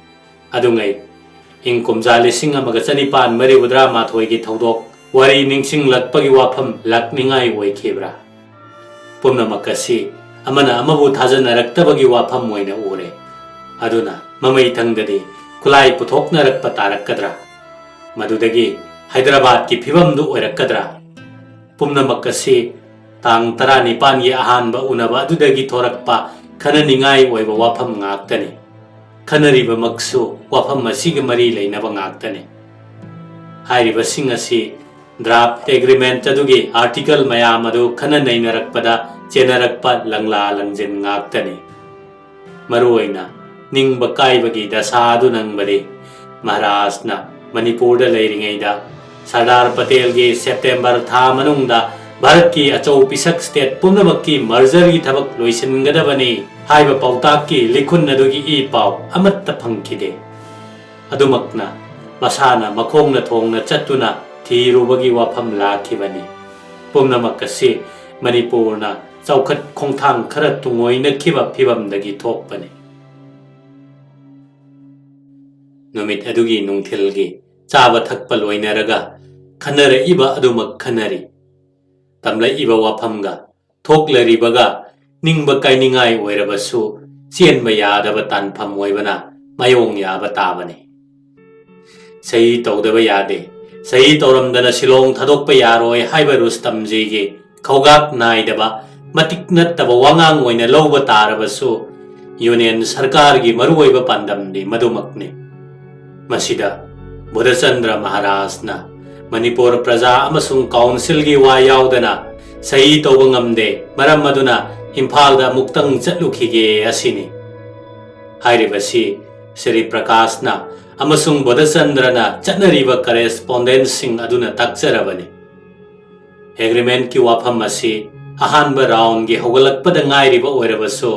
ꯑꯗꯨꯉꯩ ꯏꯪ ꯀꯨꯝꯖꯥ ꯂꯤꯁꯤꯡ ꯑꯃꯒ ꯆꯅꯤꯄꯥꯟ ꯃꯔꯤꯐꯨꯇꯔꯥ ꯃꯥꯊꯣꯏꯒꯤ ꯊꯧꯗꯣꯛ ꯋꯥꯔꯤ ꯅꯤꯡꯁꯤꯡꯂꯛꯄꯒꯤ ꯋꯥꯐꯝ ꯂꯥꯛꯅꯤꯡꯉꯥꯏ ꯑꯣꯏꯈꯤꯕ꯭ꯔꯥ? ꯄꯨꯝꯅꯃꯛ ꯑꯁꯤ ꯑꯃꯅ ꯑꯃꯕꯨ ꯊꯥꯖꯅꯔꯛꯇꯕꯒꯤ ꯋꯥꯐꯝ ꯑꯣꯏꯅ ꯎꯔꯦ꯫ ꯑꯗꯨꯅ ꯃꯃꯩꯊꯪꯗꯗꯤ ꯈꯨꯠꯂꯥꯏ ꯄꯨꯊꯣꯛꯅꯔꯛꯄ ꯇꯥꯔꯛꯀꯗ꯭ꯔꯥ? ꯃꯗꯨꯗꯒꯤ ꯍꯥꯏꯗ꯭ꯔꯕꯥꯗꯀꯤ ꯐꯤꯕꯝꯗꯨ ꯑꯣꯏꯔꯛꯀꯗ꯭ꯔꯥ? ꯄꯨꯝꯅꯃꯛ ꯑꯁꯤ ꯇꯥꯡ ꯇꯔꯥꯅꯤꯄꯥꯟꯒꯤ ꯑꯍꯥꯟꯕ ꯎꯅꯕ ꯑꯗꯨꯗꯒꯤ ꯊꯣꯔꯛꯄ ꯈꯟꯅꯅꯤꯡꯉꯥꯏ ꯑꯣꯏꯕ ꯋꯥꯐꯝ ꯉꯥꯛꯇꯅꯤ꯫ ꯈꯟꯅꯔꯤꯕꯃꯛꯁꯨ ꯋꯥꯐꯝ ꯑꯁꯤꯒ ꯃꯔꯤ ꯂꯩꯅꯕ ꯉꯥꯛꯇꯅꯤ꯫ ꯍꯥꯏꯔꯤꯕꯁꯤꯡ ꯑꯁꯤ draft agreement ꯑꯗꯨꯒꯤ article ꯃꯌꯥꯝ ꯑꯗꯨ ꯈꯟꯅ ꯅꯩꯅꯔꯛꯄꯗ ꯆꯦꯟꯅꯔꯛꯄ ꯂꯪꯂꯥ ꯂꯪꯖꯤꯟ ꯉꯥꯛꯇꯅꯤ꯫ ꯃꯔꯨꯑꯣꯏꯅ ꯅꯤꯡꯕ ꯀꯥꯏꯕꯒꯤ ꯗꯁꯥ ꯑꯗꯨ ꯅꯪꯕꯗꯤ ꯃꯍꯥꯔꯥꯖꯅ ꯃꯅꯤꯄꯨꯔꯗ ꯂꯩꯔꯤꯉꯩꯗ ꯁꯔꯗꯥꯔ ꯄꯇꯦꯜꯒꯤ ꯁꯦꯞꯇꯦꯝꯕꯔ ꯊꯥ ꯃꯅꯨꯡꯗ ꯚꯥꯔꯠꯀꯤ ꯑꯆꯧ ꯄꯤꯁꯛ state ꯄꯨꯝꯅꯃꯛꯀꯤ mergerꯒꯤ ꯊꯕꯛ ꯂꯣꯏꯁꯤꯟꯒꯗꯕꯅꯤ ꯍꯥꯏꯕ ꯄꯥꯎꯇꯥꯛꯀꯤ ꯂꯤꯈꯨꯟ ꯑꯗꯨꯒꯤ ꯏ ꯄꯥꯎ ꯑꯃꯠꯇ ꯐꯪꯈꯤꯗꯦ꯫ ꯑꯗꯨꯃꯛꯅ ꯃꯁꯥꯅ ꯃꯈꯣꯡꯅ ꯊꯣꯡꯅ ꯆꯠꯇꯨꯅ ꯊꯤꯔꯨꯕꯒꯤ ꯋꯥꯐꯝ ꯂꯥꯛꯈꯤꯕꯅꯤ꯫ ꯄꯨꯝꯅꯃꯛ ꯑꯁꯤ ꯃꯅꯤꯄꯨꯔꯅ ꯆꯥꯎꯈꯠ ꯈꯣꯡꯊꯥꯡ ꯈꯔ ꯇꯨꯡꯑꯣꯏꯅꯈꯤꯕ ꯐꯤꯚꯝꯗꯒꯤ ꯊꯣꯛꯄꯅꯤ꯫ ꯅꯨꯃꯤꯠ ꯑꯗꯨꯒꯤ ꯅꯨꯡꯊꯤꯜꯒꯤ ꯆꯥꯕ ꯊꯛꯄ ꯂꯣꯏꯅꯔꯒ ꯈꯟꯅꯔꯛꯏꯕ ꯑꯗꯨꯃꯛ ꯈꯟꯅꯔꯤ꯫ ꯇꯝꯂꯛꯏꯕ ꯋꯥꯐꯝꯒ ꯊꯣꯛꯂꯔꯤꯕꯒ ꯅꯤꯡꯕ ꯀꯥꯏꯅꯤꯡꯉꯥꯏ ꯑꯣꯏꯔꯕꯁꯨ ꯆꯦꯟꯕ ꯌꯥꯗꯕ ꯇꯥꯟꯐꯝ ꯑꯣꯏꯕꯅ ꯃꯥꯌꯣꯡ ꯌꯥꯕ ꯇꯥꯕꯅꯤ꯫ ꯁꯍꯤ ꯇꯧꯗꯕ ꯌꯥꯗꯦ, ꯁꯍꯤ ꯇꯧꯔꯝꯗꯅ ꯁꯤꯂꯣꯡ ꯊꯥꯗꯣꯛꯄ ꯌꯥꯔꯣꯏ ꯍꯥꯏꯕ ꯔꯨꯁꯇꯝꯖꯤꯒꯤ ꯈꯧꯒꯥꯛ ꯅꯥꯏꯗꯕ, ꯃꯇꯤꯛ ꯅꯠꯇꯕ ꯋꯥꯉꯥꯡ ꯑꯣꯏꯅ ꯂꯧꯕ ꯇꯥꯔꯕꯁꯨ, ꯌꯨꯅꯤꯌꯟ ꯁꯔꯀꯥꯔꯒꯤ ꯃꯔꯨꯑꯣꯏꯕ ꯄꯥꯟꯗꯝꯗꯤ ꯃꯗꯨꯃꯛꯅꯤ꯫ ꯃꯁꯤꯗ ꯕꯨꯙꯆꯟꯗ꯭ꯔ ꯃꯍꯥꯔꯥꯖꯅ ꯃꯅꯤꯄꯨꯔ ꯄ꯭ꯔꯖꯥ ꯑꯃꯁꯨꯡ ꯀꯥꯎꯟꯁꯤꯜꯒꯤ ꯋꯥ ꯌꯥꯎꯗꯅ ꯁꯍꯤ ꯇꯧꯕ ꯉꯝꯗꯦ, ꯃꯔꯝ ꯑꯗꯨꯅ ꯏꯝꯐꯥꯜꯗ ꯑꯃꯨꯛꯇꯪ ꯆꯠꯂꯨꯈꯤꯒꯦ ꯑꯁꯤꯅꯤ꯫ ꯍꯥꯏꯔꯤꯕꯁꯤ ꯁ꯭ꯔꯤ ꯄ꯭ꯔꯀꯥꯁꯅ ꯑꯃꯁꯨꯡ ꯕꯣꯙꯆꯟꯗ꯭ꯔꯅ ꯆꯠꯅꯔꯤꯕ ꯀꯔꯦꯁꯄꯣꯟꯗꯦꯟꯁꯁꯤꯡ ꯑꯗꯨꯅ ꯇꯥꯛꯆꯔꯕꯅꯤ꯫ ꯑꯦꯒ꯭ꯔꯤꯃꯦꯟꯠꯀꯤ ꯋꯥꯐꯝ ꯑꯁꯤ ꯑꯍꯥꯟꯕ ꯔꯥꯎꯟꯒꯤ ꯍꯧꯒꯠꯂꯛꯄꯗ ꯉꯥꯏꯔꯤꯕ ꯑꯣꯏꯔꯕꯁꯨ,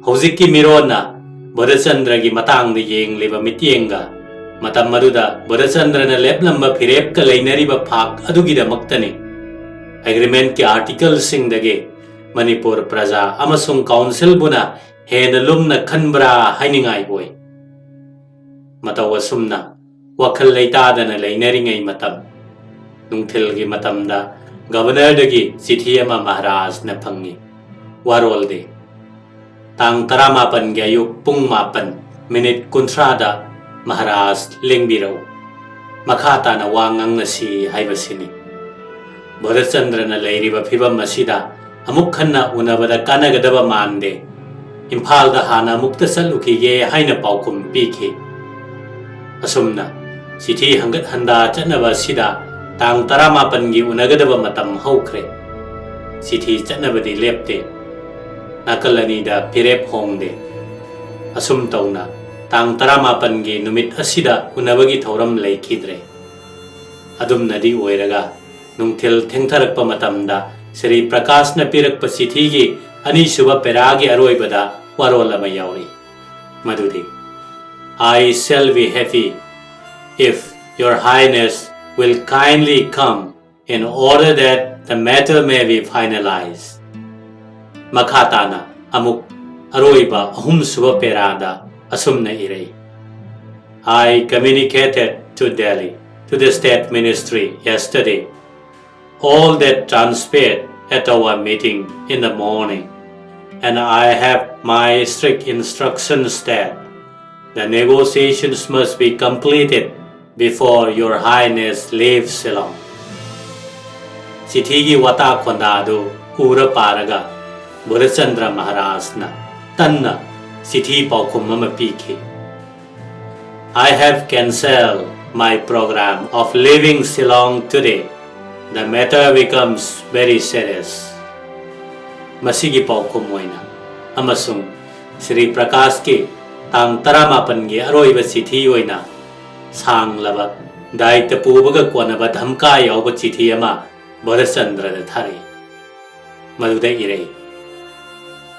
ꯍꯧꯖꯤꯛꯀꯤ ꯃꯤꯔꯣꯟꯅ ꯕꯣꯙꯆꯟꯗ꯭ꯔꯒꯤ ꯃꯇꯥꯡꯗ ꯌꯦꯡꯂꯤꯕ ꯃꯤꯠꯌꯦꯡꯒ ꯃꯇꯝ ꯑꯗꯨꯗ ꯕꯣꯙꯆꯟꯗ꯭ꯔꯅ ꯂꯦꯞꯂꯝꯕ ꯐꯤꯔꯦꯞꯀ ꯂꯩꯅꯔꯤꯕ ꯐꯥꯛ ꯑꯗꯨꯒꯤꯗꯃꯛꯇꯅꯤ꯫ ꯑꯦꯒ꯭ꯔꯤꯃꯦꯟꯠꯀꯤ ꯑꯥꯔꯇꯤꯀꯜꯁꯤꯡꯗꯒꯤ ꯃꯅꯤꯄꯨꯔ ꯄ꯭ꯔꯖꯥ ꯑꯃꯁꯨꯡ ꯀꯥꯎꯟꯁꯤꯜꯕꯨꯅ ꯍꯦꯟꯅ ꯂꯨꯝꯅ ꯈꯟꯕ꯭ꯔꯥ ꯍꯥꯏꯅꯤꯡꯉꯥꯏ ꯑꯣꯏ꯫ ꯃꯇꯧ ꯑꯁꯨꯝꯅ ꯋꯥꯈꯜ ꯂꯩꯇꯥꯗꯅ ꯂꯩꯅꯔꯤꯉꯩ ꯃꯇꯝ, ꯅꯨꯡꯊꯤꯜꯒꯤ ꯃꯇꯝꯗ ꯒꯕꯔꯅꯔꯗꯒꯤ ꯆꯤꯊꯤ ꯑꯃ ꯃꯍꯥꯔꯥꯖꯅ ꯐꯪꯉꯤ꯫ ꯋꯥꯔꯣꯜꯗꯤ, ꯇꯥꯡ ꯇꯔꯥꯃꯥꯄꯟꯒꯤ ꯑꯌꯨꯛ ꯄꯨꯡ ꯃꯥꯄꯟ ꯃꯤꯅꯤꯠ ꯀꯨꯟꯊ꯭ꯔꯥꯗ ꯃꯍꯥꯔꯥꯖ ꯂꯦꯡꯕꯤꯔꯛꯎ꯫ ꯃꯈꯥ ꯇꯥꯅ ꯋꯥ ꯉꯥꯡꯅꯁꯤ ꯍꯥꯏꯕꯁꯤꯅꯤ꯫ ꯚꯣꯗꯆꯟꯗ꯭ꯔꯅ ꯂꯩꯔꯤꯕ ꯐꯤꯚꯝ ꯑꯁꯤꯗ ꯑꯃꯨꯛ ꯍꯟꯅ ꯎꯅꯕꯗ ꯀꯥꯟꯅꯒꯗꯕ ꯃꯥꯟꯗꯦ꯫ ꯏꯝꯐꯥꯜꯗ ꯍꯥꯟꯅ ꯑꯃꯨꯛꯇ ꯆꯠꯂꯨꯈꯤꯒꯦ ꯍꯥꯏꯅ ꯄꯥꯎꯈꯨꯝ ꯄꯤꯈꯤ꯫ ꯑꯁꯨꯝꯅ ꯆꯤꯊꯤ ꯍꯟꯒꯠ ꯍꯟꯗꯥ ꯆꯠꯅꯕ ꯑꯁꯤꯗ ꯇꯥꯡ ꯇꯔꯥꯃꯥꯄꯟꯒꯤ ꯎꯅꯒꯗꯕ ꯃꯇꯝ ꯍꯧꯈ꯭ꯔꯦ꯫ ꯆꯤꯊꯤ ꯆꯠꯅꯕꯗꯤ ꯂꯦꯞꯇꯦ꯫ ꯅꯥꯀꯜ ꯑꯅꯤꯗ ꯐꯤꯔꯦꯞ ꯍꯣꯡꯗꯦ꯫ ꯑꯁꯨꯝ ꯇꯧꯅ ꯇꯥꯡ ꯇꯔꯥꯃꯥꯄꯟꯒꯤ ꯅꯨꯃꯤꯠ ꯑꯁꯤꯗ ꯎꯅꯕꯒꯤ ꯊꯧꯔꯝ ꯂꯩꯈꯤꯗ꯭ꯔꯦ꯫ ꯑꯗꯨꯝꯅꯗꯤ ꯑꯣꯏꯔꯒ ꯅꯨꯡꯊꯤꯜ ꯊꯦꯡꯊꯔꯛꯄ ꯃꯇꯝꯗ ꯁ꯭ꯔꯤ ꯄ꯭ꯔꯀꯥꯁꯅ ꯄꯤꯔꯛꯄ ꯆꯤꯊꯤꯒꯤ ꯑꯅꯤꯁꯨꯕ ꯄꯦꯔꯥꯒꯤ ꯑꯔꯣꯏꯕꯗ ꯋꯥꯔꯣꯜ ꯑꯃ ꯌꯥꯎꯔꯤ꯫ ꯃꯗꯨꯗꯤ, "I shall be happy if your highness will kindly come in order that the matter may be finalized." ꯃꯈꯥ ꯇꯥꯅ ꯑꯃꯨꯛ ꯑꯔꯣꯏꯕ ꯑꯍꯨꯝꯁꯨꯕ ꯄꯦꯔꯥꯗ ꯑꯁꯨꯝꯅ ꯏꯔꯩ, "I communicated to Delhi, to the state ministry yesterday, all that transpired at our meeting in the morning, and I have my strict instructions that the negotiations must be completed before Your Highness leaves Shillong." ꯆꯤꯊꯤꯒꯤ ꯋꯥꯇꯥ ꯈꯣꯟꯗꯥ ꯑꯗꯨ ꯎꯔ ꯄꯥꯔꯒ ꯕꯣꯙꯆꯟꯗ꯭ꯔ ꯃꯍꯥꯔꯥꯖꯅ ꯇꯟꯅ ꯆꯤꯊꯤ ꯄꯥꯎꯈꯨꯝ ꯑꯃ ꯄꯤꯈꯤ꯫ "I have cancelled my program of leaving Shillong today. The matter becomes very serious." ꯃꯁꯤꯒꯤ ꯄꯥꯎꯈꯨꯝ ꯑꯣꯏꯅ ꯑꯃꯁꯨꯡ ꯁ꯭ꯔꯤ ꯄ꯭ꯔꯀꯥꯁꯀꯤ ꯇꯥꯡ ꯇꯔꯥꯃꯥꯄꯟꯒꯤ ꯑꯔꯣꯏꯕ ꯆꯤꯊꯤ ꯑꯣꯏꯅ ꯁꯥꯡꯂꯕ ꯗꯥꯏꯇ ꯄꯨꯕꯒ ꯀꯣꯟꯅꯕ ꯙꯝꯀꯥ ꯌꯥꯎꯕ ꯆꯤꯊꯤ ꯑꯃ ꯕꯣꯙꯆꯟꯗ꯭ꯔꯗ ꯊꯥꯔꯛꯏ꯫ ꯃꯗꯨꯗ ꯏꯔꯩ,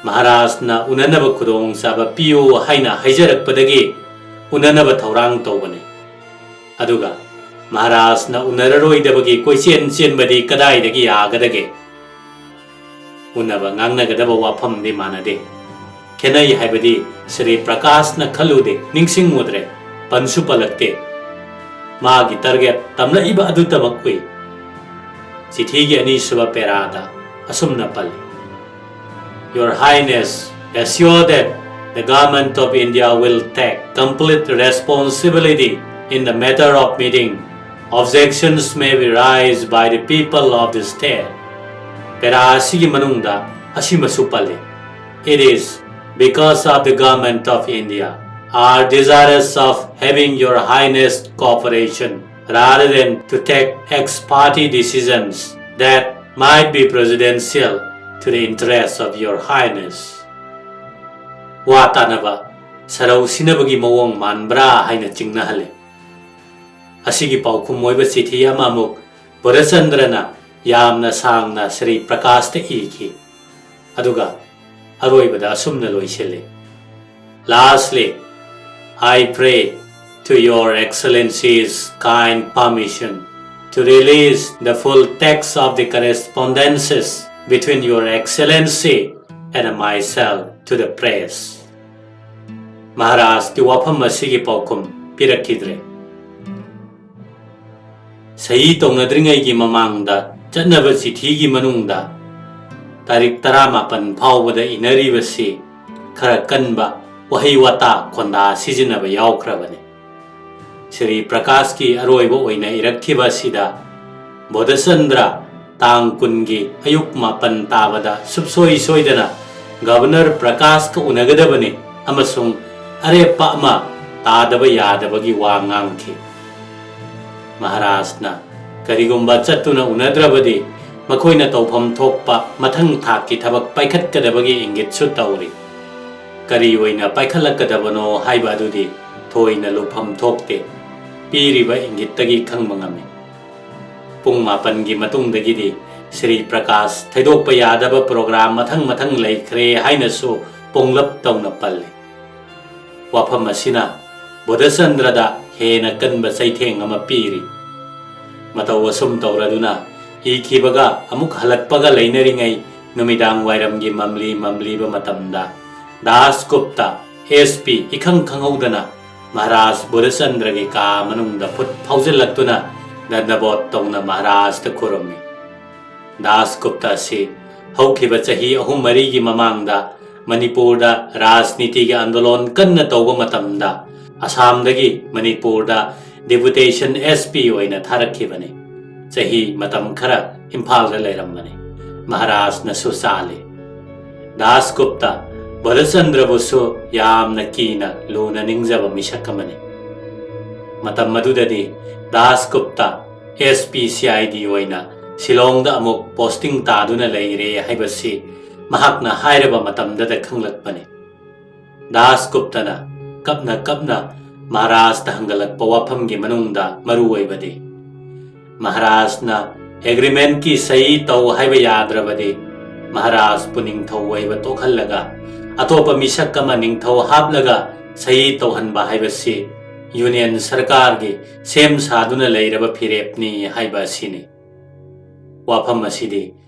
"ꯃꯍꯥꯔꯥꯖꯅ ꯎꯅꯅꯕ ꯈꯨꯗꯣꯡꯆꯥꯕ ꯄꯤꯌꯨ ꯍꯥꯏꯅ ꯍꯥꯏꯖꯔꯛꯄꯗꯒꯤ ꯎꯅꯅꯕ ꯊꯧꯔꯥꯡ ꯇꯧꯕꯅꯤ꯫ ꯑꯗꯨꯒ ꯃꯍꯥꯔꯥꯖꯅ ꯎꯅꯔꯔꯣꯏꯗꯕꯒꯤ ꯀꯣꯏꯆꯦꯟ ꯆꯦꯟꯕꯗꯤ ꯀꯗꯥꯏꯗꯒꯤ ꯌꯥꯒꯗꯒꯦ? ꯎꯅꯕ ꯉꯥꯡꯅꯒꯗꯕ ꯋꯥꯐꯝꯗꯤ ꯃꯥꯟꯅꯗꯦ꯫ ꯈꯦꯠꯅꯩ ꯍꯥꯏꯕꯗꯤ ꯁ꯭ꯔꯤ ꯄ꯭ꯔꯀꯥꯁꯅ ꯈꯜꯂꯨꯗꯦ, ꯅꯤꯡꯁꯤꯡꯉꯨꯗ꯭ꯔꯦ, ꯄꯟꯁꯨ ꯄꯜꯂꯛꯇꯦ꯫ ꯃꯥꯒꯤ ꯇꯥꯔꯒꯦꯠ ꯇꯝꯂꯛꯏꯕ ꯑꯗꯨꯇꯃꯛ ꯎꯏ꯫" ꯆꯤꯊꯤꯒꯤ ꯑꯅꯤꯁꯨꯕ ꯄꯦꯔꯥꯗ ꯑꯁꯨꯝꯅ ꯄꯜꯂꯤ, "Your Highness, assure that the Government of India will take complete responsibility in the matter of meeting. Objections may be raised by the people of the state." ꯄꯦꯔꯥ ꯑꯁꯤꯒꯤ ꯃꯅꯨꯡꯗ ꯑꯁꯤꯃꯁꯨ ꯄꯜꯂꯤ, "It is because of the Government of India are desirous of having Your Highness cooperation rather than to take ex parte decisions that might be prejudicial to the interests of Your Highness." ꯋꯥ ꯇꯥꯅꯕ ꯁꯔꯧ ꯁꯤꯟꯅꯕꯒꯤ ꯃꯑꯣꯡ ꯃꯥꯟꯕ꯭ꯔꯥ ꯍꯥꯏꯅ ꯆꯤꯡꯅꯍꯜꯂꯤ꯫ ꯑꯁꯤꯒꯤ ꯄꯥꯎꯈꯨꯝ ꯑꯣꯏꯕ ꯆꯤꯊꯤ ꯑꯃꯃꯨꯛ ꯕꯣꯙꯆꯟꯗ꯭ꯔꯅ ꯌꯥꯝꯅ ꯁꯥꯡꯅ ꯁ꯭ꯔꯤ ꯄ꯭ꯔꯀꯥꯁꯇ ꯏꯈꯤ꯫ ꯑꯗꯨꯒ ꯑꯔꯣꯏꯕꯗ ꯑꯁꯨꯝꯅ ꯂꯣꯏꯁꯤꯜꯂꯤ, "Lastly, I pray to Your Excellency's kind permission to release the full text of the correspondences between Your Excellency and myself to the press. ꯃꯍꯥꯔꯥꯖꯀꯤ ꯋꯥꯐꯝ ꯑꯁꯤꯒꯤ ꯄꯥꯎꯈꯨꯝ ꯄꯤꯔꯛꯈꯤꯗ꯭ꯔꯦ꯫ ꯁꯍꯤ ꯇꯧꯅꯗ꯭ꯔꯤꯉꯩꯒꯤ ꯃꯃꯥꯡꯗ ꯆꯠꯅꯕ ꯆꯤꯊꯤꯒꯤ ꯃꯅꯨꯡꯗ ꯇꯥꯔꯤꯛ ꯇꯔꯥꯃꯥꯄꯟ ꯐꯥꯎꯕꯗ ꯏꯅꯔꯤꯕꯁꯤ ꯈꯔ ꯀꯟꯕ ꯋꯥꯍꯩ ꯋꯥꯇꯥ ꯈꯣꯟꯗꯥ ꯁꯤꯖꯤꯟꯅꯕ ꯌꯥꯎꯈ꯭ꯔꯕꯅꯤ꯫ ꯁ꯭ꯔꯤ ꯄ꯭ꯔꯀꯥꯁꯀꯤ ꯑꯔꯣꯏꯕ ꯑꯣꯏꯅ ꯏꯔꯛꯈꯤꯕ ꯑꯁꯤꯗ ꯕꯣꯙꯆꯟꯗ꯭ꯔ ꯇꯥꯡ ꯀꯨꯟꯒꯤ ꯑꯌꯨꯛ ꯃꯥꯄꯟ ꯇꯥꯕꯗ ꯁꯨꯞꯁꯣꯏ ꯁꯣꯏꯗꯅ ꯒꯕꯔꯅꯔ ꯄ꯭ꯔꯀꯥꯁꯀ ꯎꯅꯒꯗꯕꯅꯤ ꯑꯃꯁꯨꯡ ꯑꯔꯦꯞꯄ ꯑꯃ ꯇꯥꯗꯕ ꯌꯥꯗꯕꯒꯤ ꯋꯥ ꯉꯥꯡꯈꯤ꯫ ꯃꯍꯥꯔꯥꯖꯅ ꯀꯔꯤꯒꯨꯝꯕ ꯆꯠꯇꯨꯅ ꯎꯅꯗ꯭ꯔꯕꯗꯤ ꯃꯈꯣꯏꯅ ꯇꯧꯐꯝ ꯊꯣꯛꯄ ꯃꯊꯪ ꯊꯥꯛꯀꯤ ꯊꯕꯛ ꯄꯥꯏꯈꯠꯀꯗꯕꯒꯤ ꯏꯪꯒꯤꯠꯁꯨ ꯇꯧꯔꯤ꯫ ꯀꯔꯤ ꯑꯣꯏꯅ ꯄꯥꯏꯈꯠꯂꯛꯀꯗꯕꯅꯣ ꯍꯥꯏꯕ ꯑꯗꯨꯗꯤ ꯊꯣꯏꯅ ꯂꯨꯐꯝ ꯊꯣꯛꯇꯦ꯫ ꯄꯤꯔꯤꯕ ꯏꯪꯒꯤꯠꯇꯒꯤ ꯈꯪꯕ ꯉꯝꯃꯤ꯫ ꯄꯨꯡ ꯃꯥꯄꯟꯒꯤ ꯃꯇꯨꯡꯗꯒꯤꯗꯤ ꯁ꯭ꯔꯤ ꯄ꯭ꯔꯀꯥꯁ ꯊꯩꯗꯣꯛꯄ ꯌꯥꯗꯕ ꯄ꯭ꯔꯣꯒ꯭ꯔꯥꯝ ꯃꯊꯪ ꯃꯊꯪ ꯂꯩꯈ꯭ꯔꯦ ꯍꯥꯏꯅꯁꯨ ꯄꯣꯡꯂꯞ ꯇꯧꯅ ꯄꯜꯂꯤ꯫ ꯋꯥꯐꯝ ꯑꯁꯤꯅ ꯕꯣꯙꯆꯟꯗ꯭ꯔꯗ ꯍꯦꯟꯅ ꯀꯟꯕ ꯆꯩꯊꯦꯡ ꯑꯃ ꯄꯤꯔꯤ꯫ ꯃꯇꯧ ꯑꯁꯨꯝ ꯇꯧꯔꯗꯨꯅ ꯏꯈꯤꯕꯒ ꯑꯃꯨꯛ ꯍꯜꯂꯛꯄꯒ ꯂꯩꯅꯔꯤꯉꯩ ꯅꯨꯃꯤꯗꯥꯡ ꯋꯥꯏꯔꯝꯒꯤ ꯃꯝꯂꯤ ꯃꯝꯂꯤꯕ ꯃꯇꯝꯗ ꯗꯥꯁ ꯒꯨꯞꯇ ꯑꯦꯁ ꯄꯤ ꯏꯈꯪ ꯈꯪꯍꯧꯗꯅ ꯃꯍꯥꯔꯥꯖ ꯕꯣꯙꯆꯟꯗ꯭ꯔꯒꯤ ꯀꯥ ꯃꯅꯨꯡꯗ ꯐꯨꯠ ꯐꯥꯎꯖꯤꯜꯂꯛꯇꯨꯅ ꯗꯟꯗꯕꯣꯠ ꯇꯧꯅ ꯃꯍꯥꯔꯥꯖꯇ ꯈꯨꯔꯨꯝꯃꯤ꯫ ꯗꯥꯁ ꯒꯨꯞꯇ ꯑꯁꯤ ꯍꯧꯈꯤꯕ ꯆꯍꯤ ꯑꯍꯨꯝ ꯃꯔꯤꯒꯤ ꯃꯃꯥꯡꯗ ꯃꯅꯤꯄꯨꯔꯗ ꯔꯥꯖꯅꯤꯇꯤꯒꯤ ꯑꯟꯗꯣꯂꯣꯟ ꯀꯟꯅ ꯇꯧꯕ ꯃꯇꯝꯗ ꯑꯁꯥꯝꯗꯒꯤ ꯃꯅꯤꯄꯨꯔꯗ ꯗꯤꯄꯨꯇꯦꯁꯟ ꯑꯦꯁ ꯄꯤ ꯑꯣꯏꯅ ꯊꯥꯔꯛꯈꯤꯕꯅꯤ꯫ ꯆꯍꯤ ꯃꯇꯝ ꯈꯔ ꯏꯝꯐꯥꯜꯗ ꯂꯩꯔꯝꯕꯅꯤ꯫ ꯃꯍꯥꯔꯥꯖꯅꯁꯨ ꯆꯥꯜꯂꯤ꯫ ꯗꯥꯁ ꯒꯨꯞꯇ ꯕꯣꯙꯆꯟꯗ꯭ꯔꯕꯨꯁꯨ ꯌꯥꯝꯅ ꯀꯤꯅ ꯂꯨꯅ ꯅꯤꯡꯖꯕ ꯃꯤꯁꯛ ꯑꯃꯅꯤ꯫ ꯃꯇꯝ ꯑꯗꯨꯗꯗꯤ Das Gupta S P C I D ꯑꯣꯏꯅ ꯁꯤꯂꯣꯡꯗ ꯑꯃꯨꯛ ꯄꯣꯁꯇꯤꯡ ꯇꯥꯗꯨꯅ ꯂꯩꯔꯦ ꯍꯥꯏꯕꯁꯤ ꯃꯍꯥꯛꯅ ꯍꯥꯏꯔꯕ ꯃꯇꯝꯗꯗ ꯈꯪꯂꯛꯄꯅꯤ꯫ ꯗꯥꯁ ꯒꯨꯞꯇꯅ ꯀꯞꯅ ꯀꯞꯅ ꯃꯍꯥꯔꯥꯖꯇ ꯍꯪꯒꯠꯂꯛꯄ ꯋꯥꯐꯝꯒꯤ ꯃꯅꯨꯡꯗ ꯃꯔꯨ ꯑꯣꯏꯕꯗꯤ ꯃꯍꯥꯔꯥꯖꯅ ꯑꯦꯒ꯭ꯔꯤꯃꯦꯟꯠꯀꯤ ꯁꯍꯤ ꯇꯧ ꯍꯥꯏꯕ ꯌꯥꯗ꯭ꯔꯕꯗꯤ ꯃꯍꯥꯔꯥꯖꯄꯨ ꯅꯤꯡꯊꯧ ꯑꯣꯏꯕ ꯇꯣꯛꯍꯜꯂꯒ ꯑꯇꯣꯞꯄ ꯃꯤꯁꯛ ꯑꯃ ꯅꯤꯡꯊꯧ ꯍꯥꯞꯂꯒ ꯁꯍꯤ ꯇꯧꯍꯟꯕ ꯍꯥꯏꯕꯁꯤ ꯌꯨꯅꯤꯌꯟ ꯁꯔꯀꯥꯔꯒꯤ ꯁꯦꯝ ꯁꯥꯗꯨꯅ ꯂꯩꯔꯕ ꯐꯤꯔꯦꯞꯅꯤ ꯍꯥꯏꯕ ꯑꯁꯤꯅꯤ꯫ ꯋꯥꯐꯝ ꯑꯁꯤꯗꯤ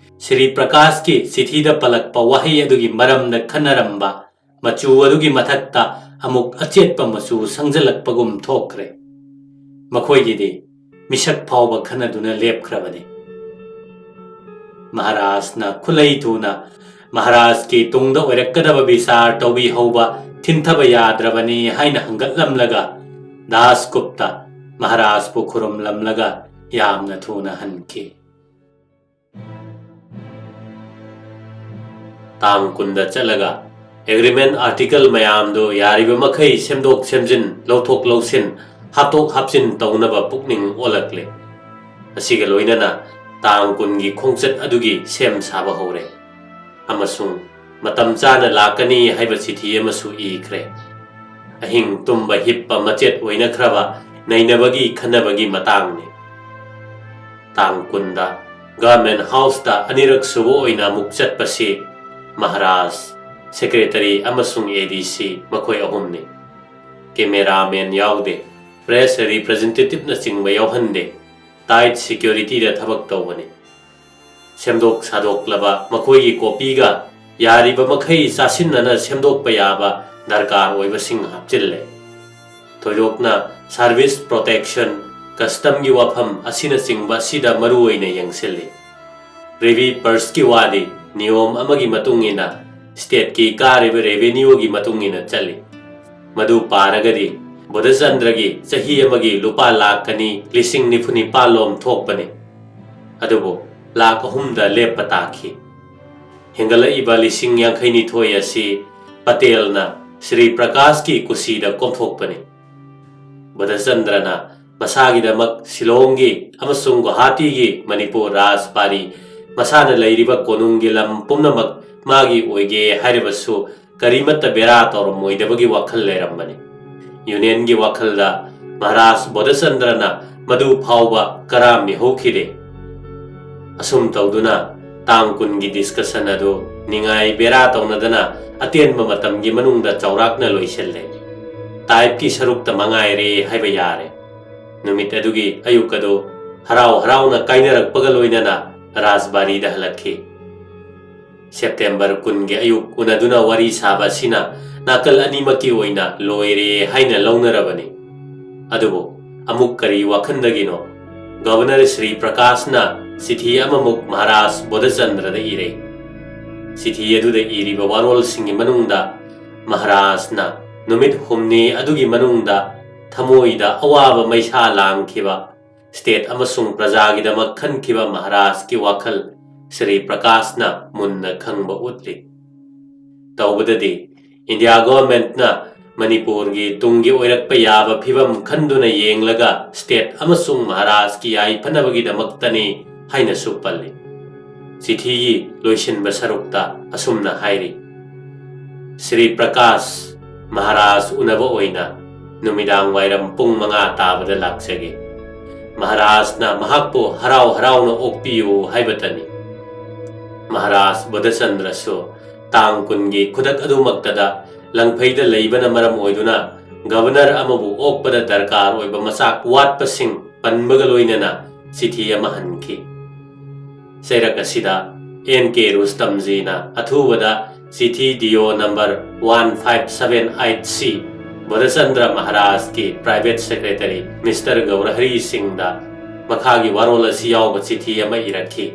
ꯁ꯭ꯔꯤ ꯄ꯭ꯔꯀꯥꯁꯀꯤ ꯆꯤꯊꯤꯗ ꯄꯜꯂꯛꯄ ꯋꯥꯍꯩ ꯑꯗꯨꯒꯤ ꯃꯔꯝꯗ ꯈꯟꯅꯔꯝꯕ ꯃꯆꯨ ꯑꯗꯨꯒꯤ ꯃꯊꯛꯇ ꯑꯃꯨꯛ ꯑꯆꯦꯠꯄ ꯃꯆꯨ ꯁꯪꯖꯜꯂꯛꯄꯒꯨꯝ ꯊꯣꯛꯈ꯭ꯔꯦ꯫ ꯃꯈꯣꯏꯒꯤꯗꯤ ꯃꯤꯁꯛ ꯐꯥꯎꯕ ꯈꯟꯅꯗꯨꯅ ꯂꯦꯞꯈ꯭ꯔꯕꯅꯤ꯫ ꯃꯍꯥꯔꯥꯖꯅ ꯈꯨꯠꯂꯩ ꯊꯨꯅ ꯃꯍꯥꯔꯥꯖꯀꯤ ꯇꯨꯡꯗ ꯑꯣꯏꯔꯛꯀꯗꯕ ꯕꯤꯆꯥꯔ ꯇꯧꯕꯤꯍꯧꯕ ꯊꯤꯟꯊꯕ ꯌꯥꯗ꯭ꯔꯕꯅꯤ ꯍꯥꯏꯅ ꯍꯪꯒꯠꯂꯝꯂꯒ ꯗꯥꯁ ꯒꯨꯞꯇ ꯃꯍꯥꯔꯥꯖꯄꯨ ꯈꯨꯔꯨꯝꯂꯝꯂꯒ ꯌꯥꯝꯅ ꯊꯨꯅ ꯍꯟꯈꯤ꯫ ꯇꯥꯡ ꯀꯨꯟꯗ ꯆꯠꯂꯒ ꯑꯦꯒ꯭ꯔꯤꯃꯦꯟ ꯑꯥꯔꯇꯤꯀꯜ ꯃꯌꯥꯝꯗꯨ ꯌꯥꯔꯤꯕ ꯃꯈꯩ ꯁꯦꯝꯗꯣꯛ ꯁꯦꯝꯖꯤꯟ, ꯂꯧꯊꯣꯛ ꯂꯧꯁꯤꯟ, ꯍꯥꯞꯇꯣꯛ ꯍꯥꯞꯆꯤꯟ ꯇꯧꯅꯕ ꯄꯨꯛꯅꯤꯡ ꯑꯣꯜꯂꯛꯂꯦ꯫ ꯑꯁꯤꯒ ꯂꯣꯏꯅꯅ ꯇꯥꯡ ꯀꯨꯟꯒꯤ ꯈꯣꯡꯆꯠ ꯑꯗꯨꯒꯤ ꯁꯦꯝ ꯁꯥꯕ ꯍꯧꯔꯦ ꯑꯃꯁꯨꯡ ꯃꯇꯝ ꯆꯥꯅ ꯂꯥꯛꯀꯅꯤ ꯍꯥꯏꯕ ꯆꯤꯊꯤ ꯑꯃꯁꯨ ꯏꯈ꯭ꯔꯦ꯫ ꯑꯍꯤꯡ ꯇꯨꯝꯕ ꯍꯤꯞꯄ ꯃꯆꯦꯠ ꯑꯣꯏꯅꯈ꯭ꯔꯕ ꯅꯩꯅꯕꯒꯤ ꯈꯟꯅꯕꯒꯤ ꯃꯇꯥꯡꯅꯤ꯫ ꯇꯥꯡ ꯀꯨꯟꯗ ꯒꯚꯔꯟꯃꯦꯟꯠ ꯍꯥꯎꯁꯇ ꯑꯅꯤꯔꯛ ꯁꯨꯕ ꯑꯣꯏꯅ ꯑꯃꯨꯛ ꯆꯠꯄꯁꯤ ꯃꯍꯥꯔꯥꯖ, ꯁꯦꯀ꯭ꯔꯦꯇꯔꯤ ꯑꯃꯁꯨꯡ ꯑꯦ ꯗꯤ ꯁꯤ ꯃꯈꯣꯏ ꯑꯍꯨꯝꯅꯤ꯫ ꯀꯦꯃꯦꯔꯥꯃꯦꯟ ꯌꯥꯎꯗꯦ꯫ ꯄ꯭ꯔꯦꯁ ꯔꯤꯄ꯭ꯔꯖꯦꯟꯇꯦꯇꯤꯚꯅꯆꯤꯡꯕ ꯌꯥꯎꯍꯟꯗꯦ꯫ ꯇꯥꯏꯠ ꯁꯦꯀ꯭ꯌꯨꯔꯤꯇꯤꯗ ꯊꯕꯛ ꯇꯧꯕꯅꯤ꯫ ꯁꯦꯝꯗꯣꯛ ꯁꯥꯗꯣꯛꯂꯕ ꯃꯈꯣꯏꯒꯤ ꯀꯣꯄꯤꯒ ꯌꯥꯔꯤꯕ ꯃꯈꯩ ꯆꯥꯁꯤꯟꯅꯅ ꯁꯦꯝꯗꯣꯛꯄ ꯌꯥꯕ ꯗꯔꯀꯥꯔ ꯑꯣꯏꯕꯁꯤꯡ ꯍꯥꯞꯆꯤꯜꯂꯦ꯫ ꯊꯣꯏꯗꯣꯛꯅ ꯁꯥꯔꯚꯤꯁ ꯄ꯭ꯔꯣꯇꯦꯛꯁꯟ, ꯀꯁꯇꯝꯒꯤ ꯋꯥꯐꯝ ꯑꯁꯤꯅꯆꯤꯡꯕ ꯑꯁꯤꯗ ꯃꯔꯨ ꯑꯣꯏꯅ ꯌꯦꯡꯁꯤꯜꯂꯤ꯫ ꯄ꯭ꯔꯤꯚꯤ ꯄꯔꯁꯀꯤ ꯋꯥꯗꯤ ꯅꯤꯌꯣꯝ ꯑꯃꯒꯤ ꯃꯇꯨꯡ ꯏꯟꯅ ꯁ꯭ꯇꯦꯠꯀꯤ ꯀꯥꯔꯤꯕ ꯔꯦꯚꯦꯅ꯭ꯌꯨꯒꯤ ꯃꯇꯨꯡ ꯏꯟꯅ ꯆꯠꯂꯤ꯫ ꯃꯗꯨ ꯄꯥꯔꯒꯗꯤ ꯕꯣꯙꯆꯟꯗ꯭ꯔꯒꯤ ꯆꯍꯤ ꯑꯃꯒꯤ ꯂꯨꯄꯥ ꯂꯥꯈ ꯑꯅꯤ ꯂꯤꯁꯤꯡ ꯅꯤꯐꯨ ꯅꯤꯄꯥꯜ ꯂꯣꯝ ꯊꯣꯛꯄꯅꯤ꯫ ꯑꯗꯨꯕꯨ ꯂꯥꯈ ꯑꯍꯨꯝꯗ ꯂꯦꯞꯄ ꯇꯥꯈꯤ꯫ ꯍꯦꯟꯒꯠꯂꯛꯏꯕ ꯂꯤꯁꯤꯡ ꯌꯥꯡꯈꯩ ꯅꯤꯊꯣꯏ ꯑꯁꯤ ꯄꯇꯦꯜꯅ ꯁ꯭ꯔꯤ ꯄ꯭ꯔꯀꯥꯁꯀꯤ ꯀꯨꯁꯤꯗ ꯀꯣꯝꯊꯣꯛꯄꯅꯤ꯫ ꯕꯣꯙꯆꯟꯗ꯭ꯔꯅ ꯃꯁꯥꯒꯤꯗꯃꯛ ꯁꯤꯂꯣꯡꯒꯤ ꯑꯃꯁꯨꯡ ꯒꯨꯋꯥꯍꯥꯇꯤꯒꯤ ꯃꯅꯤꯄꯨꯔ ꯔꯥꯖꯕꯥꯔꯤ, ꯃꯁꯥꯅ ꯂꯩꯔꯤꯕ ꯀꯣꯅꯨꯡꯒꯤ ꯂꯝ ꯄꯨꯝꯅꯃꯛ ꯃꯥꯒꯤ ꯑꯣꯏꯒꯦ ꯍꯥꯏꯔꯕꯁꯨ ꯀꯔꯤꯃꯠꯇ ꯕꯦꯔꯥ ꯇꯧꯔꯝꯃꯣꯏꯗꯕꯒꯤ ꯋꯥꯈꯜ ꯂꯩꯔꯝꯕꯅꯤ꯫ ꯌꯨꯅꯤꯌꯟꯒꯤ ꯋꯥꯈꯜꯗ ꯃꯍꯥꯔꯥꯖ ꯕꯣꯙꯆꯟꯗ꯭ꯔꯅ ꯃꯗꯨ ꯐꯥꯎꯕ ꯀꯔꯥꯝꯃꯤ ꯍꯧꯈꯤꯗꯦ꯫ ꯑꯁꯨꯝ ꯇꯧꯗꯨꯅ ꯇꯥꯡ ꯀꯨꯟꯒꯤ ꯗꯤꯁꯀꯁꯟ ꯑꯗꯨ ꯅꯤꯡꯉꯥꯏ ꯕꯦꯔꯥ ꯇꯧꯅꯗꯅ ꯑꯇꯦꯟꯕ ꯃꯇꯝꯒꯤ ꯃꯅꯨꯡꯗ ꯆꯥꯎꯔꯥꯛꯅ ꯂꯣꯏꯁꯤꯜꯂꯦ꯫ ꯇꯥꯏꯞꯀꯤ ꯁꯔꯨꯛꯇ ꯃꯉꯥꯏꯔꯦ ꯍꯥꯏꯕ ꯌꯥꯔꯦ꯫ ꯅꯨꯃꯤꯠ ꯑꯗꯨꯒꯤ ꯑꯌꯨꯛ ꯑꯗꯨ ꯍꯔꯥꯎ ꯍꯔꯥꯎꯅ ꯀꯥꯏꯅꯔꯛꯄꯒ ꯂꯣꯏꯅꯅ ꯔꯥꯖꯕꯥꯔꯤꯗ ꯍꯜꯂꯛꯈꯤ꯫ ꯁꯦꯞꯇꯦꯝꯕꯔ ꯀꯨꯟꯒꯤ ꯑꯌꯨꯛ ꯎꯅꯗꯨꯅ ꯋꯥꯔꯤ ꯁꯥꯕ ꯑꯁꯤꯅ ꯅꯥꯀꯜ ꯑꯅꯤꯃꯛꯀꯤ ꯑꯣꯏꯅ ꯂꯣꯏꯔꯦ ꯍꯥꯏꯅ ꯂꯧꯅꯔꯕꯅꯤ꯫ ꯑꯗꯨꯕꯨ ꯑꯃꯨꯛ ꯀꯔꯤ ꯋꯥꯈꯜꯗꯒꯤꯅꯣ ꯒꯕꯔꯅꯔ ꯁ꯭ꯔꯤ ꯄ꯭ꯔꯀꯥꯁꯅ ꯆꯤꯊꯤ ꯑꯃꯃꯨꯛ ꯃꯍꯥꯔꯥꯖ ꯕꯣꯙꯆꯟꯗ꯭ꯔꯗ ꯏꯔꯦ꯫ ꯆꯤꯊꯤ ꯑꯗꯨꯗ ꯏꯔꯤꯕ ꯋꯥꯔꯣꯜꯁꯤꯡꯒꯤ ꯃꯅꯨꯡꯗ ꯃꯍꯥꯔꯥꯖꯅ ꯅꯨꯃꯤꯠ ꯍꯨꯝꯅꯤ ꯑꯗꯨꯒꯤ ꯃꯅꯨꯡꯗ ꯊꯃꯣꯏꯗ ꯑꯋꯥꯕ ꯃꯩꯁꯥ ꯂꯥꯡꯈꯤꯕ, ꯁ꯭ꯇꯦꯠ ꯑꯃꯁꯨꯡ ꯄ꯭ꯔꯖꯥꯒꯤꯗꯃꯛ ꯈꯟꯈꯤꯕ ꯃꯍꯥꯔꯥꯖꯀꯤ ꯋꯥꯈꯜ ꯁ꯭ꯔꯤ ꯄ꯭ꯔꯀꯥꯁꯅ ꯃꯨꯟꯅ ꯈꯪꯕ ꯎꯠꯂꯤ꯫ ꯇꯧꯕꯗꯗꯤ ꯏꯟꯗꯤꯌꯥ ꯒꯣꯚꯔꯟꯃꯦꯟꯠꯅ ꯃꯅꯤꯄꯨꯔꯒꯤ ꯇꯨꯡꯒꯤ ꯑꯣꯏꯔꯛꯄ ꯌꯥꯕ ꯐꯤꯕꯝ ꯈꯟꯗꯨꯅ ꯌꯦꯡꯂꯒ ꯁ꯭ꯇꯦꯠ ꯑꯃꯁꯨꯡ ꯃꯍꯥꯔꯥꯖꯀꯤ ꯌꯥꯏꯐꯅꯕꯒꯤꯗꯃꯛꯇꯅꯤ ꯍꯥꯏꯅꯁꯨ ꯄꯜꯂꯤ꯫ ꯆꯤꯊꯤꯒꯤ ꯂꯣꯏꯁꯤꯟꯕ ꯁꯔꯨꯛꯇ ꯑꯁꯨꯝꯅ ꯍꯥꯏꯔꯤ, ꯁ꯭ꯔꯤ ꯄ꯭ꯔꯀꯥꯁ, ꯃꯍꯥꯔꯥꯖ ꯎꯅꯕ ꯑꯣꯏꯅ ꯅꯨꯃꯤꯗꯥꯡ ꯋꯥꯏꯔꯝ ꯄꯨꯡ ꯃꯉꯥ ꯇꯥꯕꯗ ꯂꯥꯛꯆꯒꯦ꯫ ꯃꯍꯥꯔꯥꯖꯅ ꯃꯍꯥꯛꯄꯨ ꯍꯔꯥꯎ ꯍꯔꯥꯎꯅ ꯑꯣꯛꯄꯤꯌꯨ ꯍꯥꯏꯕꯇꯅꯤ꯫ ꯃꯍꯥꯔꯥꯖ ꯕꯣꯙꯆꯟꯗ꯭ꯔꯁꯨ ꯇꯥꯡ ꯀꯨꯟꯒꯤ ꯈꯨꯗꯛ ꯑꯗꯨꯃꯛꯇꯗ ꯂꯪꯐꯩꯗ ꯂꯩꯕꯅ ꯃꯔꯝ ꯑꯣꯏꯗꯨꯅ ꯒꯕꯔꯅꯔ ꯑꯃꯕꯨ ꯑꯣꯛꯄꯗ ꯗꯔꯀꯥꯔ ꯑꯣꯏꯕ ꯃꯆꯥꯛ ꯋꯥꯠꯄꯁꯤꯡ ꯄꯟꯕꯒ ꯂꯣꯏꯅꯅ ꯆꯤꯊꯤ ꯑꯃ ꯍꯟꯈꯤ꯫ ꯆꯩꯔꯛ ꯑꯁꯤꯗ ꯑꯦꯟ ꯀꯦ ꯔꯨꯁꯇꯝꯖꯤꯅ ꯑꯊꯨꯕꯗ ꯆꯤꯊꯤ DO number one five seven eight ꯁꯤ ꯕꯣꯙꯆꯟꯗ꯭ꯔ ꯃꯍꯥꯔꯥꯖꯀꯤ ꯄ꯭ꯔꯥꯏꯚꯦꯠ ꯁꯦꯀ꯭ꯔꯦꯇꯔꯤ ꯃꯤꯁꯇꯔ ꯒꯧꯔꯍꯔꯤ ꯁꯤꯡꯗ ꯃꯈꯥꯒꯤ ꯋꯥꯔꯣꯜ ꯑꯁꯤ ꯌꯥꯎꯕ ꯆꯤꯊꯤ ꯑꯃ ꯏꯔꯛꯈꯤ꯫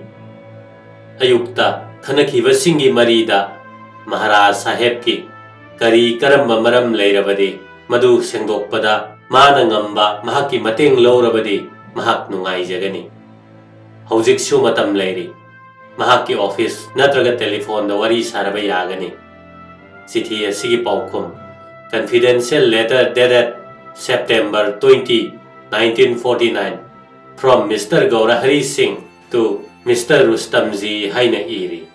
ꯑꯌꯨꯛꯇ ꯈꯟꯅꯈꯤꯕꯁꯤꯡꯒꯤ ꯃꯔꯤꯗ ꯃꯍꯥꯔꯥꯖ ꯁꯥꯍꯦꯕꯀꯤ ꯀꯔꯤ ꯀꯔꯝꯕ ꯃꯔꯝ ꯂꯩꯔꯕꯗꯤ ꯃꯗꯨ ꯁꯦꯡꯗꯣꯛꯄꯗ ꯃꯥꯅ ꯉꯝꯕ ꯃꯍꯥꯛꯀꯤ ꯃꯇꯦꯡ ꯂꯧꯔꯕꯗꯤ ꯃꯍꯥꯛ ꯅꯨꯡꯉꯥꯏꯖꯒꯅꯤ꯫ ꯍꯧꯖꯤꯛꯁꯨ ꯃꯇꯝ ꯂꯩꯔꯤ꯫ ꯃꯍꯥꯛꯀꯤ ꯑꯣꯐꯤꯁ ꯅꯠꯇ꯭ꯔꯒ ꯇꯦꯂꯤꯐꯣꯟꯗ ꯋꯥꯔꯤ ꯁꯥꯔꯕ ꯌꯥꯒꯅꯤ꯫ ꯆꯤꯊꯤ ꯑꯁꯤꯒꯤ ꯄꯥꯎꯈꯨꯝ, Confidential letter dated September twenty, nineteen forty-nine, from Mister Gaurahari Singh to Mister Rustamji ꯍꯥꯏꯅ ꯏꯔꯤ꯫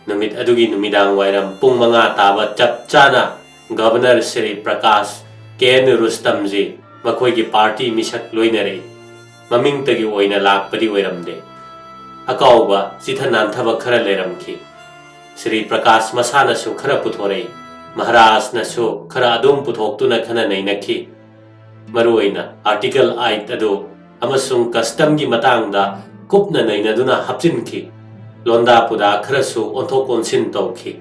ꯅꯨꯃꯤꯠ ꯑꯗꯨꯒꯤ ꯅꯨꯃꯤꯗꯥꯡ ꯋꯥꯏꯔꯝ ꯄꯨꯡ ꯃꯉꯥ ꯇꯥꯕ ꯆꯞ ꯆꯥꯅ governor Shri Prakash K N Rustamji ꯃꯈꯣꯏꯒꯤ ꯄꯥꯔꯇꯤ ꯃꯤꯁꯛ ꯂꯣꯏꯅꯔꯛꯏ꯫ ꯃꯃꯤꯡꯇꯒꯤ ꯑꯣꯏꯅ ꯂꯥꯛꯄꯗꯤ ꯑꯣꯏꯔꯝꯗꯦ꯫ ꯑꯀꯥꯎꯕ ꯆꯤꯊ ꯅꯥꯟꯊꯕ ꯈꯔ ꯂꯩꯔꯝꯈꯤ꯫ ꯁ꯭ꯔꯤ ꯄ꯭ꯔꯀꯥꯁ ꯃꯁꯥꯅꯁꯨ ꯈꯔ ꯄꯨꯊꯣꯔꯛꯏ꯫ ꯃꯍꯥꯔꯥꯖꯅꯁꯨ ꯈꯔ ꯑꯗꯨꯝ ꯄꯨꯊꯣꯛꯇꯨꯅ ꯈꯟꯅ ꯅꯩꯅꯈꯤ꯫ ꯃꯔꯨꯑꯣꯏꯅ ꯑꯥꯔꯇꯤꯀꯜ ꯑꯥꯏꯠ ꯑꯗꯨ ꯑꯃꯁꯨꯡ ꯀꯁꯇꯝꯒꯤ ꯃꯇꯥꯡꯗ ꯀꯨꯞꯅ ꯅꯩꯅꯗꯨꯅ ꯍꯥꯞꯆꯤꯟꯈꯤ꯫ ꯂꯣꯟꯗꯥ ꯄꯨꯗꯥ ꯈꯔꯁꯨ ꯑꯣꯟꯊꯣꯛ ꯑꯣꯟꯁꯤꯟ ꯇꯧꯈꯤ꯫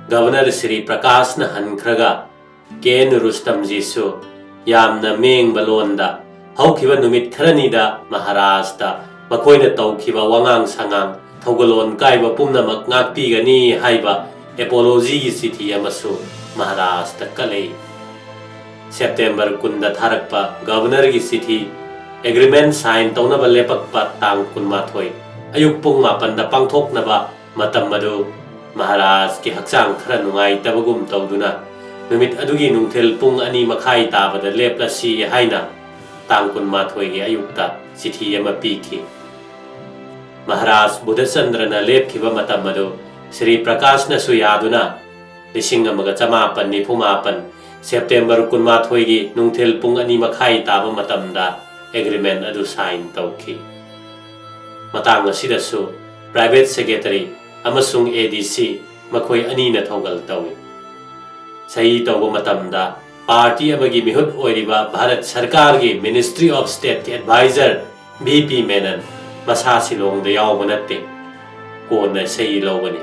ꯒꯕꯔꯅꯔ ꯁ꯭ꯔꯤ ꯄ꯭ꯔꯀꯥꯁꯅ ꯍꯟꯈ꯭ꯔꯒ ꯀꯦ ꯑꯦꯟ ꯔꯨꯁꯇꯝꯖꯤꯁꯨ ꯌꯥꯝꯅ ꯃꯦꯡꯕ ꯂꯣꯟꯗ ꯍꯧꯈꯤꯕ ꯅꯨꯃꯤꯠ ꯈꯔꯅꯤꯗ ꯃꯍꯥꯔꯥꯖꯇ ꯃꯈꯣꯏꯅ ꯇꯧꯈꯤꯕ ꯋꯥꯉꯥꯡ ꯁꯉꯥꯡ, ꯊꯧꯒꯜꯂꯣꯟ ꯀꯥꯏꯕ ꯄꯨꯝꯅꯃꯛ ꯉꯥꯛꯄꯤꯒꯅꯤ ꯍꯥꯏꯕ ꯑꯦꯄꯣꯂꯣꯖꯤꯒꯤ ꯆꯤꯊꯤ ꯑꯃꯁꯨ ꯃꯍꯥꯔꯥꯖꯇ ꯀꯠꯂꯛꯏ꯫ ꯁꯦꯞꯇꯦꯝꯕꯔ ꯀꯨꯟꯗ ꯊꯥꯔꯛꯄ ꯒꯕꯔꯅꯔꯒꯤ ꯆꯤꯊꯤ, ꯑꯦꯒ꯭ꯔꯤꯃꯦꯟ ꯁꯥꯏꯟ ꯇꯧꯅꯕ ꯂꯦꯞꯄꯛꯄ ꯇꯥꯡ ꯀꯨꯟꯃꯥꯊꯣꯏ ꯑꯌꯨꯛ ꯄꯨꯡ ꯃꯥꯄꯟꯗ ꯄꯥꯡꯊꯣꯛꯅꯕ ꯃꯇꯝ ꯑꯗꯨ ꯃꯍꯥꯔꯥꯖꯀꯤ ꯍꯛꯆꯥꯡ ꯈꯔ ꯅꯨꯡꯉꯥꯏꯇꯕꯒꯨꯝ ꯇꯧꯗꯨꯅ ꯅꯨꯃꯤꯠ ꯑꯗꯨꯒꯤ ꯅꯨꯡꯊꯤꯜ ꯄꯨꯡ ꯑꯅꯤ ꯃꯈꯥꯏ ꯇꯥꯕꯗ ꯂꯦꯞꯂꯁꯤ ꯍꯥꯏꯅ ꯇꯥꯡ ꯀꯨꯟꯃꯥꯊꯣꯏꯒꯤ ꯑꯌꯨꯛꯇ ꯆꯤꯊꯤ ꯑꯃ ꯄꯤꯈꯤ꯫ ꯃꯍꯥꯔꯥꯖ ꯕꯨꯙꯆꯟꯗ꯭ꯔꯅ ꯂꯦꯞꯈꯤꯕ ꯃꯇꯝ ꯑꯗꯨ ꯁ꯭ꯔꯤ ꯄ꯭ꯔꯀꯥꯁꯅꯁꯨ ꯌꯥꯗꯨꯅ ꯂꯤꯁꯤꯡ ꯑꯃꯒ ꯆꯃꯥꯄꯟ ꯅꯤꯐꯨ ꯃꯥꯄꯟ ꯁꯦꯞꯇꯦꯝꯕꯔ ꯀꯨꯟꯃꯥꯊꯣꯏꯒꯤ ꯅꯨꯡꯊꯤꯜ ꯄꯨꯡ ꯑꯅꯤ ꯃꯈꯥꯏ ꯇꯥꯕ ꯃꯇꯝꯗ ꯑꯦꯒ꯭ꯔꯤꯃꯦꯟ ꯑꯗꯨ ꯁꯥꯏꯟ ꯇꯧꯈꯤ꯫ ꯃꯇꯥꯡ ꯑꯁꯤꯗꯁꯨ ꯄ꯭ꯔꯥꯏꯚꯦꯠ ꯁꯦꯀ꯭ꯔꯦꯇꯔꯤ ꯑꯃꯁꯨꯡ ꯑꯦ ꯗꯤ ꯁꯤ ꯃꯈꯣꯏ ꯑꯅꯤꯅ ꯊꯧꯒꯜ ꯇꯧꯏ꯫ ꯁꯍꯤ ꯇꯧꯕ ꯃꯇꯝꯗ ꯄꯥꯔꯇꯤ ꯑꯃꯒꯤ ꯃꯤꯍꯨꯠ ꯑꯣꯏꯔꯤꯕ ꯚꯥꯔꯠ ꯁꯔꯀꯥꯔꯒꯤ ꯃꯤꯅꯤꯁꯇ꯭ꯔꯤ ꯑꯣꯐ ꯁ꯭ꯇꯦꯠꯀꯤ ꯑꯦꯗꯚꯥꯏꯖꯔ ꯚꯤ ꯄꯤ ꯃꯦꯅꯟ ꯃꯁꯥ ꯁꯤꯂꯣꯡꯗ ꯌꯥꯎꯕ ꯅꯠꯇꯦ꯫ ꯀꯣꯟꯅ ꯁꯍꯤ ꯂꯧꯕꯅꯤ꯫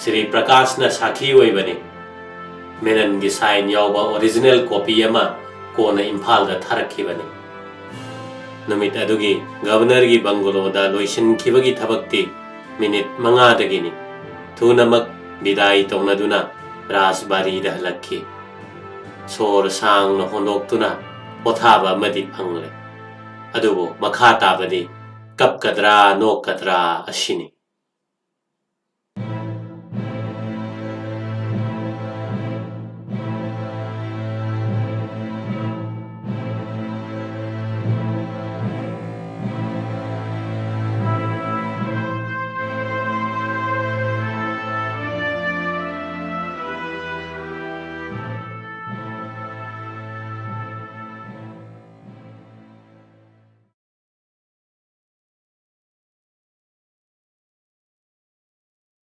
ꯁ꯭ꯔꯤ ꯄ꯭ꯔꯀꯥꯁꯅ ꯁꯥꯈꯤ ꯑꯣꯏꯕꯅꯤ꯫ ꯃꯦꯅꯟꯒꯤ ꯁꯥꯏꯟ ꯌꯥꯎꯕ ꯑꯣꯔꯤꯖꯤꯅꯦꯜ ꯀꯣꯄꯤ ꯑꯃ ꯀꯣꯟꯅ ꯏꯝꯐꯥꯜꯗ ꯊꯥꯔꯛꯈꯤꯕꯅꯤ꯫ ꯅꯨꯃꯤꯠ ꯑꯗꯨꯒꯤ ꯒꯕꯔꯅꯔꯒꯤ ꯕꯪꯒꯂꯣꯗ ꯂꯣꯏꯁꯤꯟꯈꯤꯕꯒꯤ ꯊꯕꯛꯇꯤ ꯃꯤꯅꯤꯠ ꯃꯉꯥꯗꯒꯤꯅꯤ꯫ ꯊꯨꯅꯃꯛ ꯕꯤꯗꯥꯏ ꯇꯧꯅꯗꯨꯅ ꯔꯥꯖꯕꯥꯔꯤꯗ ꯍꯜꯂꯛꯈꯤ꯫ ꯁꯣꯔ ꯁꯥꯡꯅ ꯍꯣꯟꯗꯣꯛꯇꯨꯅ ꯄꯣꯊꯥꯕ ꯑꯃꯗꯤ ꯐꯪꯂꯦ꯫ ꯑꯗꯨꯕꯨ ꯃꯈꯥ ꯇꯥꯕꯗꯤ ꯀꯞꯀꯗ꯭ꯔꯥ ꯅꯣꯛꯀꯗ꯭ꯔꯥ ꯑꯁꯤꯅꯤ꯫